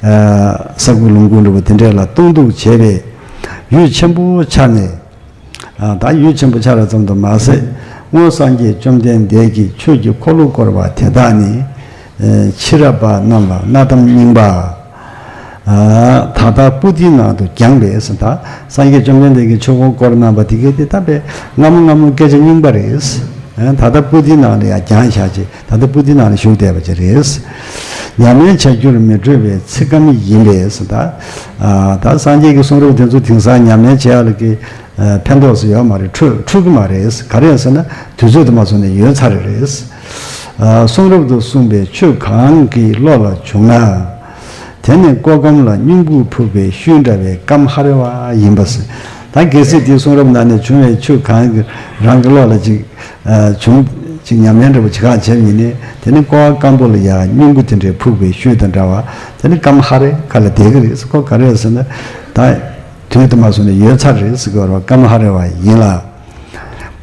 ཨ། ས་ཁུག་ལུང་ཁུག་འདྲ་པོ་དེ་འདྲ་ལ་སྟོང་འདུག་བྱས་པས་ཡུན་ཆེན་པོ་འཆར་ནས། ཨ། ད་ཡུན་ཆེན་པོ་འཆར་བ་ཙམ་དུ་མ་ཟད། སྔོན་སངས་རྒྱས་བཅོམ་ལྡན་འདས་ཀྱིས་ཆོས་ཀྱི་འཁོར་ལོ་བསྐོར་བ་དེ་དག་ནི། ཕྱི་རབས་པ་རྣམས་ལ་གནའ་གཏམ་རྙིང་པ། ད་ལྟ་པོ་ཏི་ནང་དུ་བསྒྱངས་པས་ཟེར། ད་སངས་རྒྱས་བཅོམ་ལྡན་འདས་ཀྱིས་ཆོས་འཁོར་བསྐོར་གནང་བ་དེ་གའི་དེ་ད་པས་སྔ་མོ་སྔ་མོ་སྐད་ཆ་རྙིང་པ་རེད། ད་ལྟ་པོ་ཏི་ནང་ལ་ཡང་བསྒྱངས་བཞག་ཅིག་ད་ལྟ་པོ་ཏི་ནང་ལ་བཞུགས་བསྡད་པ་ཅིག་རེད། ཉམས་ལེན་བྱ་རྒྱུར་མི་སྤྲོ་བའི་ཚིག་སྐམ་ཡིན་པས་ཟེར། ད་ད་སངས་རྒྱས་ཀྱི་གསུང་རབ་དེ་ཚོ་དེང་སང་ཉམས་ལེན་བྱེད་ཡག་ལ་གི་ཕན་ཐོགས་སུ་ཡོད་མ་རེད། འཕྲོད་འཕྲོད་ཀྱི་མ་རེད། ག་རེ་ཟེར་ན་དུས་ཚོད་དུ་མ་སོང་ནས་ཡོལ་ཚར་རེད། གསུང་རབ་ཏུ་གསུངས་པའི་ཆོས་གང་གི་བློ་ལ་བྱུང་ན། དེ་ནི་ཀོ་སྐམ་ལ་སྙིང་ཁུ་ཕུག་པའི་ཤུལ་འདྲ་བའི་སྐམ་ཧ་རེ་བ་ཡིན་པ་ཟེར། ད་གལ་སྲིད་དེ་གསུང་རབ་ནང་ནས་བྱུང་བའི་ཆོས་གང་གི་རང་གི་བློ་ལ་ཅིག་བྱུང་ཅིག་ཉམས་ལེན་འདྲ་པོ་ཅིག་གང་བྱས་པ་ཡིན་ནའི་དེ་ནི་ཀོ་བ་སྐམ་པོ་ལ་ཡང་སྙིང་ཁུ་དེ་འདྲའི་ཕུག་པའི་ཤུལ་དང་འདྲ་བ་དེ་ནི་སྐམ་ཧ་རེ་ཁ་ལ་བསྡད་ཀྱི་རེད། ཁོ་ག་རེ་ཟེར་ན་ད། དུས་དུ་མ་སོང་ནས་ཡོལ་ཚར་རེད་ཟེར་གྱི་ཡོད་རེད་བ། སྐམ་ཧ་རེ་བ་ཡིན་ལ།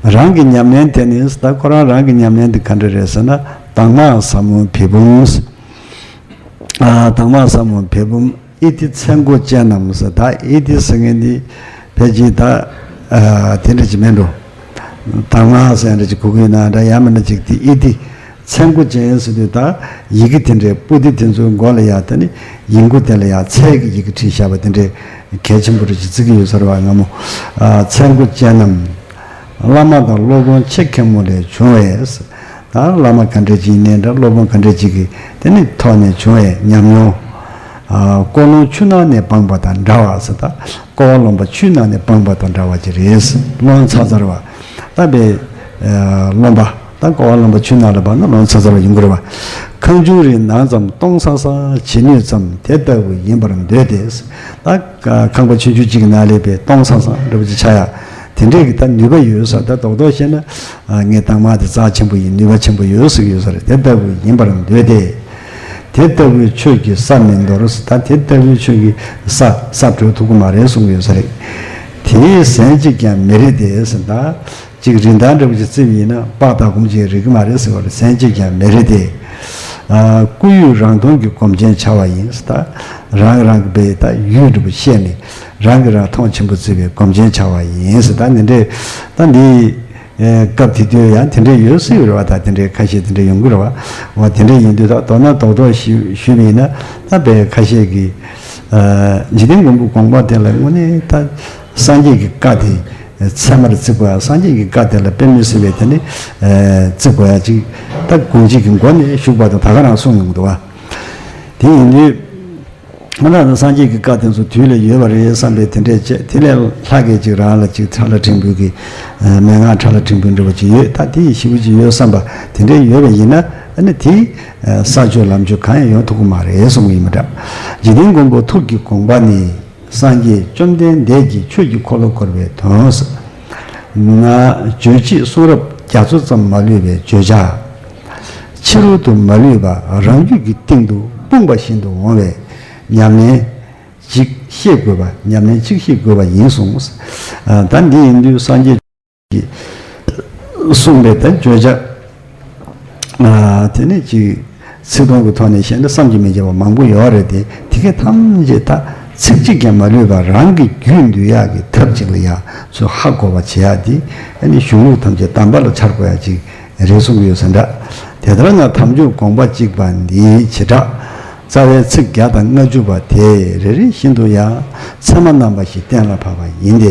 རང་གི་ཉམས་ལེན་དེ་ནི་ད་ཁོ་རང་རང་གི་ཉམས་ལེན་དེ་ག་འདྲ་རེད་ཟེར་ན་དྭངས་མ་ཟབ་མོ་བེ་བུམ། དྭངས་མ་ཟབ་མོ་བེ་བུམ་ཨི་ཏི་ཚན་གོ་ཅན་ནམ་ཟེར། ད་ཨི་ཏི་ཟེར་མཁན་འདི་ཕལ་ཆེར་ད་དེ་འདྲ་ཅིག་མིན་འགྲོ། དྭངས་མ་ཟེར་འདྲ་ཅིག་གོ་གི་ཡོད་ན་འདྲ། ཡང་མིན་ན་ཅིག་དེ་ཨི་ཏི། ཚན་གོ་ཅན་ཟེར་དུས་ད་ཡི་གེ་དེ་འདྲའི་པོ་ཏི་དེ་ཚོའི་མགོ་ལ་ཡ་དེ་ནི་ཡིན་གོ་དེ་ལ་ཡ་ཚན་གྱི་ཡི་གེ་བྲིས་བཞག་པ་དེ་འདྲའི་གལ་ཆེན་པོ་རེ་ཅིག་བརྩི་གི་ཡོད་ས་རེད་བ། སྔ་མོ་ཚན་གོ་ཅན་ནམ། བླ་མ་དང་སློབ་དཔོན་ཆེ་གེ་མོ་ལས་བྱུང་བས། ད་བླ་མ་ག་འདྲ་ཅིག་ཡིན་ནའི་འདྲ། སློབ་དཔོན་ག་འདྲ་ཅིག་གི་དེ་ནི་ཐོག་ནས་བྱུང་བའི་ཉམས་མྱོང་། ཀོ་ལོང་ཆུ་ནང་ནས་སྤངས་པ་དང་འདྲ་བ་ཟེར། ད་ཀོ་བ་རློན་པ་ཆུ་ནང་ནས་སྤངས་པ་དང་འདྲ་བ་ཅིག་རེད། རློན་ཚ་ཚར་བ། ད་པའི་རློན་པ། ད་ཀོ་བ་རློན་པ་ཆུ་ནང་ལ་སྤངས་ན་རློན་ཚ་ཚར་བ་ཡིན་དགོས་རེད་བ། ཁང་ཆུང་རེའི་ནང་ཙམ་སྟོང་སང་སང་བྱེད་ནུས་ཙམ་དེ་ལྟ་བུ་ཡིན་པར་འདོད་དེ། ད་ཁང་པ་ཆུང་ཆུང་གཅིག་གི་ནང་ལས་པའི་སྟོང་སང་སང་འདྲ་པོ་ཅིག་ཆགས་ཡ། དེ་འདྲས་ཀྱི་ད་ནུས་པ་ཡོད་ས། ད་རྡོག་རྡོག་བཤད་ན་ངས་དྭངས་མ་དེ་རྩ་ཆེན་པོ་ཡིན། ནུས་པ་ཆེན་པོ་ཡོད་ཟེར་གྱི་ཡོད་ས་རེད། དེ་ལྟ་བུ་ཡིན་པར་འདོད་དེ། དེ་ལྟ་བུའི་ཆོས་ཀྱི་ས་མི་འདོར་ཟེར། ད་དེ་ལྟ་བུའི་ཆོས་ཀྱི་ས་ས་གྲོལ་ཐུབ་ཀྱི་མ་རེད་གསུང་གི་ཡོད་ས་རེད། དེའི་ཟན་གཅིག་ཀྱང་མི་རིགས་ཏེ་ཟེར། ད་ཅིག་རིན་ཐང་འདྲ་པོ་ཅིག་བརྩིས་པ་ཡིན་ན་པགས་དང་སྒོམ་གྱི་རིགས་མ་རེད་ཟེར་བ་རེད། ཟན་གཅིག་ཀྱང་མི་རིགས་ཏེ། ཨ་སྐུ་ཡུལ་རང་སྟོང་གི་སྒོམ་ཆེན་བྱ་བ་ཡིན་ཟེར། ད་རང་རང་གི་པའི་ད་ཡུལ་འདྲ་པོ་བཤད་ནས་རང་གིས་རང་མཐོང་ཆེན་པོ་བརྩི་བའི་སྒོམ་ཆེན་བྱ་བ་ཡིན་ཟེར། ད་འདི་འདྲའི་ད་འདི། སྐབས་དེ་དུས་ཡང་དེ་འདྲས་ཡོད་སྲིད་རེད་བ། ད་དེ་འདྲས་ཁ་ཤས་དེ་འདྲས་ཡོང་གི་རེད་བ། འོ་དེ་འདྲས་ཡིན་དུས་ད་མདོར་ན་རྡོག་རྡོག་ཞུ་ཞུས་པ་ཡིན་ན་ད་དཔེ་ཁ་ཤས་ཀྱིས་འཇིག་རྟེན་མགོན་པོ་དགོངས་པ་དེ་ལ་དངོས་གནས་ད་སངས་རྒྱས་ཀྱི་བཀའ་དེ་ཚད་མར་བརྩི་དགོས་ཡ། སངས་རྒྱས་ཀྱི་བཀའ་དེ་ལ་དཔེ་མི་སྲིད་པའི་དེ་ནི་བརྩི་དགོས་ཡ་ཅིག་ད་དགོངས་གཅིག་གི་སྒོ་ནས་བཞུགས་པ་དང་ད་ག་རང་གསུངས་ཡོང་གི་འདུག་བ། དེ་ཡིན་དུས། ང་རང་ཚོ་སངས་རྒྱས་ཀྱི་བཀའ་དེ་ཚོ་དུས་ལ་ཡོལ་བ་རེད་བསམ་པའི་དེ་འདྲས་བྱས། དེ་ལས་ལྷག་གི་ཅིག་རང་ལ་ཅིག་ཁྲ་ལ་ཕྲན་བུ་གི་མན་ངག་ཁྲ་ལ་ཕྲན་བུ་འདྲ་བོ་ཅིག་ཡོད། ད་དེ་ཡི་ཞེ་པོ་ཅིག་ཡོད་བསམ་པ་དེ་འདྲས་ཡོད་པ་ཡིན་ན་ཨ་ནི་དེ་ས་ཆོས་ལམ་ཆོས་གང་ཡང་ཡོང་ཐུབ་ཀྱི་མ་རེད་གསུང་གི་ཡིན་པ་འདྲ། འཇིག་རྟེན་མགོན་པོ་ཐུགས་ཀྱི་དགོངས་པ་ནི་སངས་རྒྱས་བཅོམ་ལྡན་འདས་ཀྱིས་ཆོས་ཀྱི་འཁོར་ལོ་བསྐོར་བའི་དོན། ན་བརྗོད་བྱེད་གསུང་རབ་རྒྱ་མཚོ་ཙམ་མ་ལུས་པའི་བརྗོད་བྱ། ཕྱི་རོལ་དུ་མ་ལུས་པ་རང་རྒྱུད་ཀྱི་སྟེང་དུ་སྤུངས་པ་བཞིན་དུ་འོང་བའི་ཉམས་ལེན་ཅིག་ཤེས་དགོས་པ། ཉམས་ལེན་ཅིག་ཤེས་དགོས་པ་ཡིན་གསུངས། ད་འདི་ཡིན་དུས་སངས་རྒྱས་ཀྱིས་གསུངས་པའི་ད་བརྗོད་བྱ། དེ་ནས་ཅིག་ཚིག་དོན་གྱི་ཐོག་ནས་བཤད་ན་བསམ་གྱིས་མི་ཁྱབ་པ་མང་པོ་ཡོད་རེད་དེ། དེ་གའི་ཐམས་ཅད་ད་ཚིག་གཅིག་ཀྱང་མ་ལུས་པ་རང་གི་རྒྱུད་འདུལ་ཡག་གི་ཐབས་ཅིག་ལ་ཡ་ཚུར་ཧ་གོ་བ་བྱེད་ཡག་དེ་ཨ་ནི་གཞུང་ལུགས་ཐམས་ཅད་དམ་པ་ལ་འཆར་དགོས་ཡག་ཅིག་རེད་གསུང་གི་ཡོད་ས་འདྲ། དེ་ལྟར་ན་དམ་ཆོས་དགོངས་པ་གཅིག་པ་འདིའི་བྱེ་བྲག་རྩ་བའི་ཚིག་བརྒྱ་དང་ལྔ་བཅུ་པ་དེ་རེ་རེ་བཞིན་དུ་ཡང་ཚད་མ་རྣམ་པ་བཞི་གཏན་ལ་ཕབ་པ་ཡིན་ཏེ།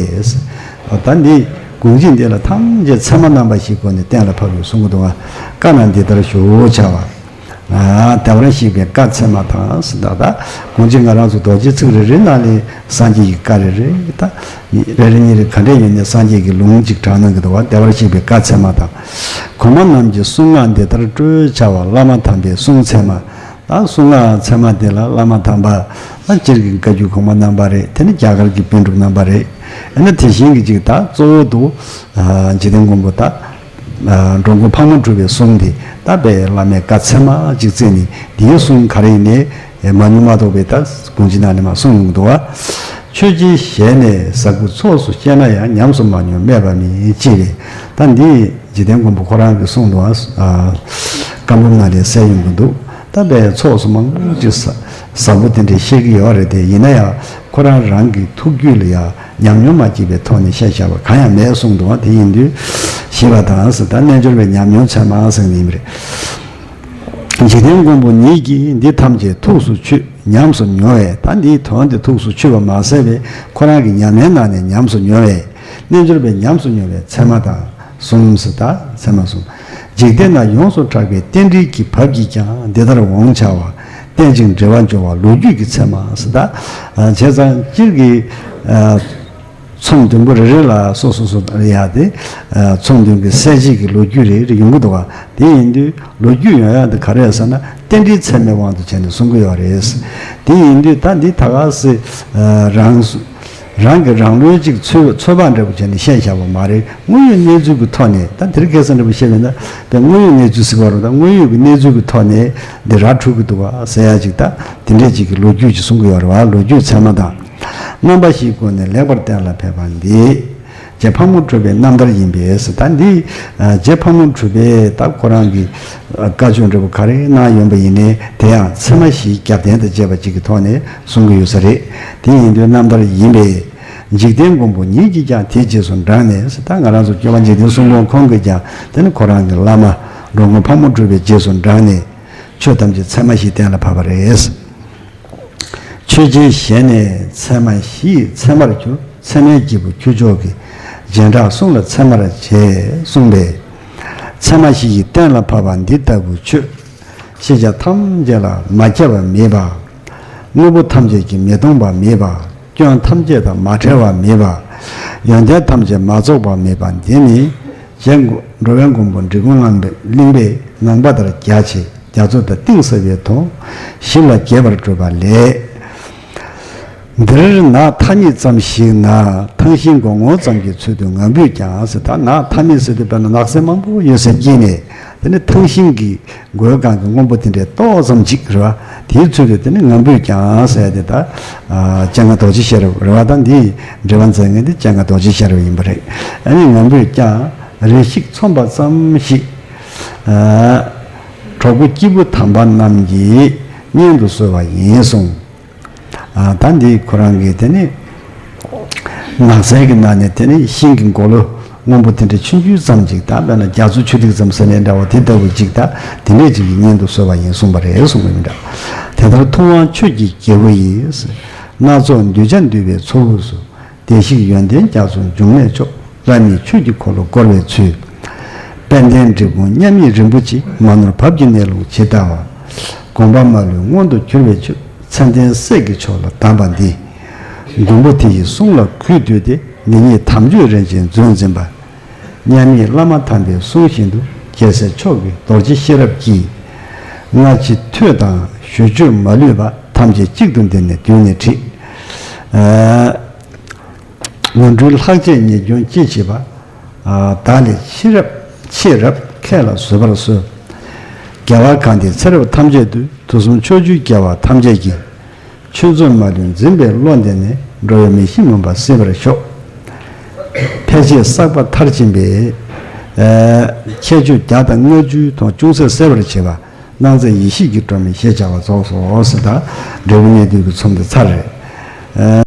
ད་འདི་དགོངས་གཅིག་འདི་ལ་ཐམས་ཅད་ཚད་མ་རྣམ་པ་བཞིའི་སྒོ་ནས་གཏན་ལ་ཕབ་ཡོད་གསུང་གི་འདུག་བ། བཀའ་ན་འདི་ལྟར་ཞུ་བྱ་བ། བདེ་བར་གཤེགས་པའི་བཀའ་ཚད་མ་དང་ཟེར། ད་ལྟ་དགོངས་གཅིག་ང་རང་ཚོ་རྡོ་རྗེའི་ཚིག་རེ་རེའི་ནང་ནས་སངས་རྒྱས་ཀྱི་བཀའ་རེ་རེ་ད་རེ་རེ་གཉིས་རེ་ག་འདྲས་ཡོད་ནས་སངས་རྒྱས་ཀྱི་ལུང་གཅིག་དྲངས་གནང་གི་འདུག་བ། བདེ་བར་གཤེགས་པའི་བཀའ་ཚད་མ་དང་། གོང་མ་རྣམས་ཀྱི་གསུང་ངག་འདི་ལྟར་བཀྲོལ་བྱ་བ། བླ་མ་དམ་པའི་གསུང་ཚད་མ། ད་གསུང་ངག་ཚད་མ་དེ་ལ་བླ་མ་དམ་པ་ད་སྤྱིར་གྱི་བཀའ་བརྒྱུད་གོང་མ་རྣམ་པ་རེད། དེ་ནི་རྒྱ་གར་གྱི་པཎ་གྲུབ་རྣམ་པ་རེད། ཨ་ནི་དེ་བཞིན་གྱི་ཅིག་ད་གཙོ་བོ་དུ་འཇིག་རྟེན་མགོན་པོ་ད་འགྲོ་མགོན་ཕག་མོ་གྲུ་པའི་གསུང་དེ་ད་དཔེ་བླ་མའི་བཀའ་ཚད་མ་ཅིག་བརྩིས་ནས་འདིའི་གསུང་ག་རེ་ཡིན་ནའི་མ་ཉུང་མ་གཏོགས་པའི་ད་དགོངས་གཅིག་ནང་ནས་མ་གསུངས་ཡོང་གི་འདུག་བ། ཆོས་ཀྱི་ཞལ་ནས་ཟབ་དགུ་ཚོགས་སུ་བཤད་ན་ཡང་། ཉམས་སུ་མ་མྱོང་སྨྲས་པ་མིན། ཅེས་པས་ད་འདི། འཇིག་རྟེན་མགོན་པོ་ཁོ་རང་གིས་གསུངས་འདུག་ཨ། བཀའ་འབུམ་ནང་ལས་གསལ་ཡོང་གི་འདུག་ད་པའི་ཚོགས་སུ་མང་པོ་ཅིག་ཟབ་པོ་དེ་འདྲས་བཤད་ཀྱི་ཡོད་རེད་དེ། ཡིན་ན་ཡང་ཁོ་རང་རང་གི་ཐུགས་རྒྱུད་ལ་ཡང་ཉམས་མྱོང་མ་སྐྱེས་པའི་ཐོག་ནས་བཤད་བཞག་པ་གང་ཡང་མེད་གསུངས་འདུག་དེ་ཡིན་དུས་ཞེས་པ་དང་ཟེར། ད་རྣལ་འབྱོར་པའི་ཉམས་མྱོང་ཚད་མ་ཟེར་ནི་ཡིན་པ་རེད། འཇིག་རྟེན་མགོན་པོ་ཉིད་ཀྱིས་འདི་ཐམས་ཅད་ཐུགས་སུ་ཆུད་ཉམས་སུ་མྱོང་བས། ད་འདིའི་དོན་དེ་ཐུགས་སུ་ཆུད་པ་མ་ཟད་པའི་ཁོ་རང་གི་ཉམས་ལེན་ནང་ནས་ཉམས་སུ་མྱོང་བས། རྣལ་འབྱོར་པས་ཉམས་སུ་མྱོང་བའི་ཚད་མ་དང་གསུམ་ཟེར། ད་ཚད་མ་གསུམ། འཇིག་རྟེན་ན་ཡོངས་སུ་གྲགས་པའི་རྟེན་འབྲེལ་གྱི་བབ་ཀྱིས་ཀྱང་འདི་ལྟར་འོང་བྱ་བ། རྟེན་ཅིང་འབྲེལ་བར་འབྱུང་བ་ལོ་རྒྱུས་ཀྱི་ཚད་མ་ཟེར། ད་བྱས་ཙང་སྤྱིར་གྱི་ཚོམས་བདུན་པོ་རེ་རེ་ལ་སོ་སོ་སོ་ཡ་དེ། ཚོམས་བདུན་གྱི་གསལ་བྱེད་ཀྱི་ལོ་རྒྱུས་རེ་རེ་ཡོང་གི་འདུག་བ། དེ་ཡིན་དུས་ལོ་རྒྱུས་ཡོང་ཡ་དེ་ག་རེ་ཟེར་ན་རྟེན་འབྲེལ་ཚད་མའི་དབང་དུ་བྱས་ནས་གསུང་གི་ཡོད་རེད། དེ་ཡིན་དུས་ད་འདི་ད་ག་སེ་རང་རང་གི་རང་ལུགས་ཅིག་ཚོད་ཚོད་དཔག་འདྲ་པོ་བྱས་ནས་བཤད་བཞག་པ་མ་རེད། དངོས་ཡོད་གནས་ཚུལ་གྱི་ཐོག་ནས། ད་དེ་རིང་ཁ་སང་འདྲ་པོ་བཤད་པ་ཡིན་ན་དེ་དངོས་ཡོད་གནས་ཚུལ་ཟེར་བ་རེད། ད་དངོས་ཡོད་ཀྱི་གནས་ཚུལ་གྱི་ཐོག་ནས་འདི་ར་འཕྲོད་ཀྱི་འདུག་བ་ཟེར་ཡ་ཅིག་ད་དེ་འདྲས་ཅིག་གི་ལོ་རྒྱུས་ཅིག་གསུང་གི་ཡོད་རེད་བ། ལོ་རྒྱུས་ཚད་མ་དང་། རྣམ་པ་བཞིའི་སྒོ་ནས་ལེགས་པར་གཏན་ལ་ཕེབས་པ་འདི། རྗེ་ཕག་མོ་གྲུ་པའི་རྣམ་ཐར་ཡིན་པས་ཟེར། ད་འདི་རྗེ་ཕག་མོ་གྲུ་པས་ད་ཁོ་རང་གི་བཀའ་ཆོས་འདྲ་པོ་ག་རེ་གནང་ཡོང་པ་ཡིན་ནའི་དེ་ཡང་ཚད་མ་བཞིའི་རྒྱབ་རྟེན་དང་བཅས་པ་ཅིག་གི་ཐོག་ནས་གསུང་གི་ཡོད་ས་རེད། དེ་ཡིན་དུས་རྣམ་ཐར་ཡིན་པས། འཇིག་རྟེན་མགོན་པོ་ཉིད་ཀྱིས་ཀྱང་དེའི་རྗེས་སུ་འབྲངས་ནས་ཟེར། ད་ང་རང་ཚོ་སྐྱོབ་པ་འཇིག་རྟེན་གསུམ་མགོན་ཁོང་གིས་ཀྱང་དེ་ནི་ཁོ་རང་གི་བླ་མ་འགྲོ་མགོན་ཕག་མོ་གྲུ་པའི་རྗེས་སུ་འབྲངས་ནས་ཆོས་ཐམས་ཅད་ཚད་མ་བཞིའི་གཏན་ལ་ཕབ་པ་རེད། ཆོས་ཀྱི་ཞལ་ནས་ཚད་མ་བཞི་ཡི་ཚད་མར་གྱུར། ཚད་མའི་སྐྱེས་བུ་ཁྱུ་མཆོག་གིས། རྗེས་འབྲང་གསུང་ལ་ཚད་མར་བྱེད་གསུངས་པས། ཚད་མ་བཞི་ཡི་གཏན་ལ་ཕབ་པ་འདི་ལྟ་བུའི་ཆོས། ཤེས་བྱ་ཐམས་ཅད་ལ་མ་ཁྱབ་པ་མེད་པ། དངོས་པོ་ཐམས་ཅད་ཀྱིས་མི་སྟོང་པ་མེད་པ། སྐྱོན་ཐམས་ཅད་དང་མ་བྲལ་བ་མེད་པ། ཡོན་ཏན་ཐམས་ཅད་མ་རྫོགས་པ་མེད་པ། འདི་ནི་རྗེ་འགྲོ་བའི་མགོན་པོ་འབྲི་གུང་གླིང་པས་ནང་པ་ལྟར་རྒྱ་ཆེ་རྒྱ་མཚོ་དང་གཏིང་ཟབ་པའི་དོན་ཞིབ་ལ་རྒྱས་པར་བསྒྲུབས་པ་ལས། འདིར་ནགས་མཐའ་སྙེགས་ཙམ་ཞིག་ན་ཐང་ཤིང་སྒོ་ངོར་ཙམ་གྱི་ཚུལ་དུ་ངང་པོས་ཀྱང་ཟེར། ད་ནགས་མཐའ་སྙེགས་ཟེར་དུས་དཔེར་ན་ནགས་ཚལ་མང་པོ་ཡོད་སའི་དཀྱིལ་ནས་དེ་ནི་ཐང་ཤིང་གི་སྒོའི་སྒང་གི་སྔོན་པོ་དེ་འདྲའི་ཏོག་ཙམ་ཅིག་རེད་བ། དེའི་ཚུལ་དུ་དེ་ནི་ངང་པོས་ཀྱང་ཟེར་ཏེ། ད་སྤྱན་སྔ་རྡོ་རྗེ་ཤེས་རབ་རེད་བ། ད་འདིའི་འགྲེལ་པ་མཛད་མཁན་དེ་སྤྱན་སྔ་རྡོ་རྗེ་ཤེས་རབ་ཡིན་པ་རེད། ཨ་ནི་ངང་པོས་ཀྱང་རེ་ཞིག་མཚོན་པ་ཙམ་ཞིག་གྲོགས་པོ་སྐྱེས་བུ་དམ་པ་རྣམས་ཀྱིས་སྙན་དུ་གསོལ་བ་ཡིན་གསུངས། ད་འདི་ཁོ་རང་གིས་དེ་ནི་ནགས་ཚལ་གྱི་ནང་ནས་དེ་ནི་ཤིང་གི་མགོ་ལོག་སྔོན་པོ་དེ་འདྲ་ཆུང་ཆུང་ཙམ་ཅིག་ད་དཔེར་ན་རྒྱ་མཚོ་ཆུ་ཐིགས་ཙམ་ཟེར་ནའི་འདྲ་བོ་དེ་ལྟ་བུ་ཅིག་ད་དེ་འདྲས་ཅིག་གི་སྙན་དུ་གསོལ་བ་ཡིན་གསུངས་པ་རེད་གསུངས་པ་མི་འདྲ། དེ་ལྟར་ཐུབ་དབང་ཆོས་ཀྱི་རྒྱལ་པོ་ཡིས། སྣ་ཚོགས་གདུལ་བྱ་འདུལ་བའི་ཚོགས་དབུས་སུ། བདེ་གཤེགས་ཡོན་ཏན་རྒྱ་མཚོ་འབྱུང་གནས་མཆོག་བླ་མེད་ཆོས་ཀྱི་འཁོར་ལོ་བསྐོར་བའི་ཚུལ། དཔལ་ལྡན་འབྲི་གུང་མཉམ་ཉིད་རིན་པོ་ཆེ། མ་ནོར་བབ་ཀྱི་གནས་ལུགས་ཇི་ལྟ་བ། དགོངས་པ་མ་ལུས་མངོན་དུ་གྱུར་པའི་ཆོས། མཚན་ལྡན་སྲས་ཀྱི་མཆོག་ལ་གདམས་པ་འདི། མགོན་པོ་དེ་ཡི་གསུང་ལ་གུས་བཏུད་དེ། འདི་ཉིད་དམ་ཆོས་རིན་ཆེན་མཛོད་འཛིན་པ། མཉམ་ཉིད་བླ་མ་དམ་པའི་གསུང་བཞིན་དུ། རྒྱལ་སྲས་མཆོག་གི་རྡོ་རྗེ་ཤེས་རབ་ཀྱིས། སྔ་ཕྱི་ཐོས་དང་ཞུ་སྤྱོད་མ་ལུས་པ། ཐམས་ཅད་གཅིག་ཏུ་འདི་ནས་བསྡུས་ནས་བྲིས། ནོར་འཁྲུལ་ལྷག་བཅས་ཉེས་སྐྱོན་ཅི་མཆིས་པ། བདག་ལས་ཕྱི་རབས་ཕྱི་རབས་ཁས་ལ་བཟོད་པར་གསོལ། རྒྱལ་བ་གང་དེའི་ཚེ་རབས་ཐམས་ཅད་དུ། དུས་གསུམ་ཕྱོགས་བཅུའི་རྒྱལ་བ་ཐམས་ཅད་ཀྱིས། ཆོས་མཛོད་མ་ལུས་འཛིན་པའི་བློ་ལྡན་ནས། འགྲོ་བའི་མི་ཤེས་མུན་པ་སེལ་བར་ཤོག་ཕལ་ཆེར་བསགས་པ་མཐར་ཕྱིན་པའི་ཁྱད་ཆོས་བརྒྱ་དང་ལྔ་བཅུའི་དོན་ཅུང་ཟད་གསལ་བར་བྱེད་པ། སྣང་མཛད་ཡེ་ཤེས་ཀྱི་སྒྲོན་མེ་ཞེས་བྱ་བ་རྫོགས་སོ་ཟེར། ད་འབྲས་བུ་གནས་དུས་ཀྱི་ཚོམས་འདི་ཚར་རེད།